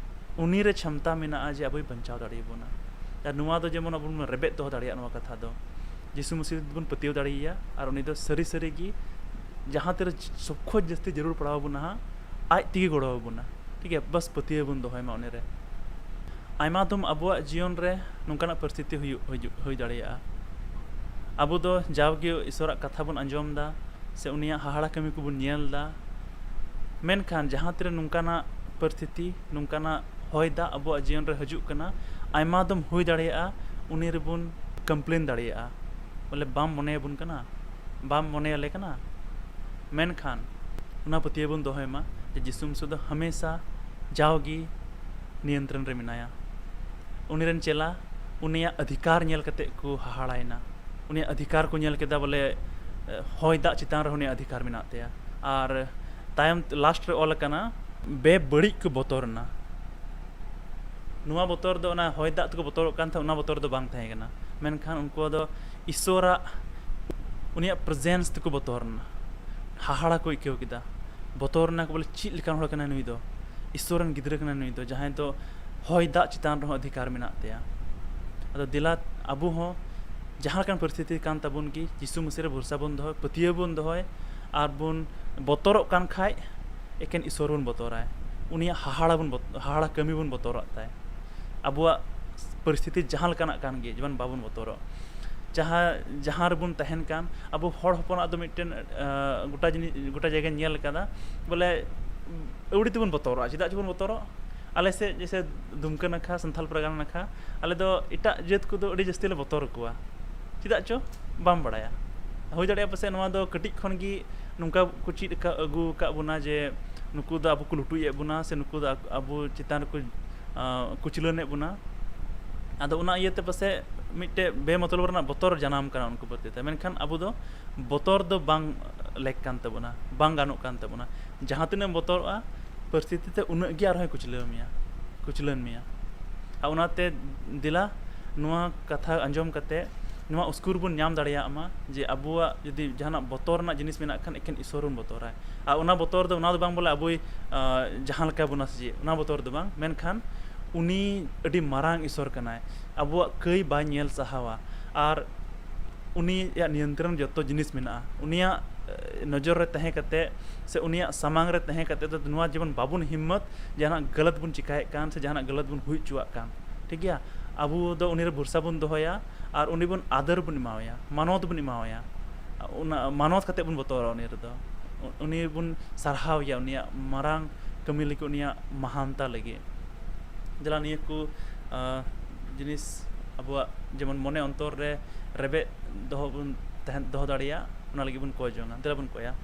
ᱩᱱᱤ ᱨᱮ ᱪᱷᱟᱢᱛᱟ ᱢᱮᱱᱟᱜᱼᱟ ᱡᱮ ᱟᱵᱚᱭ ᱵᱟᱧᱪᱟᱣ ᱫᱟᱲᱮᱭᱟᱵᱚᱱᱟ᱾ ᱟᱨ ᱱᱚᱣᱟ ᱫᱚ ᱡᱮᱢᱚᱱ ᱟᱵᱚ ᱵᱚᱱ ᱨᱮᱵᱮᱫ ᱫᱚᱦᱚ ᱫᱟᱲᱮᱭᱟᱜ ᱱᱚᱣᱟ ᱠᱟᱛᱷᱟ ᱫᱚ, ᱡᱤᱥᱩ ᱢᱟᱹᱥᱤ ᱵᱚᱱ ᱯᱟᱹᱛᱭᱟᱹᱣ ᱫᱟᱲᱮᱭᱟᱭᱟ, ᱟᱨ ᱩᱱᱤ ᱫᱚ ᱥᱟᱹᱨᱤ ᱥᱟᱹᱨᱤ ᱜᱮ ᱡᱟᱦᱟᱸ ᱛᱤᱨᱮ ᱥᱚᱵ ᱠᱷᱚᱡ ᱡᱟᱹᱥᱛᱤ ᱡᱟᱹᱨᱩᱲ ᱯᱟᱲᱟᱣ ᱟᱵᱚᱱᱟ ᱦᱟᱸᱜ, ᱟᱡ ᱛᱮᱜᱮ ᱜᱚᱲᱚ ᱟᱵᱚᱱᱟ᱾ ᱴᱷᱤᱠ ᱜᱮᱭᱟ, ᱵᱟᱥ ᱯᱟᱹᱛᱭᱟᱹᱣ ᱵᱚᱱ ᱫᱚᱦᱚᱭ ᱢᱟ ᱩᱱᱤ ᱨᱮ᱾ ᱟᱭᱢᱟ ᱫᱚᱢ ᱟᱵᱚᱣᱟᱜ ᱡᱤᱭᱚᱱ ᱨᱮ ᱱᱚᱝᱠᱟᱱᱟᱜ ᱯᱚᱨᱤᱥᱛᱷᱤᱛᱤ ᱦᱩᱭᱩᱜ, ᱦᱤᱡᱩᱜ, ᱦᱩᱭ ᱫᱟᱲᱮᱭᱟᱜᱼᱟ᱾ ᱟᱵᱚ ᱫᱚ ᱡᱟᱣᱜᱮ ᱤᱥᱚᱨᱟᱜ ᱠᱟᱛᱷᱟ ᱵᱚᱱ ᱟᱸᱡᱚᱢ ᱮᱫᱟ, ᱥᱮ ᱩᱱᱤᱭᱟᱜ ᱦᱟᱦᱟᱲᱟ ᱠᱟᱹᱢᱤ ᱠᱚᱵᱚᱱ ᱧᱮᱞ ᱮᱫᱟ, ᱢᱮᱱᱠᱷᱟᱱ ᱡᱟᱦᱟᱸ ᱛᱤᱨᱮ ᱱᱚᱝᱠᱟᱱᱟᱜ ᱯᱚᱨᱤᱥᱛᱷᱤᱛᱤ, ᱱᱚᱝᱠᱟᱱᱟᱜ ᱦᱚᱭ ᱫᱟᱜ ᱟᱵᱚᱣᱟᱜ ᱡᱤᱭᱚᱱ ᱨᱮ ᱦᱤᱡᱩᱜ ᱠᱟᱱᱟ, ᱟᱭᱢᱟ ᱫᱚᱢ ᱦᱩᱭ ᱫᱟᱲᱮᱭᱟᱜᱼᱟ ᱩᱱᱤ ᱨᱮᱵᱚᱱ complain ᱫᱟᱲᱮᱭᱟᱜᱼᱟ, ᱵᱚᱞᱮ, "ᱵᱟᱢ ᱢᱚᱱᱮᱭᱟᱵᱚᱱ ᱠᱟᱱᱟ, ᱵᱟᱢ ᱢᱚᱱᱮᱭᱟᱞᱮ ᱠᱟᱱᱟ?" ᱢᱮᱱᱠᱷᱟᱱ ᱚᱱᱟ ᱯᱟᱹᱛᱭᱟᱹᱣ ᱵᱚᱱ ᱫᱚᱦᱚᱭ ᱢᱟ ᱡᱮ ᱡᱤᱥᱩ ᱢᱟᱹᱥᱤ ᱫᱚ ᱦᱟᱢᱮᱥᱟ ᱡᱟᱣᱜᱮ ᱱᱤᱭᱚᱱᱛᱨᱚᱱ ᱨᱮ ᱢᱮᱱᱟᱭᱟ᱾ ᱩᱱᱤ ᱨᱮᱱ ᱪᱮᱞᱟ ᱩᱱᱤᱭᱟᱜ ᱚᱫᱷᱤᱠᱟᱨ ᱧᱮᱞ ᱠᱟᱛᱮ ᱠᱚ ᱦᱟᱦᱟᱲᱟᱭᱮᱱᱟ᱾ ᱩᱱᱤᱭᱟᱜ ᱚᱫᱷᱤᱠᱟᱨ ᱠᱚ ᱧᱮᱞ ᱠᱮᱫᱟ, ᱵᱚᱞᱮ, ᱮ, ᱦᱚᱭ ᱫᱟᱜ ᱪᱮᱛᱟᱱ ᱨᱮᱦᱚᱸ ᱩᱱᱤᱭᱟᱜ ᱚᱫᱷᱤᱠᱟᱨ ᱢᱮᱱᱟᱜ ᱛᱟᱭᱟ᱾ ᱟᱨ ᱛᱟᱭᱚᱢ, last ᱨᱮ ᱚᱞ ᱟᱠᱟᱱᱟ, "ᱵᱮᱵᱟᱹᱲᱤᱡ ᱠᱚ ᱵᱚᱛᱚᱨ ᱮᱱᱟ᱾" ᱱᱚᱣᱟ ᱵᱚᱛᱚᱨ ᱫᱚ ᱚᱱᱟ ᱦᱚᱭ ᱫᱟᱜ ᱛᱮᱠᱚ ᱵᱚᱛᱚᱨᱚᱜ ᱠᱟᱱ ᱛᱟᱦᱮᱸᱫ, ᱚᱱᱟ ᱵᱚᱛᱚᱨ ᱫᱚ ᱵᱟᱝ ᱛᱟᱦᱮᱸ ᱠᱟᱱᱟ, ᱢᱮᱱᱠᱷᱟᱱ ᱩᱱᱠᱩ ᱫᱚ ᱤᱥᱚᱨᱟᱜ, ᱩᱱᱤᱭᱟᱜ presence ᱛᱮᱠᱚ ᱵᱚᱛᱚᱨ ᱮᱱᱟ᱾ ᱦᱟᱦᱟᱲᱟ ᱠᱚ ᱟᱹᱭᱠᱟᱹᱣ ᱠᱮᱫᱟ, ᱵᱚᱛᱚᱨ ᱮᱱᱟ ᱠᱚ, ᱵᱚᱞᱮ, "ᱪᱮᱫ ᱞᱮᱠᱟᱱ ᱦᱚᱲ ᱠᱟᱱᱟᱭ ᱱᱩᱭ ᱫᱚ? ᱤᱥᱚᱨ ᱨᱮᱱ ᱜᱤᱫᱽᱨᱟᱹ ᱠᱟᱱᱟᱭ ᱱᱩᱭ ᱫᱚ, ᱡᱟᱦᱟᱸᱭ ᱫᱚ ᱦᱚᱭ ᱫᱟᱜ ᱪᱮᱛᱟᱱ ᱨᱮᱦᱚᱸ ᱚᱫᱷᱤᱠᱟᱨ ᱢᱮᱱᱟᱜ ᱛᱟᱭᱟ᱾" ᱟᱫᱚ ᱫᱮᱞᱟ, ᱟᱵᱚ ᱦᱚᱸ ᱡᱟᱦᱟᱸ ᱞᱮᱠᱟᱱ ᱯᱚᱨᱤᱥᱛᱷᱤᱛᱤ ᱠᱟᱱ ᱛᱟᱵᱚᱱ ᱜᱮ, ᱡᱤᱥᱩ ᱢᱟᱹᱥᱤ ᱨᱮ ᱵᱷᱚᱨᱥᱟ ᱵᱚᱱ ᱫᱚᱦᱚᱭ, ᱯᱟᱹᱛᱭᱟᱹᱣ ᱵᱚᱱ ᱫᱚᱦᱚᱭ, ᱟᱨ ᱵᱚᱱ ᱵᱚᱛᱚᱨᱚᱜ ᱠᱟᱱ ᱠᱷᱟᱡ, ᱮᱠᱮᱱ ᱤᱥᱚᱨ ᱵᱚᱱ ᱵᱚᱛᱚᱨᱟᱭ, ᱩᱱᱤᱭᱟᱜ ᱦᱟᱦᱟᱲᱟ ᱵᱚᱱ ᱵᱚᱛ-, ᱦᱟᱦᱟᱲᱟ ᱠᱟᱹᱢᱤ ᱵᱚᱱ ᱵᱚᱛᱚᱨᱟᱜ ᱛᱟᱭ᱾ ᱟᱵᱚᱣᱟᱜ ᱯᱚᱨᱤᱥᱛᱷᱤᱛᱤ ᱡᱟᱦᱟᱸ ᱞᱮᱠᱟᱱᱟᱜ ᱠᱟᱱ ᱜᱮ, ᱡᱮᱢᱚᱱ ᱵᱟᱵᱚᱱ ᱵᱚᱛᱚᱨᱚᱜ᱾ ᱡᱟᱦᱟᱸ, ᱡᱟᱦᱟᱸ ᱨᱮᱵᱚᱱ ᱛᱟᱦᱮᱱ ᱠᱟᱱ, ᱟᱵᱚ ᱦᱚᱲ ᱦᱚᱯᱚᱱᱟᱜ ᱫᱚ ᱢᱤᱫᱴᱮᱱ, ᱟᱸ, ᱜᱚᱴᱟ ᱡᱤᱱᱤᱥ, ᱜᱚᱴᱟ ᱡᱟᱭᱜᱟᱧ ᱧᱮᱞ ᱟᱠᱟᱫᱟ, ᱵᱚᱞᱮ, ᱟᱹᱣᱲᱤ ᱛᱮᱵᱚᱱ ᱵᱚᱛᱚᱨᱚᱜᱼᱟ᱾ ᱪᱮᱫᱟᱜ ᱪᱚᱵᱚᱱ ᱵᱚᱛᱚᱨᱚᱜ? ᱟᱞᱮ ᱥᱮᱫ ᱡᱮᱭᱥᱮ ᱫᱩᱢᱠᱟᱹ ᱱᱟᱠᱷᱟ, ᱥᱟᱱᱛᱷᱟᱞ ᱯᱟᱨᱜᱟᱱᱟ ᱱᱟᱠᱷᱟ, ᱟᱞᱮ ᱫᱚ ᱮᱴᱟᱜ ᱡᱟᱹᱛ ᱠᱚᱫᱚ ᱟᱹᱰᱤ ᱡᱟᱹᱥᱛᱤ ᱞᱮ ᱵᱚᱛᱚᱨ ᱟᱠᱚᱣᱟ᱾ ᱪᱮᱫᱟᱜ ᱪᱚ? ᱵᱟᱢ ᱵᱟᱲᱟᱭᱟ᱾ ᱦᱩᱭ ᱫᱟᱲᱮᱭᱟᱜᱼᱟ ᱯᱟᱥᱮᱡ ᱱᱚᱣᱟ ᱫᱚ ᱠᱟᱹᱴᱤᱡ ᱠᱷᱚᱱ ᱜᱮ ᱱᱚᱝᱠᱟ ᱠᱚ ᱪᱮᱫ ᱟᱠᱟ-, ᱟᱹᱜᱩ ᱟᱠᱟᱫ ᱵᱚᱱᱟ ᱡᱮ ᱱᱩᱠᱩ ᱫᱚ ᱟᱵᱚ ᱠᱚ ᱞᱩᱴᱩᱡ ᱮᱫ ᱵᱚᱱᱟ, ᱥᱮ ᱱᱩᱠᱩ ᱫᱚ ᱟᱠ-, ᱟᱵᱚ ᱪᱮᱛᱟᱱ ᱨᱮᱠᱚ, ᱟᱸ, ᱠᱩᱪᱞᱟᱹᱱ ᱮᱫ ᱵᱚᱱᱟ᱾ ᱟᱫᱚ ᱚᱱᱟ ᱤᱭᱟᱹᱛᱮ ᱯᱟᱥᱮᱡ ᱢᱤᱫᱴᱮᱡ ᱵᱮᱢᱚᱛᱞᱚᱵ ᱨᱮᱱᱟᱜ ᱵᱚᱛᱚᱨ ᱡᱟᱱᱟᱢ ᱠᱟᱱᱟ ᱩᱱᱠᱩ ᱯᱨᱚᱛᱤ ᱛᱮ᱾ ᱢᱮᱱᱠᱷᱟᱱ ᱟᱵᱚ ᱫᱚ ᱵᱚᱛᱚᱨ ᱫᱚ ᱵᱟᱝ ᱞᱮᱠ ᱠᱟᱱ ᱛᱟᱵᱚᱱᱟ, ᱵᱟᱝ ᱜᱟᱱᱚᱜ ᱠᱟᱱ ᱛᱟᱵᱚᱱᱟ᱾ ᱡᱟᱦᱟᱸ ᱛᱤᱱᱟᱹᱜ ᱮᱢ ᱵᱚᱛᱚᱨᱚᱜᱼᱟ, ᱯᱚᱨᱤᱥᱛᱷᱤᱛᱤ ᱛᱮ ᱩᱱᱟᱹᱜ ᱜᱮ ᱟᱨᱦᱚᱸᱭ ᱠᱩᱪᱞᱟᱹᱣ ᱢᱮᱭᱟ, ᱠᱩᱪᱞᱟᱹᱱ ᱢᱮᱭᱟ᱾ ᱟᱨ ᱚᱱᱟᱛᱮ ᱫᱮᱞᱟ, ᱱᱚᱣᱟ ᱠᱟᱛᱷᱟ ᱟᱸᱡᱚᱢ ᱠᱟᱛᱮ ᱱᱚᱣᱟ ᱩᱥᱠᱩᱨ ᱵᱚᱱ ᱧᱟᱢ ᱫᱟᱲᱮᱭᱟᱜ ᱢᱟ ᱡᱮ ᱟᱵᱚᱣᱟᱜ ᱡᱩᱫᱤ ᱡᱟᱦᱟᱱᱟᱜ ᱵᱚᱛᱚᱨ ᱨᱮᱱᱟᱜ ᱡᱤᱱᱤᱥ ᱢᱮᱱᱟᱜ ᱠᱷᱟᱱ, ᱮᱠᱮᱱ ᱤᱥᱚᱨ ᱵᱚᱱ ᱵᱚᱛᱚᱨᱟᱭ᱾ ᱟᱨ ᱚᱱᱟ ᱵᱚᱛᱚᱨ ᱫᱚ ᱚᱱᱟ ᱫᱚ ᱵᱟᱝ ᱵᱚᱞᱮ ᱟᱵᱚᱭ, ᱟᱸ, ᱡᱟᱦᱟᱸ ᱞᱮᱠᱟ ᱵᱚᱱᱟ ᱥᱮ ᱪᱮᱫ, ᱚᱱᱟ ᱵᱚᱛᱚᱨ ᱫᱚ ᱵᱟᱝ, ᱢᱮᱱᱠᱷᱟᱱ ᱩᱱᱤ ᱟᱹᱰᱤ ᱢᱟᱨᱟᱝ ᱤᱥᱚᱨ ᱠᱟᱱᱟᱭ, ᱟᱵᱚᱣᱟᱜ ᱠᱟᱹᱭ ᱵᱟᱭ ᱧᱮᱞ ᱥᱟᱦᱟᱣᱟ᱾ ᱟᱨ ᱩᱱᱤᱭᱟᱜ ᱱᱤᱭᱚᱱᱛᱨᱚᱱ ᱡᱚᱛᱚ ᱡᱤᱱᱤᱥ ᱢᱮᱱᱟᱜᱼᱟ᱾ ᱩᱱᱤᱭᱟᱜ ᱮ, ᱱᱚᱡᱚᱨ ᱨᱮ ᱛᱟᱦᱮᱸ ᱠᱟᱛᱮ ᱥᱮ ᱩᱱᱤᱭᱟᱜ ᱥᱟᱢᱟᱝ ᱨᱮ ᱛᱟᱦᱮᱸ ᱠᱟᱛᱮ ᱫᱚ ᱱᱚᱣᱟ ᱡᱮᱢᱚᱱ ᱵᱟᱵᱚᱱ ᱦᱤᱢᱢᱚᱛ, ᱡᱟᱦᱟᱱᱟᱜ ᱜᱟᱞᱟᱛ ᱵᱚᱱ ᱪᱤᱠᱟᱭᱮᱫ ᱠᱟᱱ ᱥᱮ ᱡᱟᱦᱟᱱᱟᱜ ᱜᱟᱞᱟᱛ ᱵᱚᱱ ᱦᱩᱭ ᱦᱚᱪᱚᱣᱟᱜ ᱠᱟᱱ, ᱴᱷᱤᱠ ᱜᱮᱭᱟ? ᱟᱵᱚ ᱫᱚ ᱩᱱᱤ ᱨᱮ ᱵᱷᱚᱨᱥᱟ ᱵᱚᱱ ᱫᱚᱦᱚᱭᱟ ᱟᱨ ᱩᱱᱤ ᱵᱚᱱ ᱟᱫᱚᱨ ᱵᱚᱱ ᱮᱢᱟᱣᱟᱭᱟ, ᱢᱟᱱᱚᱛ ᱵᱚᱱ ᱮᱢᱟᱣᱟᱭᱟ᱾ ᱚᱱᱟ ᱢᱟᱱᱚᱛ ᱠᱟᱛᱮ ᱵᱚᱱ ᱵᱚᱛᱚᱨᱟ ᱩᱱᱤ ᱨᱮᱫᱚ, ᱩᱱᱤ ᱵᱚᱱ ᱥᱟᱨᱦᱟᱣᱮᱭᱟ ᱩᱱᱤᱭᱟᱜ ᱢᱟᱨᱟᱝ ᱠᱟᱹᱢᱤ ᱞᱟᱹᱜᱤᱫ, ᱩᱱᱤᱭᱟᱜ ᱢᱟᱦᱟᱱᱛᱟ ᱞᱟᱹᱜᱤᱫ᱾ ᱫᱮᱞᱟ ᱱᱤᱭᱟᱹ ᱠᱚ, ᱟᱸ, ᱡᱤᱱᱤᱥ ᱟᱵᱚᱣᱟᱜ ᱡᱮᱢᱚᱱ ᱢᱚᱱᱮ ᱚᱱᱛᱚᱨ ᱨᱮ ᱨᱮᱵᱮᱫ ᱫᱚᱦᱚ ᱵᱚᱱ ᱛᱟᱦᱮᱸ, ᱫᱚᱦᱚ ᱫᱟᱲᱮᱭᱟᱜ, ᱚᱱᱟ ᱞᱟᱹᱜᱤᱫ ᱵᱚᱱ ᱠᱚᱭ ᱡᱚᱝᱟ᱾ ᱫᱮᱞᱟ ᱵᱚᱱ ᱠᱚᱭᱟ᱾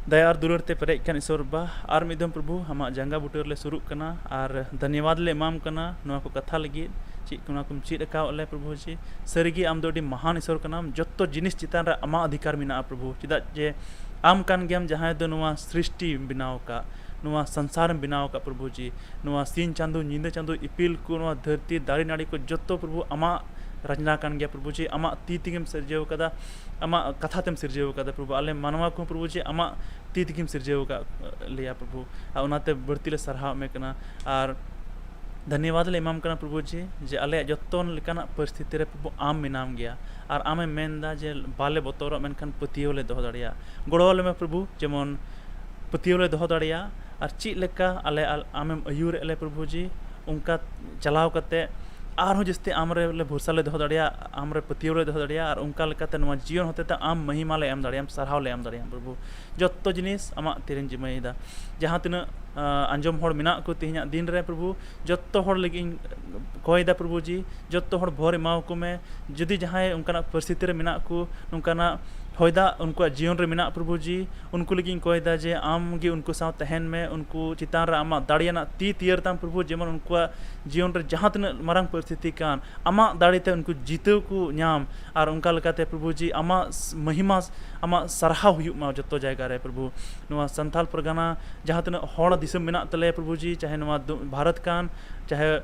ᱫᱟᱭᱟ ᱟᱨ ᱫᱩᱞᱟᱹᱲ ᱛᱮ ᱯᱮᱨᱮᱡ ᱠᱟᱱ ᱤᱥᱚᱨ ᱵᱟ, ᱟᱨ ᱢᱤᱫ ᱫᱷᱟᱣ ᱯᱨᱚᱵᱷᱩ ᱟᱢᱟᱜ ᱡᱟᱸᱜᱟ ᱵᱩᱴᱟᱹ ᱨᱮᱞᱮ ᱥᱩᱨᱩᱜ ᱠᱟᱱᱟ ᱟᱨ ᱫᱷᱚᱱᱭᱚᱵᱟᱫ ᱞᱮ ᱮᱢᱟᱢ ᱠᱟᱱᱟ ᱱᱚᱣᱟ ᱠᱚ ᱠᱟᱛᱷᱟ ᱞᱟᱹᱜᱤᱫ, ᱪᱮᱫ ᱠᱚ ᱱᱚᱣᱟ ᱠᱚᱢ ᱪᱮᱫ ᱟᱠᱟᱣᱟᱫ ᱞᱮ ᱯᱨᱚᱵᱷᱩ ᱡᱤ᱾ ᱥᱟᱹᱨᱤᱜᱮ ᱟᱢ ᱫᱚ ᱟᱹᱰᱤ ᱢᱟᱦᱟᱱ ᱤᱥᱚᱨ ᱠᱟᱱᱟᱢ, ᱡᱚᱛᱚ ᱡᱤᱱᱤᱥ ᱪᱮᱛᱟᱱ ᱨᱮ ᱟᱢᱟᱜ ᱚᱫᱷᱤᱠᱟᱨ ᱢᱮᱱᱟᱜᱼᱟ ᱯᱨᱚᱵᱷᱩ, ᱪᱮᱫᱟᱜ ᱡᱮ ᱟᱢ ᱠᱟᱱ ᱜᱮᱭᱟᱢ ᱡᱟᱦᱟᱸᱭ ᱫᱚ ᱱᱚᱣᱟ ᱥᱨᱤᱥᱴᱤᱢ ᱵᱮᱱᱟᱣ ᱟᱠᱟᱫ, ᱱᱚᱣᱟ ᱥᱚᱝᱥᱟᱨᱮᱢ ᱵᱮᱱᱟᱣ ᱟᱠᱟᱫ ᱯᱨᱚᱵᱷᱩ ᱡᱤ᱾ ᱱᱚᱣᱟ ᱥᱤᱧ ᱪᱟᱸᱫᱚ, ᱧᱤᱫᱟᱹ ᱪᱟᱸᱫᱚ, ᱤᱯᱤᱞ ᱠᱚ, ᱱᱚᱣᱟ ᱫᱷᱟᱹᱨᱛᱤ, ᱫᱟᱨᱮ ᱱᱟᱹᱲᱤ ᱠᱚ ᱡᱚᱛᱚ ᱯᱨᱚᱵᱷᱩ ᱟᱢᱟᱜ ᱨᱟᱪᱱᱟ ᱠᱟᱱ ᱜᱮᱭᱟ ᱯᱨᱚᱵᱷᱩ ᱡᱤ᱾ ᱟᱢᱟᱜ ᱛᱤ ᱛᱮᱜᱮᱢ ᱥᱤᱨᱡᱟᱹᱣ ᱟᱠᱟᱫᱟ, ᱟᱢᱟᱜ ᱠᱟᱛᱷᱟ ᱛᱮᱢ ᱥᱤᱨᱡᱟᱹᱣ ᱟᱠᱟᱫᱟ ᱯᱨᱚᱵᱷᱩ᱾ ᱟᱞᱮ ᱢᱟᱱᱣᱟ ᱠᱚᱦᱚᱸ ᱯᱨᱚᱵᱷᱩ ᱡᱤ ᱟᱢᱟᱜ ᱛᱤ ᱛᱮᱜᱮᱢ ᱥᱤᱨᱡᱟᱹᱣ ᱟᱠᱟᱫ ᱞᱮᱭᱟ ᱯᱨᱚᱵᱷᱩ, ᱟᱨ ᱚᱱᱟᱛᱮ ᱵᱟᱹᱲᱛᱤ ᱞᱮ ᱥᱟᱨᱦᱟᱣ ᱢᱮ ᱠᱟᱱᱟ᱾ ᱟᱨ ᱫᱷᱚᱱᱭᱚᱵᱟᱫ ᱞᱮ ᱮᱢᱟᱢ ᱠᱟᱱᱟ ᱯᱨᱚᱵᱷᱩ ᱡᱤ, ᱡᱮ ᱟᱞᱮᱭᱟᱜ ᱡᱚᱛᱚ ᱞᱮᱠᱟᱱᱟᱜ ᱯᱚᱨᱤᱥᱛᱷᱤᱛᱤ ᱨᱮ ᱯᱨᱚᱵᱷᱩ ᱟᱢ ᱢᱮᱱᱟᱢ ᱜᱮᱭᱟ, ᱟᱨ ᱟᱢᱮᱢ ᱢᱮᱱᱫᱟ ᱡᱮ ᱵᱟᱞᱮ ᱵᱚᱛᱚᱨᱚᱜ, ᱢᱮᱱᱠᱷᱟᱱ ᱯᱟᱹᱛᱭᱟᱹᱣ ᱞᱮ ᱫᱚᱦᱚ ᱫᱟᱲᱮᱭᱟᱜᱼᱟ᱾ ᱜᱚᱲᱚ ᱟᱞᱮ ᱢᱮ ᱯᱨᱚᱵᱷᱩ, ᱡᱮᱢᱚᱱ ᱯᱟᱹᱛᱭᱟᱹᱣ ᱞᱮ ᱫᱚᱦᱚ ᱫᱟᱲᱮᱭᱟᱜᱼᱟ, ᱟᱨ ᱪᱮᱫ ᱞᱮᱠᱟ ᱟᱞᱮ, ᱟᱞ-, ᱟᱢᱮᱢ ᱟᱹᱭᱩᱨᱮᱫ ᱞᱮ ᱯᱨᱚᱵᱷᱩ ᱡᱤ, ᱚᱱᱠᱟ ᱪᱟᱞᱟᱣ ᱠᱟᱛᱮ ᱟᱨᱦᱚᱸ ᱡᱟᱹᱥᱛᱤ ᱟᱢ ᱨᱮ ᱞᱮ ᱵᱷᱚᱨᱥᱟ ᱞᱮ ᱫᱚᱦᱚ ᱫᱟᱲᱮᱭᱟᱜᱼᱟ, ᱟᱢ ᱨᱮ ᱯᱟᱹᱛᱭᱟᱹᱣ ᱞᱮ ᱫᱚᱦᱚ ᱫᱟᱲᱮᱭᱟᱜᱼᱟ, ᱟᱨ ᱚᱱᱠᱟ ᱞᱮᱠᱟᱛᱮ ᱱᱚᱣᱟ ᱡᱤᱭᱚᱱ ᱦᱚᱛᱮᱛᱮ ᱟᱢ ᱢᱚᱦᱤᱢᱟ ᱞᱮ ᱮᱢ ᱫᱟᱲᱮᱭᱟᱜᱼᱟ, ᱥᱟᱨᱦᱟᱣ ᱞᱮ ᱮᱢ ᱫᱟᱲᱮᱭᱟᱜᱼᱟ ᱯᱨᱚᱵᱷᱩ᱾ ᱡᱚᱛᱚ ᱡᱤᱱᱤᱥ ᱟᱢᱟᱜ ᱛᱤᱨᱮᱧ ᱡᱤᱢᱟᱹᱭᱮᱫᱟ᱾ ᱡᱟᱦᱟᱸ ᱛᱤᱱᱟᱹᱜ, ᱟᱸ, ᱟᱸᱡᱚᱢ ᱦᱚᱲ ᱢᱮᱱᱟᱜ ᱠᱚ ᱛᱮᱦᱮᱧᱟᱜ ᱫᱤᱱ ᱨᱮ ᱯᱨᱚᱵᱷᱩ, ᱡᱚᱛᱚ ᱦᱚᱲ ᱞᱟᱹᱜᱤᱫ ᱤᱧ ᱠᱚᱭᱮᱫᱟ ᱯᱨᱚᱵᱷᱩ ᱡᱤ, ᱡᱚᱛᱚ ᱦᱚᱲ ᱵᱷᱚᱨ ᱮᱢᱟᱣᱟᱠᱚ ᱢᱮ᱾ ᱡᱩᱫᱤ ᱡᱟᱦᱟᱸᱭ ᱚᱱᱠᱟᱱᱟᱜ ᱯᱚᱨᱤᱥᱛᱷᱤᱛᱤ ᱨᱮ ᱢᱮᱱᱟᱜ ᱠᱚ, ᱱᱚᱝᱠᱟᱱᱟᱜ ᱦᱚᱭ ᱫᱟᱜ ᱩᱱᱠᱩᱣᱟᱜ ᱡᱤᱭᱚᱱ ᱨᱮ ᱢᱮᱱᱟᱜ ᱯᱨᱚᱵᱷᱩ ᱡᱤ, ᱩᱱᱠᱩ ᱞᱟᱹᱜᱤᱫ ᱤᱧ ᱠᱚᱭᱮᱫᱟ ᱡᱮ ᱟᱢ ᱜᱮ ᱩᱱᱠᱩ ᱥᱟᱶ ᱛᱟᱦᱮᱱ ᱢᱮ, ᱩᱱᱠᱩ ᱪᱮᱛᱟᱱ ᱨᱮ ᱟᱢᱟᱜ ᱫᱟᱲᱮᱭᱟᱱᱟᱜ ᱛᱤ ᱛᱤᱭᱟᱹᱨ ᱛᱟᱢ ᱯᱨᱚᱵᱷᱩ, ᱡᱮᱢᱚᱱ ᱩᱱᱠᱩᱣᱟᱜ ᱡᱤᱭᱚᱱ ᱨᱮ ᱡᱟᱦᱟᱸ ᱛᱤᱱᱟᱹᱜ ᱢᱟᱨᱟᱝ ᱯᱚᱨᱤᱥᱛᱷᱤᱛᱤ ᱠᱟᱱ, ᱟᱢᱟᱜ ᱫᱟᱲᱮ ᱛᱮ ᱩᱱᱠᱩ ᱡᱤᱛᱟᱹᱣ ᱠᱚ ᱧᱟᱢ, ᱟᱨ ᱚᱱᱠᱟ ᱞᱮᱠᱟᱛᱮ ᱯᱨᱚᱵᱷᱩ ᱡᱤ ᱟᱢᱟᱜ ᱥ-, ᱢᱚᱦᱤᱢᱟ, ᱟᱢᱟᱜ ᱥᱟᱨᱦᱟᱣ ᱦᱩᱭᱩᱜ ᱢᱟ ᱡᱚᱛᱚ ᱡᱟᱭᱜᱟ ᱨᱮ ᱯᱨᱚᱵᱷᱩ᱾ ᱱᱚᱣᱟ ᱥᱟᱱᱛᱟᱞ ᱯᱟᱨᱜᱟᱱᱟ ᱡᱟᱦᱟᱸ ᱛᱤᱱᱟᱹᱜ ᱦᱚᱲ ᱫᱤᱥᱚᱢ ᱢᱮᱱᱟᱜ ᱛᱟᱞᱮᱭᱟ ᱯᱨᱚᱵᱷᱩ ᱡᱤ, ᱪᱟᱦᱮ ᱱᱚᱣᱟ ᱫᱩ-, ᱵᱷᱟᱨᱚᱛ ᱠᱟᱱ, ᱪᱟᱦᱮ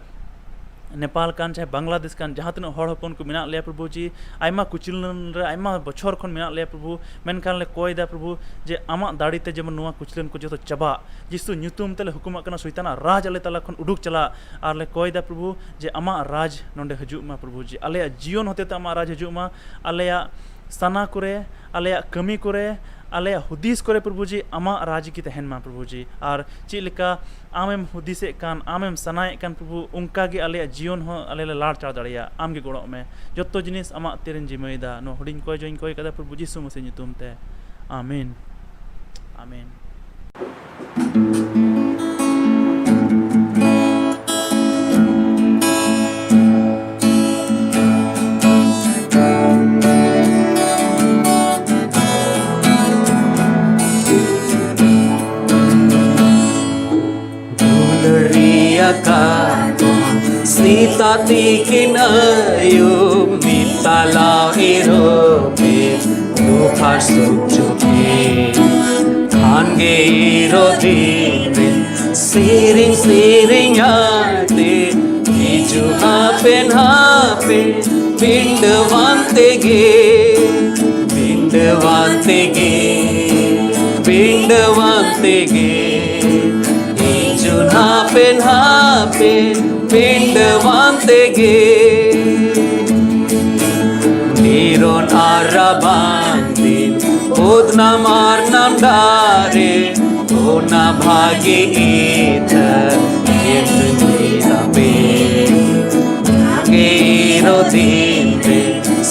ᱱᱮᱯᱟᱞ ᱠᱟᱱ, ᱪᱟᱦᱮ ᱵᱟᱝᱞᱟᱫᱮᱥ ᱠᱟᱱ, ᱡᱟᱦᱟᱸ ᱛᱤᱱᱟᱹᱜ ᱦᱚᱲ ᱦᱚᱯᱚᱱ ᱠᱚ ᱢᱮᱱᱟᱜ ᱞᱮᱭᱟ ᱯᱨᱚᱵᱷᱩ ᱡᱤ, ᱟᱭᱢᱟ ᱠᱩᱪᱞᱟᱹᱱ ᱨᱮ ᱟᱭᱢᱟ ᱵᱚᱪᱷᱚᱨ ᱠᱷᱚᱱ ᱢᱮᱱᱟᱜ ᱞᱮᱭᱟ ᱯᱨᱚᱵᱷᱩ, ᱢᱮᱱᱠᱷᱟᱱ ᱞᱮ ᱠᱚᱭ ᱫᱟ ᱯᱨᱚᱵᱷᱩ ᱡᱮ ᱟᱢᱟᱜ ᱫᱟᱲᱮ ᱛᱮ ᱡᱮᱢᱚᱱ ᱱᱚᱣᱟ ᱠᱩᱪᱞᱟᱹᱱ ᱠᱚ ᱡᱚᱛᱚ ᱪᱟᱵᱟᱜ᱾ ᱡᱤᱥᱩ ᱧᱩᱛᱩᱢ ᱛᱮᱞᱮ ᱦᱩᱠᱩᱢᱟᱜ ᱠᱟᱱᱟ, ᱥᱚᱭᱛᱟᱱᱟᱜ ᱨᱟᱡᱽ ᱟᱞᱮ ᱛᱟᱞᱟ ᱠᱷᱚᱱ ᱩᱰᱩᱠ ᱪᱟᱞᱟᱜ᱾ ᱟᱨ ᱞᱮ ᱠᱚᱭ ᱫᱟ ᱯᱨᱚᱵᱷᱩ ᱡᱮ ᱟᱢᱟᱜ ᱨᱟᱡᱽ ᱱᱚᱰᱮ ᱦᱤᱡᱩᱜ ᱢᱟ ᱯᱨᱚᱵᱷᱩ ᱡᱤ, ᱟᱞᱮᱭᱟᱜ ᱡᱤᱭᱚᱱ ᱦᱚᱛᱮ ᱛᱮ ᱟᱢᱟᱜ ᱨᱟᱡᱽ ᱦᱤᱡᱩᱜ ᱢᱟ, ᱟᱞᱮᱭᱟᱜ ᱥᱟᱱᱟ ᱠᱚᱨᱮ, ᱟᱞᱮᱭᱟᱜ ᱠᱟᱹᱢᱤ ᱠᱚᱨᱮ, ᱟᱞᱮᱭᱟᱜ ᱦᱩᱫᱤᱥ ᱠᱚᱨᱮ ᱯᱨᱚᱵᱷᱩ ᱡᱤ ᱟᱢᱟᱜ ᱨᱟᱡᱽ ᱜᱮ ᱛᱟᱦᱮᱱ ᱢᱟ ᱯᱨᱚᱵᱷᱩ ᱡᱤ᱾ ᱟᱨ ᱪᱮᱫ ᱞᱮᱠᱟ ᱟᱢᱮᱢ ᱦᱩᱫᱤᱥᱮᱫ ᱠᱟᱱ, ᱟᱢᱮᱢ ᱥᱟᱱᱟᱭᱮᱫ ᱠᱟᱱ ᱯᱨᱚᱵᱷᱩ, ᱚᱱᱠᱟ ᱜᱮ ᱟᱞᱮᱭᱟᱜ ᱡᱤᱭᱚᱱ ᱦᱚᱸ ᱟᱞᱮ ᱞᱮ ᱞᱟᱲ ᱪᱟᱲ ᱫᱟᱲᱮᱭᱟᱜ᱾ ᱟᱢ ᱜᱮ ᱜᱚᱲᱚᱜ ᱢᱮ᱾ ᱡᱚᱛᱚ ᱡᱤᱱᱤᱥ ᱟᱢᱟᱜ ᱛᱤᱨᱮᱧ ᱡᱤᱢᱟᱹᱭᱮᱫᱟ᱾ ᱱᱚᱣᱟ ᱦᱩᱰᱤᱧ ᱠᱚᱭ ᱡᱚᱧ ᱠᱚᱭ ᱠᱟᱫᱟ ᱯᱨᱚᱵᱷᱩ ᱡᱤᱥᱩ ᱢᱟᱹᱥᱤ ᱧᱩᱛᱩᱢ ᱛᱮ᱾ ᱟᱢᱮᱱ᱾ ᱟᱢᱮᱱ᱾ ᱫᱩᱞᱟᱹᱲᱤᱭᱟ ᱠᱟᱠᱚ ᱥᱮᱛᱟ ᱛᱤᱠᱤᱱ ᱟᱹᱭᱩᱵ ᱢᱤᱫ ᱛᱟᱞᱟ ᱤᱨᱚᱯᱮ ᱫᱩᱯᱷᱟᱨ ᱥᱩᱠ ᱪᱩᱠᱤ ᱠᱷᱟᱱ ᱜᱮ ᱤᱨᱚ ᱫᱤᱱ ᱨᱮ ᱥᱮᱨᱮᱧ ᱥᱮᱨᱮᱧ ᱟᱛᱮ ᱦᱤᱡᱩᱜ ᱦᱟᱯᱮᱱ ᱦᱟᱯᱮ ᱵᱤᱱᱰᱟᱹᱣᱟᱱ ᱛᱮᱜᱮ, ᱵᱤᱱᱰᱟᱹᱣᱟᱱ ᱛᱮᱜᱮ, ᱵᱤᱱᱰᱟᱹᱣᱟᱱ ᱛᱮᱜᱮ ᱦᱤᱡᱩᱜ ᱦᱟᱯᱮᱱ ᱦᱟᱯᱮ ᱵᱤᱱᱰᱟᱹᱣᱟᱱ ᱛᱮᱜᱮ᱾ ᱱᱤᱨᱚᱱ ᱟᱨ ᱨᱟᱵᱟᱝ ᱫᱤᱱ ᱚᱛ ᱱᱟᱢ ᱟᱨ ᱱᱟᱢ ᱰᱟᱦᱟᱨ ᱨᱮ ᱚᱱᱟ ᱵᱷᱟᱜᱮ ᱤᱛᱟᱹ ᱮᱢ ᱛᱟᱯᱮ᱾ ᱜᱮᱨᱚ ᱫᱤᱱ ᱨᱮ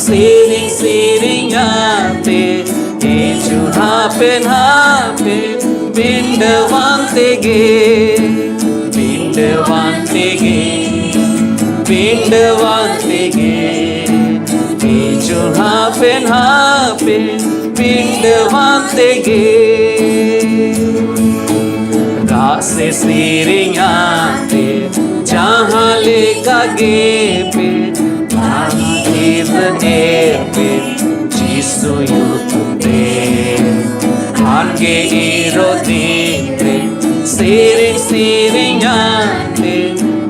ᱥᱮᱨᱮᱧ ᱥᱮᱨᱮᱧ ᱟᱛᱮ ᱦᱤᱡᱩᱜ ᱦᱟᱯᱮᱱ ᱦᱟᱯᱮ ᱵᱤᱱᱰᱟᱹᱣᱟᱱ ᱛᱮᱜᱮ, ᱵᱤᱱᱰᱟᱹᱣᱟᱱ ᱛᱮᱜᱮ, ᱵᱤᱱᱰᱟᱹᱣᱟᱱ ᱛᱮᱜᱮ ᱦᱤᱡᱩᱜ ᱦᱟᱯᱮᱱ ᱦᱟᱯᱮ ᱵᱤᱱᱰᱟᱹᱣᱟᱱ ᱛᱮᱜᱮ᱾ ᱨᱟᱜ ᱥᱮ ᱥᱮᱨᱮᱧ ᱟᱛᱮ ᱡᱟᱦᱟᱸ ᱞᱮᱠᱟ ᱜᱮ ᱯᱮ ᱵᱟᱝ ᱛᱷᱤᱨ ᱮ ᱯᱮ ᱡᱤᱥᱩ ᱧᱩᱛᱩᱢ ᱛᱮ᱾ ᱠᱷᱟᱱ ᱜᱮ ᱤᱨᱚ ᱫᱤᱱ ᱨᱮ ᱥᱮᱨᱮᱧ ᱥᱮᱨᱮᱧ ᱟᱛᱮ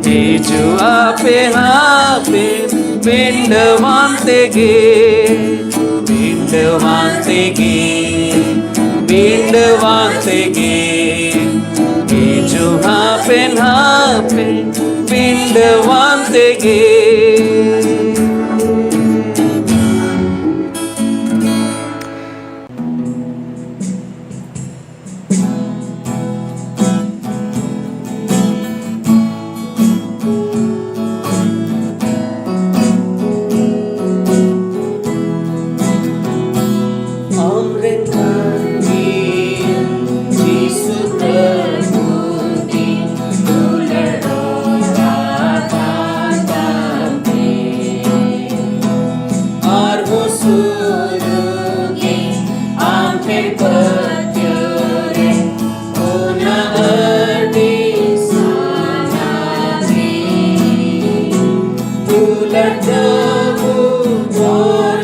ᱦᱤᱡᱩᱜᱼᱟ ᱯᱮ ᱦᱟᱯᱮᱱ ᱵᱤᱱᱰᱟᱹᱣᱟᱱ ᱛᱮᱜᱮ, ᱵᱤᱱᱰᱟᱹᱣᱟᱱ ᱛᱮᱜᱮ, ᱵᱤᱱᱰᱟᱹᱣᱟᱱ ᱛᱮᱜᱮ, ᱦᱤᱡᱩᱜ ᱦᱟᱯᱮᱱ ᱦᱟᱯᱮᱱ ᱵᱤᱱᱰᱟᱹᱣᱟᱱ ᱛᱮᱜᱮ᱾ ᱟᱢᱨᱮᱱ ᱢᱟᱹᱱᱢᱤ ᱡᱤᱥᱩ ᱯᱨᱚᱵᱷᱩ ᱫᱤᱱ ᱫᱩᱞᱟᱹᱲ ᱟᱠᱟᱱ ᱛᱟᱢ ᱛᱮ᱾ ᱟᱨᱦᱚᱸ ᱥᱩᱨᱩᱜᱮ ᱟᱢ ᱴᱷᱮᱱ ᱯᱟᱹᱛᱭᱟᱹᱣ ᱨᱮ ᱚᱱᱟ ᱟᱹᱰᱤ ᱥᱟᱱᱟ ᱜᱮ᱾ ᱫᱩᱞᱟᱹᱲ ᱫᱚ